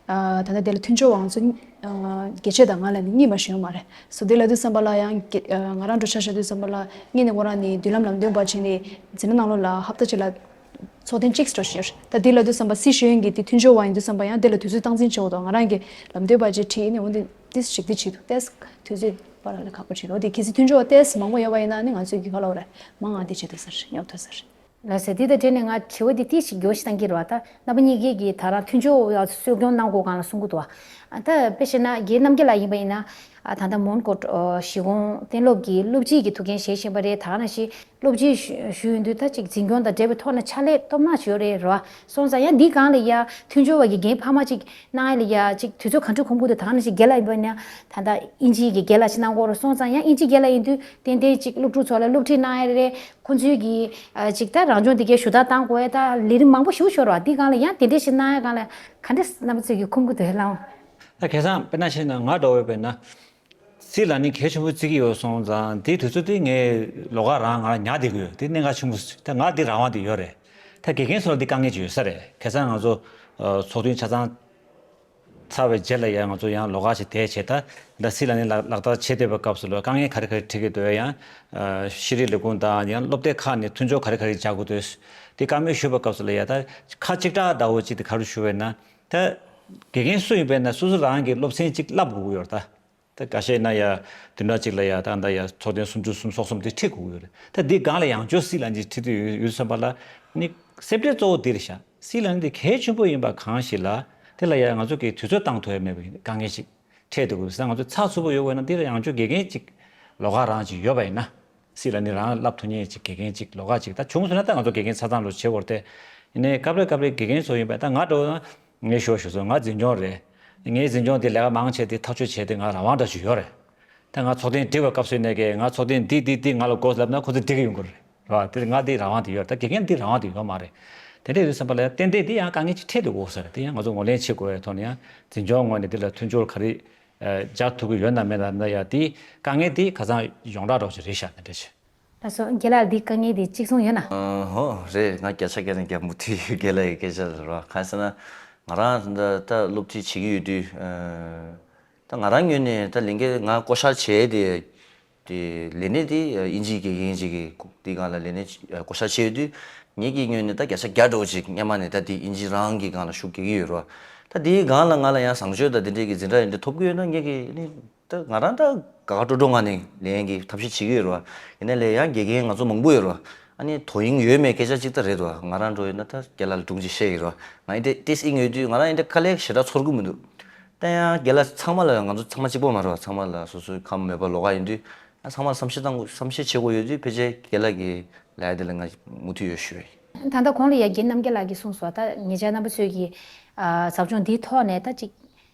ཨ་ད་ལྟ་དེ་ལ་མཐུན་སྦྱོར་བ་ང་ཚོ་ཨ་བརྒྱ་ཆ་དང་ལྔ་ལ་ནི་གཉིས་མ་ཞིག་ཡོད་མ་རེད། སོ་དེ་ལབ་དུས་ཙམ་པ་ལ་ཡང་གི་ཨ་ང་རང་འགྲོ་ཆ་བཞག་དུས་ཙམ་པ་ལ་ངས་ནི་ཁོ་རང་ནི་མདུན་ལམ་ལམ་སྟོན་པ་བྱས་ནས་འཛིན་གྲྭ་ནང་ལོགས་ལ་ཧབ་ཏ་གཅིག་ལ་ཚོགས་ཐེངས་གཅིག་འགྲོ་བཞིན་ཡོད་རེད། ད་དེ་ལབ་དུས་ཙམ་པ་སི་ཤེས་ཡོན་གྱི་དེ་མཐུན་སྦྱོར་བ་ཡིན་དུས་ཙམ་པ་ཡང་དེ་ལ་དུས་ཚོད་སྟངས་འཛིན་བྱེད་འོ་དོ་ང་རང་གི་ལམ་སྟོན་པ་ཅིག་ཁྲིད་ནས་འོ་འདི་ཏིས་ཞིག་འདི་བྱེད་འདུག་ཏེས་དུས་ཚོད་པ་ལ་ལ་ཁག་པོ་བྱེད་འོ་དེ་གལ་སྲིད་མཐུན་སྦྱོར་བ་ཏེས་མང་པོ་ཡོད་པ་ཡིན་ན་ནི་ང་ཚོས་གི་ག་ལ་འོ་རེད་མང་ང་འདི་བྱེད་འདུག་ཟེར་ཉོབ་ཐུབ་ཟེར། ལགས་སོ། འདི་དང་འབྲེལ་ནས་ང་དྲི་བ་འདི་ཏིས་ཞིག་འགྱོ་ཞིག་བཏང་གི་རེད་བ། ད་རྣམ་པ་གཉིས་ཀྱིས་ཀྱི་ད་རང་མཐུན་སྦྱོར་བ་གསོ་སྐྱོང་གནང་དགོས་གང་ལ་གསུང་གི་འདུག་བ། ད་དཔེ་བཤད་ན་རྒན་རྣམ་རྒྱལ་ལགས་ཡིན་པ་ཡིན་ན། ཨ་ད་ལྟ་མོན་གྷོ་གཞིས་ཁོངས་གཏན་སློབ་ཀྱི་སློབ་སྤྱི་གི་ཐུགས་འགན་བཞེས་བཞིན་པ་རེད། ད་ག་ནང་བཞིན་སློབ་སྤྱི་ཞུ་ཞུ་ཡོང་དུས་ད་ཅིག་འཛིན་སྐྱོང་དང་འབྲེལ་བའི་ཐོག་ནས་ཕྱག་ལས་སྟོབས་ནག་ཅིག་ཡོད་རེད་རོ། སོང་ཙང་ཡང་འདི་སྒང་ལ་ཡ་མཐུན་སྦྱོར་བ་གི་རྒན་ཕ་མ་ཅིག་གནང་ཡ་ལ་ཡ་ཅིག་དུས་ཚོད་ག་འདྲ་ཁོམ་གི་འདུག་ད་ག་ནང་བཞིན་རྒན་ལགས་ཡིན་པ་ཡིན་ན་ད་ལྟ་དབྱིན་ཇིའི་གི་རྒན་ལགས་ཅིག་གནང་གི་ཡོད་རེད། སོང་ཙང་ཡང་དབྱིན་ཇིའི་རྒན་ལགས་ཡིན་དུས་ཏན་ཏན་ཅིག་སློབ་ཕྲུག་ཚོ་ལ་སློབ་ཁྲིད་གནང་ཡ་རེད། ཁོང་ཚོའི་གི་ཨ་ཅིག་ད་རང་སྦྱོང་འདི་གའི་ཞུ་དག་བཏང་དགོས་ཡ་ད་ལས་རིམ་མང་པོ་ཞིག་ཤོར་བ་འདི་སྒང་ལ་ཡང་དེ་འདྲ་ཞིག་གནང་ཡ་སྒང་ལ་ག་འདྲ་རྣམ་པ་ཚོས་གི་ཁོམ་གི་འདུག་ལགས། ད་ཁ་སང་དཔེར་ན་བཤད་ན་ང་འདྲ་བོ་དཔེར་ན། སི་ལར་ནིང་གལ་ཆེན་པོ་བརྩི་གི་ཡོད་སོང་ཙང་དེའི་དུས་ཚོད་དེ་ངས་ལོགས་ཀ་རང་ང་རང་ཉར་བསྡད་ཀྱི་ཡོད། དེ་གནད་འགག་ཆེན་པོ་ད་ང་དེ་རང་དབང་དེ་ཡོད་རེད། ད་དགེ་རྒན་ཚོ་ལ་དེ་དཀའ་ངལ་ཅིག་ཡོད་ས་རེད། ཁ་སང་ང་ཚོ་ཚོགས་ཐུན་ཆ་ཚང་ཚར་བའི་རྗེས་ལ་ཡང་ང་ཚོ་ཡང་ལོགས་ཀ་ཞིག་བསྡད་བྱས་ད་ད་སི་ལར་ནིང་ལག་ལག་བསྟར་བྱེད་བསྡད་པའི་སྐབས་སུ་ལ་དཀའ་ངལ་ག་རེ་ག་རེ་འཕྲད་ཀྱི་འདུག་ཡང་ཤེས་རིག་ལས་ཁུངས་དང་ཡང་སློབ་སྡེ་ཁག་ནས་མཐུན་སྦྱོར་ག་རེ་ག་རེ་བྱ་དགོས་འདུག་དེ་བཀའ་མོལ་ཞུས་པའི་སྐབས་སུ་ལ་ཡང་ད་ཁ་གཅིག་གྲགས་འདྲ་བོ་ཅིག་དེ་ག་རེ་ཞུ་བས་ན། ད་དགེ་རྒན་སུ་ཡིན་པས་ན་སོ་སོ་རང་གི་སློབ་ཚན་གཅིག་བསླབ་དགོས་ཀྱི་ཡོད་རེད་ད། ད་ཁ་ཤས་ན་ཡ་བདུན་ཕྲག་གཅིག་ལ་ཡ་ད་ད་ཡ་ཚོགས་ཐེངས་སུམ་ཅུ་སུམ་ཅུ་སོ་གསུམ་དེ་ཁྲིད་དགོས་ཀྱི་ཡོད་རེད། ད་འདི་སྒང་ལ་ཡང་བསྐྱར་སི་ལར་ནིང་ཁྲིད་དུས་ཡོད་ཡོད་བསམ་པ་ལ་ནི་སེམས་ཁྲལ་གཙོ་བོ་འདི་རེད་ཤག་སི་ལར་ནིང་འདི་གལ་ཆེན་པོ་ཡིན་པ་གང་ཞིག་ལ་དེ་ལ་ཡ་ང་ཚོ་གིས་དུས་ཚོད་བཏང་ཐུབ་ཡ་མེད་པའི་དཀའ་ངལ་ཞིག་འཕྲད་འདུག་གི་ས་ང་ཚོ་ཚགས་ཚུད་པོ་ཡོད་དགོས་ན་འདི་ལ་ཡང་བསྐྱར་དགེ་རྒན་གཅིག་ལོགས་ཀ་རང་གཅིག་ཡོད་པ་ཡིན་ན། སི་ལར་ནིང་རང་བསླབ་ཐུབ་མཁན་གཅིག་དགེ་རྒན་གཅིག་ལོགས་ཀ་གཅིག་ད་བྱུང་སོང་ན་ད་ང་ཚོ་དགེ་རྒན་ཆ་ཚང་ལོ་བྱེད་དགོས་རེད་དེ། ཡིན་ནའི་སྐབས་རེ་སྐབས་རེ་དགེ་རྒན་ཚོ་ཡིན་པ་ད་ང་འདྲ་བོ་ན་ངས་ཞུ་བ་ཞུ་སོང་། ང་འཛིན་སྐྱོང་རེད། ངའི་འཛིན་སྐྱོང་དེ་ལས་ཀ་མང་ཆེ་དེ་ཐག་གཅོད་བྱས་ཏེ་ང་རང་དབང་འདྲ་ཞིག་ཡོད་རེད། ད་ང་ཚོགས་ཐེངས་སྒྲིག་པའི་སྐབས་སུ་ཡིན་ནའི་གི་ང་ཚོགས་ཐེངས་འདི་འདི་འདི་ང་ལ་དགོས་ལབ་ན་ཁོ་ཚོས་སྒྲིག་གི་ཡོང་གི་རེད། རེད་བ། དེ་ང་འདི་རང་དབང་དེ་ཡོད་རེད། ད་དགེ་རྒན་འདི་རང་དབང་དེ་ཡོད་མ་རེད། དེ་འདྲ་ཡོད་དུས་ཙམ་པ་ལ་ཏན་ཏན་འདི་ཡང་དཀའ་ངལ་ཅིག་འཕྲད་འདུག་གོ་ས་རེད། དེ་ཡང་ང་ཚོ་ངོས་ལེན་བྱེད་དགོས་པའི་ཐོག་ནས་ཡང་འཛིན་སྐྱོང་ངོས་ནས་འདི་ལ་མཐུན་སྦྱོར་ག་རེ་ཨ་སྦྱར་ཐུབ་ཀྱི་ཡོད་ན་མེད་ན་ན་ཡ་དེ་དཀའ་ངལ་དེ་ཁ་སང་ཡོངས་གྲགས་འདྲ་བོ་ཅིག་རེད་ཤག་དེ་འདྲ་བྱས། ལགས་སོ། རྒན་ལགས་འདི་དཀའ་ངལ་དེ་གཅིག་མཚུངས་ཡོད་ན། ཨ་ཧོ་རེད། ང་བརྒྱ་ཆ་བརྒྱ་ནས་བརྒྱ་མུ་མཐུད་རྒན་ལགས་ཀྱི་སྐད་ཆ་རེད་བ། གང་ཟེར་ན་ང་རང་ད་ད་སློབ་ཁྲིད་བྱེད་ཀྱི་ཡོད་དུས་ཨ། ད་ང་རང་ངོས་ནས་ད་ལས་འགན་ང་བསྐོ་བཞག་བྱས་ཏེ་དེ་ལས་གནས་དེ་དབྱིན་ཇིའི་དགེ་རྒན་ཅིག་གི་དེ་སྒང་ལ་ལས་གནས་བསྐོ་བཞག་བྱས་ཡོད་དུས་ངེད་ཀྱི་ངོས་ནས་ད་བརྒྱ་ཆ་བརྒྱ་འགྲོ་ཅིག་སྔོན་མ་ནས་ད་དེ་དབྱིན་ཇི་རང་གི་སྒང་ལ་ཤུགས་རྒྱག་གི་ཡོད་རེད་བ། ད་དེའི་སྒང་ལ་ང་ལ་ཡང་བཟང་སྤྱོད་དང་དེ་འདྲས་ཀྱི་འཛིན་གྲྭ་ཡོད་འདི་ཐོབ་ཀྱི་ཡོད་ན་ངེད་ཀྱི་ནི་ད་ང་རང་ད་དགའ་དགའ་སྤྲོ་སྤྲོ་ངང་ནས་ལས་འགན་གྱི་ཐབས་ཤེས་བྱེད་ཀྱི་ཡོད་རེད་བ། ཡིན་ན་ལས་ཡང་དགེ་རྒན་ང་ཚོ་མང་པོ་ཡོད་རེད་བ། ཨ་ནི་དོ་དབྱིངས་ཡོད་མེད་སྐད་ཆ་ཅིག་ད་རེད་བ། ང་རང་འགྲོ་ཡོད་ན་ད་རྒན་ལགས་ལ་སྒྲུང་ཅིག་བཤད་ཡོད་རེད་བ། ང་ཡིན་ཏེ་ཏེས་ཨིང་ཡོད་དུས་ང་རང་ཡིན་ཏེ་དཀའ་ལས་ཞེ་དྲག་ཚོར་གི་མི་འདུག་ད་ཡང་རྒན་ལགས་ཚང་མ་ལ་ང་ཚོ་ཚང་མ་གཅིག་པོ་མ་རེད་བ། ཚང་མ་ལ་སོ་སོའི་ཁམས་མོས་པ་ལོགས་ཀ་ཡིན་དུས་ཨ་ཚང་མ་བསམ་ཤེས་བཏང་དགོས་བསམ་ཤེས་བྱེད་དགོས་ཡོད་དུས་ཕལ་ཆེར་རྒན་ལགས་ཀྱི་ལས་དེ་ལ་ང་མུ་མཐུད་ཡོད་ཞུ་ཡ་ཡིན། ད་ལྟ་གོང་ལ་ཡ་རྒན་རྣམ་རྒྱལ་ལགས་ཀྱིས་གསུངས་སོང་། ད་ཉེ་ཆར་རྣམ་པ་ཚོས་ཀྱི་ཨ་ཟབ་སྦྱོང་འདིའི་ཐོག་ནས་ད་ཅིག་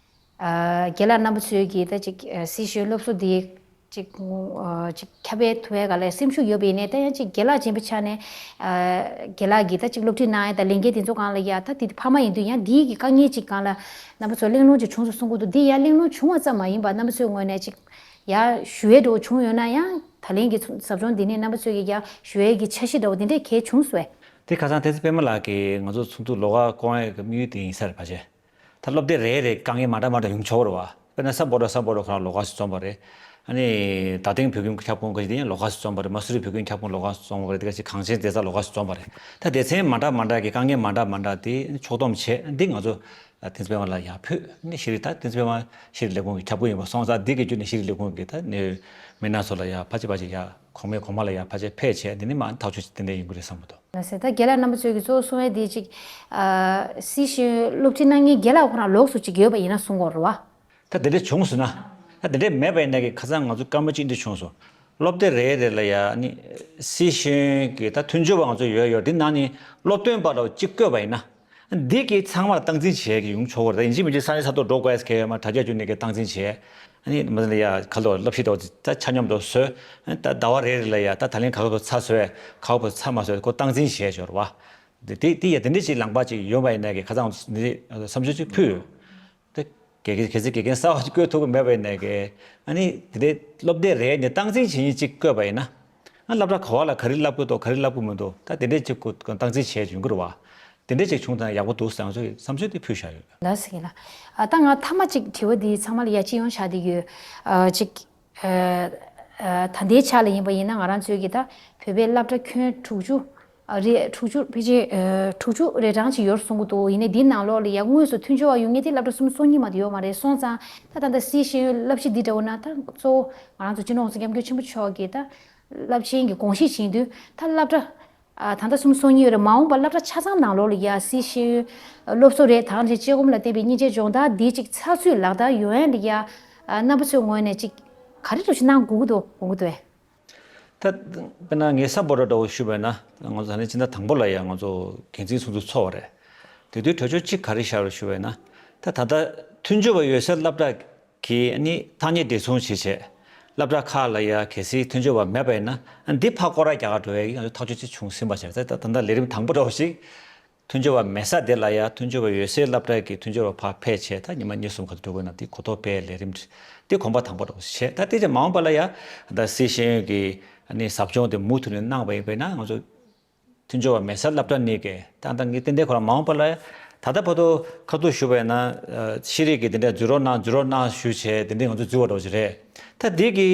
ཨ་རྒན་ལགས་རྣམ་པ་ཚོས་ཀྱི་ད་ཅིག་ཨ་སི་ཤོད་སློབ་གསོ་འདི་ཅིག་ཨ་ཅིག་ཁྱབ་སྤེལ་ཐུབ་པའི་སྒང་ལ་སེམས་ཤུགས་ཡོད་པ་ཡིན་ནའི་ད་ཡང་ཅིག་རྒན་ལགས་ཅན་པའི་ཆ་ནས་ཨ་རྒན་ལགས་ཀྱིས་ད་ཅིག་སློབ་ཁྲིད་གནང་ཡ་དང་ལས་འགན་དེ་ཚོ་སྒང་ལ་ཡ་ད་དེ་ཕ་མ་ཡིན་དུས་ཡང་འདིའི་གི་དཀའ་ངལ་ཅིག་སྒང་ལ་རྣམ་པ་ཚོ་གླེང་སློང་ཅིག་བྱུང་སོང་གསུང་གི་འདུག་འདི་ཡང་གླེང་སློང་བྱུང་བ་ཙམ་མ་ཡིན་པར་རྣམ་པ་ཚོའི་ངོས་ནས་ཅིག་ཡ་ཞུ་ཡས་འདྲ་བོ་བྱུང་ཡོད་ན་ཡང་ད་ལན་གྱི་ཟབ་སྦྱོང་འདི་ནས་རྣམ་པ་ཚོས་ཀྱི་ཡ་ཞུ་ཡས་ཀྱི་འཆར་གཞི་འདྲ་བོ་དེ་འདྲས་གལ་བྱུང་སོང་བས། དེ་ཁ་སང་བསྟན་འཛིན་པད་མ་ལགས་ཀྱིས་ང་ཚོ་ཚོགས་འདུ་ལོགས་ཀ་བསྐོང་ཡས་ཀྱི་དམིགས་ཡུལ་དེ་ཡིན་ས་རེད་ཕལ་ཆེར། ད་སློབ་སྡེ་རེ་རེ་དཀའ་ངལ་མ་འདྲ་མ་འདྲ་ཡོང་ཆོག་རེད་བ། དཔེར་ན་སམ་བྷོ་ཊ་སམ་བྷོ་ཊ་ཁོ་རང་ལོགས་ཀ་ཞིག་བཙོངས་པ་རེད། ཨ་ནི་རྡ་སྟེང་བོད་ཁྱིམ་ཁྱབ་ཁོངས་ཁ་ཤས་དེ་ཡང་ལོགས་ཀ་ཞིག་བཙོངས་པ་རེད། མ་སུ་རི་བོད་ཁྱིམ་ཁྱབ་ཁོངས་ལོགས་ཀ་ཞིག་བཙོངས་པ་རེད། དེ་ག་ཅིག་གངས་ཅན་སྡེ་ཚ་ལོགས་ཀ་ཞིག་བཙོངས་པ་རེད། ད་སྡེ་ཚན་མ་འདྲ་མ་འདྲ་གི་དཀའ་ངལ་མ་འདྲ་མ་འདྲ་དེ་ཕྱོགས་བསྡོམས་བྱས་འདི་ང་ཚོ་བསྟན་འཛིན་པད་མ་ལགས་ཡར་ཕུལ་ནས་ཤེས་རིག་ད་བསྟན་འཛིན་པད་མ་ཤེས་རིག་ལས་ཁུངས་ཀྱི་ཁྱབ་ཁོངས་ཡིན་པ་སོང་ཙང་འདི་གི་བརྒྱུད་ནས་ཤེས་རིག་ལས་ཁུངས་ཀྱི་ད་ནས་མི་སྣ་ཚོ་ལ་ཡར་ཕལ་ཆེར་ཕལ་ཆེར་ཡར་གོང་མའི་གོང་མ་ལ་ཡར་ཕལ་ཆེར་ཕེབས་བྱས་འདི་ནི་མ་ཐག་གཅོད་ཏན་ཏན་ཡོང་གི་རེད་བསམ་གྱི་འདུག་ལགས་སོ། ད་རྒན་ལགས་རྣམ་པ་ཚོས་ཀྱི་གཙོ་བོ་གསུང་ཡས་དེ་ཅིག་ཨ་སི་ཤེས་ཡོན་སློབ་ཁྲིད་གནང་མཁན་རྒན་ལགས་ཁོ་རང་ལོགས་སུ་ཅིག་ཡོད་པ་ཡིན་ན་གསུང་དགོས་རེད་བ། ད་དེ་འདྲ་བྱུང་སོང་ན། ད་དེ་འདྲ་མེད་པ་ཡིན་ན་གི་ཁ་སང་ང་ཚོ་སྐར་མ་གཅིག་འདི་བྱུང་སོང་། སློབ་དེབ་རེ་རེ་ལ་ཡ་ནི་སི་ཤེས་ཡོན་གྱི་ད་མཐུན་སྦྱོར་བ་ང་ཚོ་ཡོད་ཡོད་འདི་ནང་ནས་སློབ་སྟོན་པ་ར་གཅིག་བཀོད་པ་ཡིན་ན། འདི་གི་ཚང་མར་སྟངས་འཛིན་བྱེད་ཀྱི་ཡོང་ཆོག་གོ་རེད། ད་ཡིན་གཅིག་མིན་གཅིག་ས་གནས་ས་ཐོག་འགྲོ་དགོས་ཟེར་མཁན་ཡོད་མ་རེད། དྲ་རྒྱ་བརྒྱུད་ནས་གི་སྟངས་འཛིན་བྱེད། ཨ་ནི་མ་ཟད་ལ་ཡ་ག་ལོ་བསླབ་ཁྲིད་དོ་ད་ཆ་སྙོམས་དོ་བཟོས། ཨ་ནི་ད་ཟླ་བ་རེ་རེ་ལ་ཡ་ད་ད་ལན་ག་ག་བོ་ཚ་བཟོས་ག་བོ་ཚ་མ་བཟོས་ཁོ་སྟངས་འཛིན་བྱེད་ཆོག་རེད་བ། དེ་དེ་དེ་ཡ་དེ་འདྲ་ཅིག་ལངས་པ་ཅིག་ཡོང་བ་ཡིན་ན་གི་ཁ་སང་འདི་བསམ་ཚུལ་ཅིག་ཕུལ་ཡོད། དེ་གལ་གལ་གལ་སྲིད་དགེ་རྒན་གསར་བ་ཅིག་བསྐོས་ཐུབ་ཀྱི་མེད་པ་ཡིན་ན་གི་ཨ་ནི་དེ་འདྲའི་སློབ་དེབ་རེ་ནས་སྟངས་འཛིན་བྱེད་མཁན་ཅིག་བསྐོས་པ་ཡིན་ན། ཨ་སློབ་གྲྭ་ག་བ་ལ་ག་རེ་བསླབ་དགོས་འདུག་ག་རེ་བསླབ་དགོས་མི་འདུག་ད་དེ་འདྲས་ཅིག་གོ་སྟངས་འཛིན་བྱས་ཡོང་གི་རེད་བ། དེ་འདྲས་ཅིག་བྱུང་ཐང་ཡག་པོ་འདུག་བསམ་ཚོད་བསམ་ཚོད་དེ་ཕུལ་བཞག་ཡོད། ལགས་སོ་ཡིན་ལ། ཨ་ད་ང་མཐའ་མ་ཅིག་དྲི་བ་འདི་ཚང་མ་ལ་ཡ་སྤྱི་ཡོངས་བཞག་བསྡད་ཡོད། ཨ་ཅིག་ཨ་ཨ་ད་ལྟའི་ཆ་ལ་ཡིན་པ་ཡིན་ན་ང་རང་ཚོའི་གི་ད་བོད་པའི་སློབ་གྲྭ་ཁྱོན་དྲུག་ཅུ་ཨ་རེ་དྲུག་ཅུ་ཕལ་ཆེར་ཨ་དྲུག་ཅུ་རེ་གྲངས་ཅིག་ཡོད་གསུང་གི་འདུག་ཡིན་ནའི་འདིའི་ནང་ལོགས་ལ་ཡ་དངོས་སུ་མཐུན་སྦྱོར་བ་ཡོང་མཁན་དེ་སློབ་གྲྭ་སུམ་ཅུ་སོ་གཉིས་མ་གཏོགས་ཡོད་མ་རེད། སོང་ཙང་ད་ད་ལྟ་སི་ཤེས་ཡོན་བསླབ་གཞི་འདི་འདྲ་བོ་ན་ད་གཙོ་བོ་ང་རང་ཚོ་སྤྱི་ནོར་༸གོང་ས་༸སྐྱབས་མགོན་ཆེན་པོ་མཆོག་གིས་ད་རླབས་ཆེན་གྱི་དགོངས་གཞི་བྱིན་དུས་ད་སློབ་གྲྭ་ཨ་ད་ལྟ་སུམ་ཅུ་སོ་གཉིས་ཡོད་རེད། མ་འོངས་པ་སློབ་གྲྭ་ཆ་ཚང་ནང་ལོགས་ལ་ཡ་སི་ཤེས་ཡོན་སློབ་གསོ་རེད། ད་ག་ནང་བཞིན་དཔྱད་སྒོམ་ལ་བརྟེན་པའི་སྙིང་རྗེ་སྦྱོང་བརྡར་འདི་ཅིག་ཚགས་ཚུད་ལག་བསྟར་ཡོང་ཡ་ལ་ཡ་ཨ་རྣམ་པ་ཚོའི་ངོས་ནས་ཅིག་ག་རེ་འདྲ་ཞིག་གནང་དགོས་ཀྱི་འདུག་དགོངས་ཀྱི་འདུག་ཨེ། ད་དཔེར་ན་ངས་ས་བོ་ར་འདྲ་བོ་ཞུས་པ་ཡིན་ན་ང་ཚོ་ད་ནི་སྤྱི་ཟླ་དང་པོ་ལ་ཡང་ང་ཚོ་འགན་འཛིན་ཚོགས་འདུ་ཚོགས་པ་རེད། དེ་དུས་གྲོས་ཆོད་གཅིག་ག་རེ་བཞག་རེད་ཞུས་པ་ཡིན་ན། ད་ད་ལྟ་མཐུན་སྦྱོར་བ་ཡོད་སའི་སློབ་གྲྭ་གིས་ནི་ཐག་ཉེ་བདེ་སྲུང་བྱེད་ཆེད་སློབ་གྲྭ་ཁག་ལ་ཡ་གལ་སྲིད་མཐུན་སྦྱོར་བ་མེད་པ་ཡིན་ན་འདི་ཕར་སྐོར་ར་རྒྱག་ག་འགྲོ་ཡ་གི་ང་ཚོ་ཐག་གཅོད་ཅིག་བྱུང་ཟིན་པ་བྱས། ད་ད་ད་ལྟ་ལས་རིམ་དང་པོ་འདྲ་བོ་ཞིག་མཐུན་སྦྱོར་བ་མེད་ས་དེ་ལ་ཡ་མཐུན་སྦྱོར་བ་ཡོད་སའི་སློབ་གྲྭ་གི་མཐུན་སྦྱོར་བ་ཕར་ཕེབས་བྱས་ད་ཉི་མ་གཉིས་གསུམ་ག་ཚོད་འགྲོ་དགོས་ན་དེ་གོ་རྟོགས་སྤེལ་ལས་རིམ་དེ་གོམ་པ་དང་པོ་འདྲ་བོ་བྱས། ད་དེ་རྗེས་མ་འོངས་པ་ལ་ཡ་ད་སི་ཤེས་ཡོན་གྱི་ཨ་ནི་ཟབ་སྦྱོང་དེ་མུ་མཐུད་ནས་གནང་བ་ཡིན་པས་ན་ང་ཚོ་མཐུན་སྦྱོར་བ་མེད་སའི་སློབ་གྲྭ་གཉིས་ཀས་ད་ད་ངས་ཏན་ཏན་ཁོ་རང་མ་འོངས་པ་ལ་ཡ་ད་ལྟ་བར་དུ་ཁ་ཐུག་ཞུས་པ་ཡིན་ན་ཤེས་རིག་གི་དེ་འདྲ་འཛུལ་རོགས་གནང་འཛུལ་རོགས་གནང་ཞུས་བྱས་དེ་འདྲ་ང་ཚོ་འཛུལ་བ་འདྲ་བོ་ཞིག་རེད། ད་དེ་གི་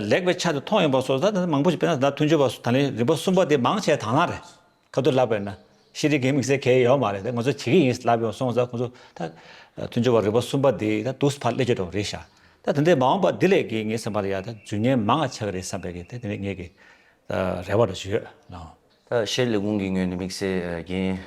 ལེགས་པའི་ཆ་དེ་མཐོང་ཡོང་པ་སོགས་ད་ད་མང་པོ་ཞིག་དཔེར་ན་ད་མཐུན་སྦྱོར་བ་ད་ནི་རིམ་པ་གསུམ་པ་དེ་མང་ཆེ་དང་བླངས་རེད། ཁ་ཐུག་ལབ་པ་ཡིན་ན་ཤེས་རིག་གི་དམིགས་བསལ་གལ་ཡོད་མ་རེད། ང་ཚོ་བྱེད་ཀྱི་ཡིན་ལབ་ཡོང་སོང་ཙང་ཁོང་ཚོ་ད་མཐུན་སྦྱོར་བ་རིམ་པ་གསུམ་པ་འདི་ད་དུས་ཕར་སླེབས་ཀྱི་འགྲོ་རེད་ཤག་ད་དེ་འདྲའི་མ་འོངས་པ་འདི་ལས་ཀྱི་ངའི་སེམས་པ་ལ་ཡ་ད་འཛུལ་མཁན་མང་ང་ཆགས་ཀྱི་རེད་བསམ་པའི་གི་དེ་དེ་ནས་ངས་ཀྱི་རེ་བ་རེ་ཞུ་ཡོད་ལགས། ད་ཤེས་ལས་ཁུངས་ཀྱི་ངོས་ནས་དམིགས་བསལ་འགན་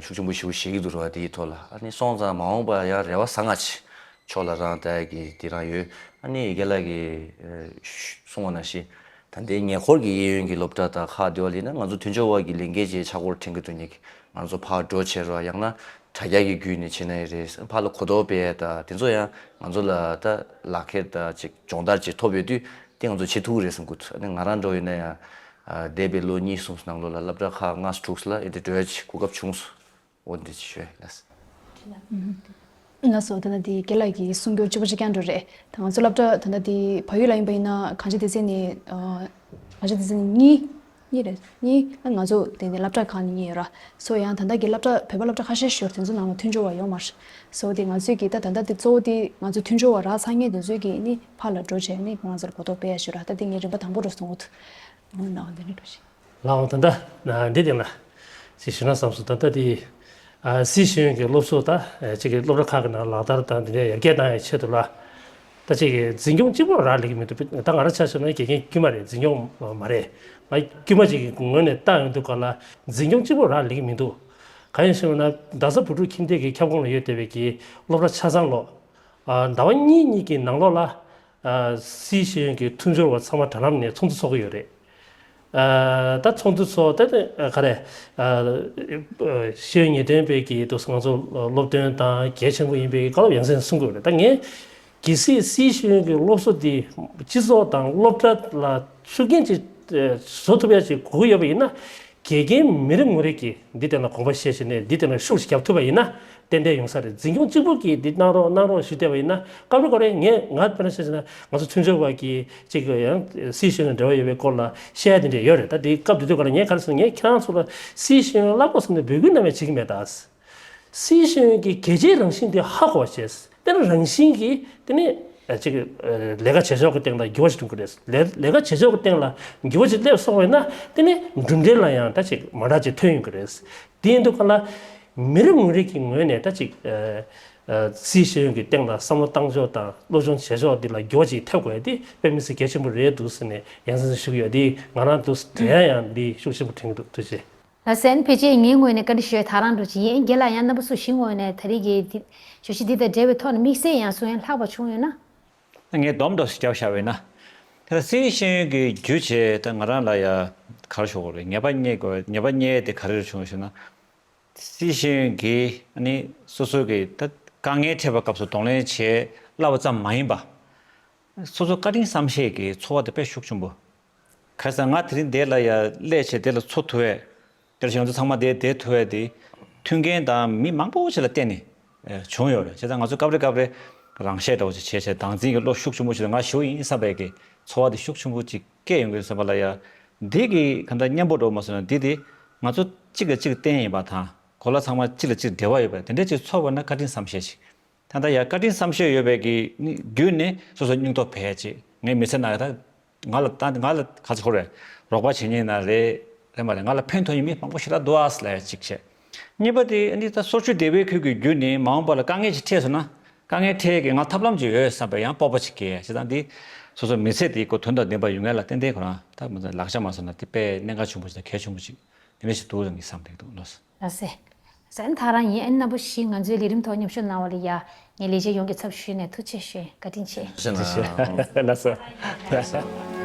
ཤུགས་ཆེན་པོ་ཞིག་བཞེས་ཀྱི་འདུག་རེད་བ། དེའི་ཐོག་ལ་ཨ་ནི་སོང་ཙང་མ་འོངས་པ་ཡ་རེ་བ་བཟང་ང་ཆེ། ཕྱོགས་ལ་རང་ལྟ་གི་དེ་རང་ཡོད། ཨ་ནི་རྒན་ལགས་ཀྱིས་གསུངས་པ་ནང་བཞིན་ད་ལྟའི་ཉེ་འཁོར་གྱི་གཡས་གཡོན་གྱི་སློབ་གྲྭ་དང་ཁག་དེ་བ་ལ་ཡིན་ན་ང་ཚོ་མཐུན་སྦྱོར་བ་གི་ལས་འགན་ཅིག་ཆ་སྒོར་འཐེན་གྱི་འདུག་ཉེ་གི་ང་ཚོ་ཕར་འགྲོ་བྱེད་རོགས་ཡང་ན་དྲ་རྒྱ་གི་བརྒྱུད་ནས་བྱེད་ན་ཡི་རེད། ཕར་ལ་གོ་རྟོགས་སྤེལ་ཡ་ད་དེ་ཚོ་ཡང་ང་ཚོ་ལ་ད་ལག་ཁྱེར་ད་ཅིག་སྦྱོང་བརྡར་ཅིག་ཐོབ་ཡོད་དུས་དེ་ང་ཚོ་བྱེད་ཐུབ་ཀྱི་རེད་བསམ་གི་འདུག་ཨ་ནི་ང་རང་འགྲོ་ཡིན་ན་ཡང་འདས་པའི་ལོ་གཉིས་གསུམ་ནང་ལོགས་ལ་སློབ་གྲྭ་ཁག་ལྔ་དྲུག་ལ་ཨེ་དེ་འགྲོ་ཡ་ཅིག་གོ་སྐབས་བྱུང་སོང་། འོ་འདི་ཅི་ཞུ་ལགས། ལགས་སོ། ད་ལྟ་འདི་རྒན་ལགས་ཀྱིས་གསུང་རྒྱུ་གཅིག་པ་གཅིག་རྐྱང་འགྲོ་རེད། ད་ང་ཚོ་སློབ་གྲྭ་ད་ལྟ་འདི་བལ་ཡུལ་ལ་ཡིན་པ་ཡིན་ན་གངས་ཅན་སྡེ་ཚན་ནས་གངས་ཅན་སྡེ་ཚན་ནས་གཉིས་གཉིས་རེད། གཉིས་ཨ་ང་ཚོ་དེ་ནས་སློབ་གྲྭ་ཁག་ནས་གཉིས་ཡོད་ར། སོ་ཡང་ད་ལྟ་གི་སློབ་གྲྭ་བོད་པ་སློབ་གྲྭ་ཁ་ཤས་ཤིག་ཡོད་རེད། དེ་ཚོ་ནང་ལ་མཐུན་སྦྱོར་བ་ཡོད་མ་རེད། སོ་དེ་ང་ཚོས་ཀྱི་ད་ད་ལྟ་དེ་གཙོ་བོ་དེ་ང་ཚོ་མཐུན་སྦྱོར་བ་རག་ཚར་མཁན་དེ་ཚོས་ཀྱི་ནི་ཕར་ལ་འགྲོ་བྱས་ནི་ང་ཚོ་ལ་གོ་རྟོགས་སྤེལ་ཡ་ཞུ་ར། ད་དེ་ངས་རིམ་པ་དང་པོ་འགྲོ་སོང་ངོ་། འོ་ན་འོ་དེ་ནས་འགྲོ་ཞིག་ལའོ། ད་ལྟ་འདི་སྟེང་ལ་ཅིག་ཞུ་ན་བསམ་སོང་། ད་ལྟ་དེ་སི་ཤེས་ཡོན་གྱི་སློབ་གསོ་ད་ཅིག་གི་སློབ་གྲྭ་ཁག་གི་ནང་ལག་བསྟར་དང་འདི་འདྲ་ཡར་རྒྱས་བཏང་ཡའི་ཆེད་དུ་ལ་ད་ཅིག་གི་འཛིན་སྐྱོང་གཅིག་པོ་རག་ལས་ཀྱི་མི་འདུག་ད་ང་རང་ཆ་བཞག་ན་དགེ་རྒན་དཀྱུས་མ་རེད། འཛིན་སྐྱོང་མ་རེད། ང་དཀྱུས་མ་ཅིག་གི་ངོས་ནས་བལྟ་ཡོང་དུས་ག་ལ་འཛིན་སྐྱོང་གཅིག་པོ་རག་ལས་ཀྱི་མི་འདུག་གང་ཡིན་ཞེ་ན་རྡ་ས་བོད་ཕྲུག་ཁྱིམ་སྡེ་གི་ཁྱབ་ཁོངས་ལ་ཡོད་བསྡད་པའི་གི་སློབ་གྲྭ་ཆ་ཚང་ལོ། ཟླ་བ་གཉིས་གཉིས་ཀྱི་ནང་ལོགས་ལ་སི་ཤེས་ཡོན་གྱི་མཐུན་སྦྱོར་བ་ཚང་མ་དྲ་ལམ་ནས་ཚོགས་འདུ་ཚོགས་ཀྱི་ཡོད་རེད། ད་ཚོགས་འདུ་ཚོགས་ད་ག་རེ་ཤེས་ཡོན་ཉེས་དོན་པའི་གི་དུ་ང་ཚོ་སློབ་སྟོན་དང་གལ་ཆེན་པོ་ཡིན་པའི་བཀའ་སློབ་ཡང་སེ་གསུང་གི་ཡོད་རེད། ད་ངས་གལ་སྲིད་སི་ཤེས་ཡོན་གྱི་སློབ་གསོ་འདི་སྤྱི་ཚོགས་དང་སློབ་གྲྭ་ལ་ཤུགས་རྐྱེན་ཅིག་བཟོ་ཐུབ་ཡ་ཅིག་དགོས་ཀྱི་ཡོད་པ་ཡིན་ན། དགེ་རྒན་མི་རེ་ངོ་རེ་གིས་འདི་སྟེང་ལ་དགོངས་པ་བཞེས་བྱས་ནས་འདི་སྟེང་ལ་ཤུགས་ཤིག་རྒྱབ་ཐུབ་པ་ཡིན་ན་ཏན་ཏན་ཡོང་ས་རེད། འཛིན་སྐྱོང་གཅིག་པུ་གིས་འདི་གནང་རོགས་གནང་རོགས་ཞུས་བསྡད་པ་ཡིན་ན་སྐབས་རེ་ཁོ་རེ་ངས་ང་དཔེར་ན་བཤད་ན་ང་ཚོ་མཐུན་སྦྱོར་བ་གིས་གཅིག་ཡང་སི་ཤེས་ཡོན་ནས་འབྲེལ་བ་ཡོད་པའི་སྐོར་ལ་བཤད་ཡ་དེ་འདྲ་ཡོད་རེད། ད་དེའི་སྐབས་དེ་དུས་ག་ལ་ངས་ག་རེ་ཟེར་ན་ངས་ཁྱེད་རང་ཚོ་ལ་སི་ཤེས་ཡོན་བསླབ་དགོས་བསམ་ནས་འབོད་སྐུལ་གནང་བ་བྱེད་ཀྱི་མེད་ད། སི་ཤེས་ཡོན་གྱི་གལ་ཆེའི་རང་བཞིན་དེ་ཧ་གོ་བ་བྱས། དེ་ནི་རང་བཞིན་གྱིས་དེ་ནི་ཅིག་ལས་ཀ་བྱེད་ཕྱོགས་ཀྱི་སྟེང་ལ་འགྱུར་བ་ཞིག་འགྲོ་གི་རེད། ལས་ལས་ཀ་བྱེད་ཕྱོགས་ཀྱི་སྟེང་ལ་འགྱུར་བ་ཞིག་སླེབས་སོང་བས་ན་དེ་ནི་གྲུབ་འབྲས་ལ་ཡང་ད་ཅིག་མ་འདྲ་ཅིག་ཐོན་ཡོང་གི་རེད། དེ་ཡིན་དུས་ག་ལ་མི་རེ་ངོ་རེ་གི་ངོས་ནས་ད་ཅིག་ཨ་ སྲིད་ཤེས་ཡོན་གྱི་སྟེང་ལ་བསམ་བློ་བཏང་ཕྱོགས་དང་སློབ་སྦྱོང་བྱེད་ཕྱོགས་འདི་ལ་འགྱུར་བ་ཅིག་ཐེབས་དགོས་ཡ་འདི་དཔེ་མི་སྲིད་གལ་ཆེན་པོ་རེད་འདུག་ཟེར་ནས་ཡང་སེ་ཞུ་གི་ཡོད། འདི་ང་རང་འདུག་དྲན་ཡ་ཡང་འདི་ཤུགས་ཆེན་པོ་དྲན་གྱི་འདུག་ཐུགས་རྗེ་ཆེ། ལགས་སོ། ཕལ་ཆེར་ངའི་ངོས་ནས་བཀའ་འདྲི་ཞུ་ཡ་ད་རང་འགྲོ་ཅིག་ཡིན། རྒན་ལགས་ཡང་རྣམ་པ་སུ་ཞིག་ངོས་ནས་ད་རེས་ཀྱི་འདི་བརྗོད་གཞི་འདི་དང་འབྲེལ་བའི་ཐོག་ནས་དམིགས་བསལ་ཡང་གསུང་ཡ་ལྷག་པ་བྱུང་ཡོད་ན། ངས་སྡོམ་འདྲ་ཞིག་བརྒྱབ་བཞག་པ་ཡིན་ན། ད་སྲིད་ཤེས་ཡོན་གྱི་རྒྱུ་བྱས་ད་ང་རང་ལ་ཡ་ག་རེ་ཞུ་དགོས་རེད། ཉེས་པ་རྙེད་དགོས། ཉེས་པ་རྙེད་དེ་ག་རེ་རེད་བྱུང་ཞུ་ན། སྲིད་ཤེས་ཡོན་གྱི་ཨ་ནི་སོ་སོ་གི་ད་དཀའ་ངལ་འཕྲད་པའི་སྐབས་སུ་གདོང་ལེན་བྱེད་སླ་བ་ཙམ་མ་ཡིན་པ། སོ་སོ་བཀའ་དྲིན་བསམ་ཤེས་ཀྱི་ཚོར་བ་དེ་དཔེ་ཤུགས་ཆེན་པོ། ག་རེ་ཟེར་ང་དེ་རིང་འདི་ལ་ཡ་སླེབས་བྱས་འདི་ལ་འཚོ་ཐུབ་ཡས། དེར་ང་ཚོ་ཚང་མ་འདིར་བསྡད་ཐུབ་ཡས་དེ་མཐུན་རྐྱེན་དང་མི་མང་པོ་ཞིག་ལ་བརྟེན་ནས་ཨེ་བྱུང་ཡོད་རེད། བྱས་ཙང་ང་ཚོ་སྐབས་རེ་སྐབས་རེ་རང་བཤད་འདྲ་བོ་ཞིག་བྱས་བྱས་སྡང་འཛིན་གྱི་བློ་ཤུགས་ཆེན་པོ་ཞིག་ང་ཞེ་པོ་ཡིན་བསམ་པའི་གི་ཚོར་བ་དེ་ཤུགས་ཆེན་པོ་ཅིག་སྐྱེས་ཡོང་གི་ཡོད་བསམ་པ་ལ་ཡ། འདི་གི་ག་འདྲ་མཉམ་པོ་འགྲོ་མ་སོང་ན་འདི་དེ་ང་ཚོ་གཅིག་ལ་གཅིག་བརྟེན་ཡིན་པ་དང་གོ་ལ་ཚང་མ་གཅིག་ལ་གཅིག་འབྲེལ་བ་ཡོད་པ་དེ་འདྲ་ཅིག་ཚོར་བ་ན་བཀའ་དྲིན་བསམ་ཤེས་ཤིག་ད་ལྟ་ཡ་བཀའ་དྲིན་བསམ་ཤེས་ཡོད་པའི་གི་ནི་བརྒྱུད་ནས་སོ་སོ་སྙིང་སྟོབས་འཕེལ་ཅིག་ངའི་མི་ཚེ་ནང་ད་ང་ལ་ད་ང་ལ་ག་ཚོད་ཁོ་རེ་རོགས་པ་བྱེད་མཁན་ན་རེད་རེད་མ་རེད། ང་ལ་ཕན་ཐོགས་མཁན་མི་མང་པོ་ཞེ་དྲག་འདུག་ཨ་ལ་ཡ་གཅིག་བྱས། གཉིས་པ་དེ་ནི་ད་སོར་ཆུ་སྡེ་བའི་ཁུལ་གྱི་བརྒྱུད་ནས་མ་འོངས་པ་ལ་དཀའ་ངལ་ཅིག་འཕྲད་སོང་ན་དཀའ་ངལ་འཕྲད་ཀྱི་ང་ཐབས་ལམ་ཅིག་ཡོད་བསམ་པའི་ཡང་སྤོབས་པ་ཅིག་སྐྱེ་བྱས་ཙང་འདི་སོ་སོ་མི་ཚེ་འདི་ཀོ་དོན་དང་ལྡན་པ་ཡོང་ཡ་ལ་ཏན་ཏན་ཁོ་རང་ད་མི་ཚེ་ལག་ཆ་མ་སོང་ན་དེ་དཔེ་གནད་འགག་ཆེན་པོ་ཞིག་དང་གལ་ཆེན་པོ་ཅིག་དེ་འདྲ་ཞིག་འདུག་ཟེར་ནས་བསམ་བསྡད་འདུག་ལགས་སོ། ལགས་སེ། ལགས་སེ། ད་རང་ཡིན་ཨ་ནི་རྣམ་པ་བཞི་ང་ཚོའི་ལས་རིམ་ཐོག་མཉམ་ཞུགས་གནང་བ་ལ་ཡ། ངའི་ལས་བྱེད་ཡོངས་ཀྱི་ཚབ་ཞུས་ནས་ཐུགས་རྗེ་ཆེ་ཞུ་ཡིན། བཀའ་དྲིན་ཆེ། ཐུགས་རྗེ་གནང་། ལགས་སོ། ལགས་སོ།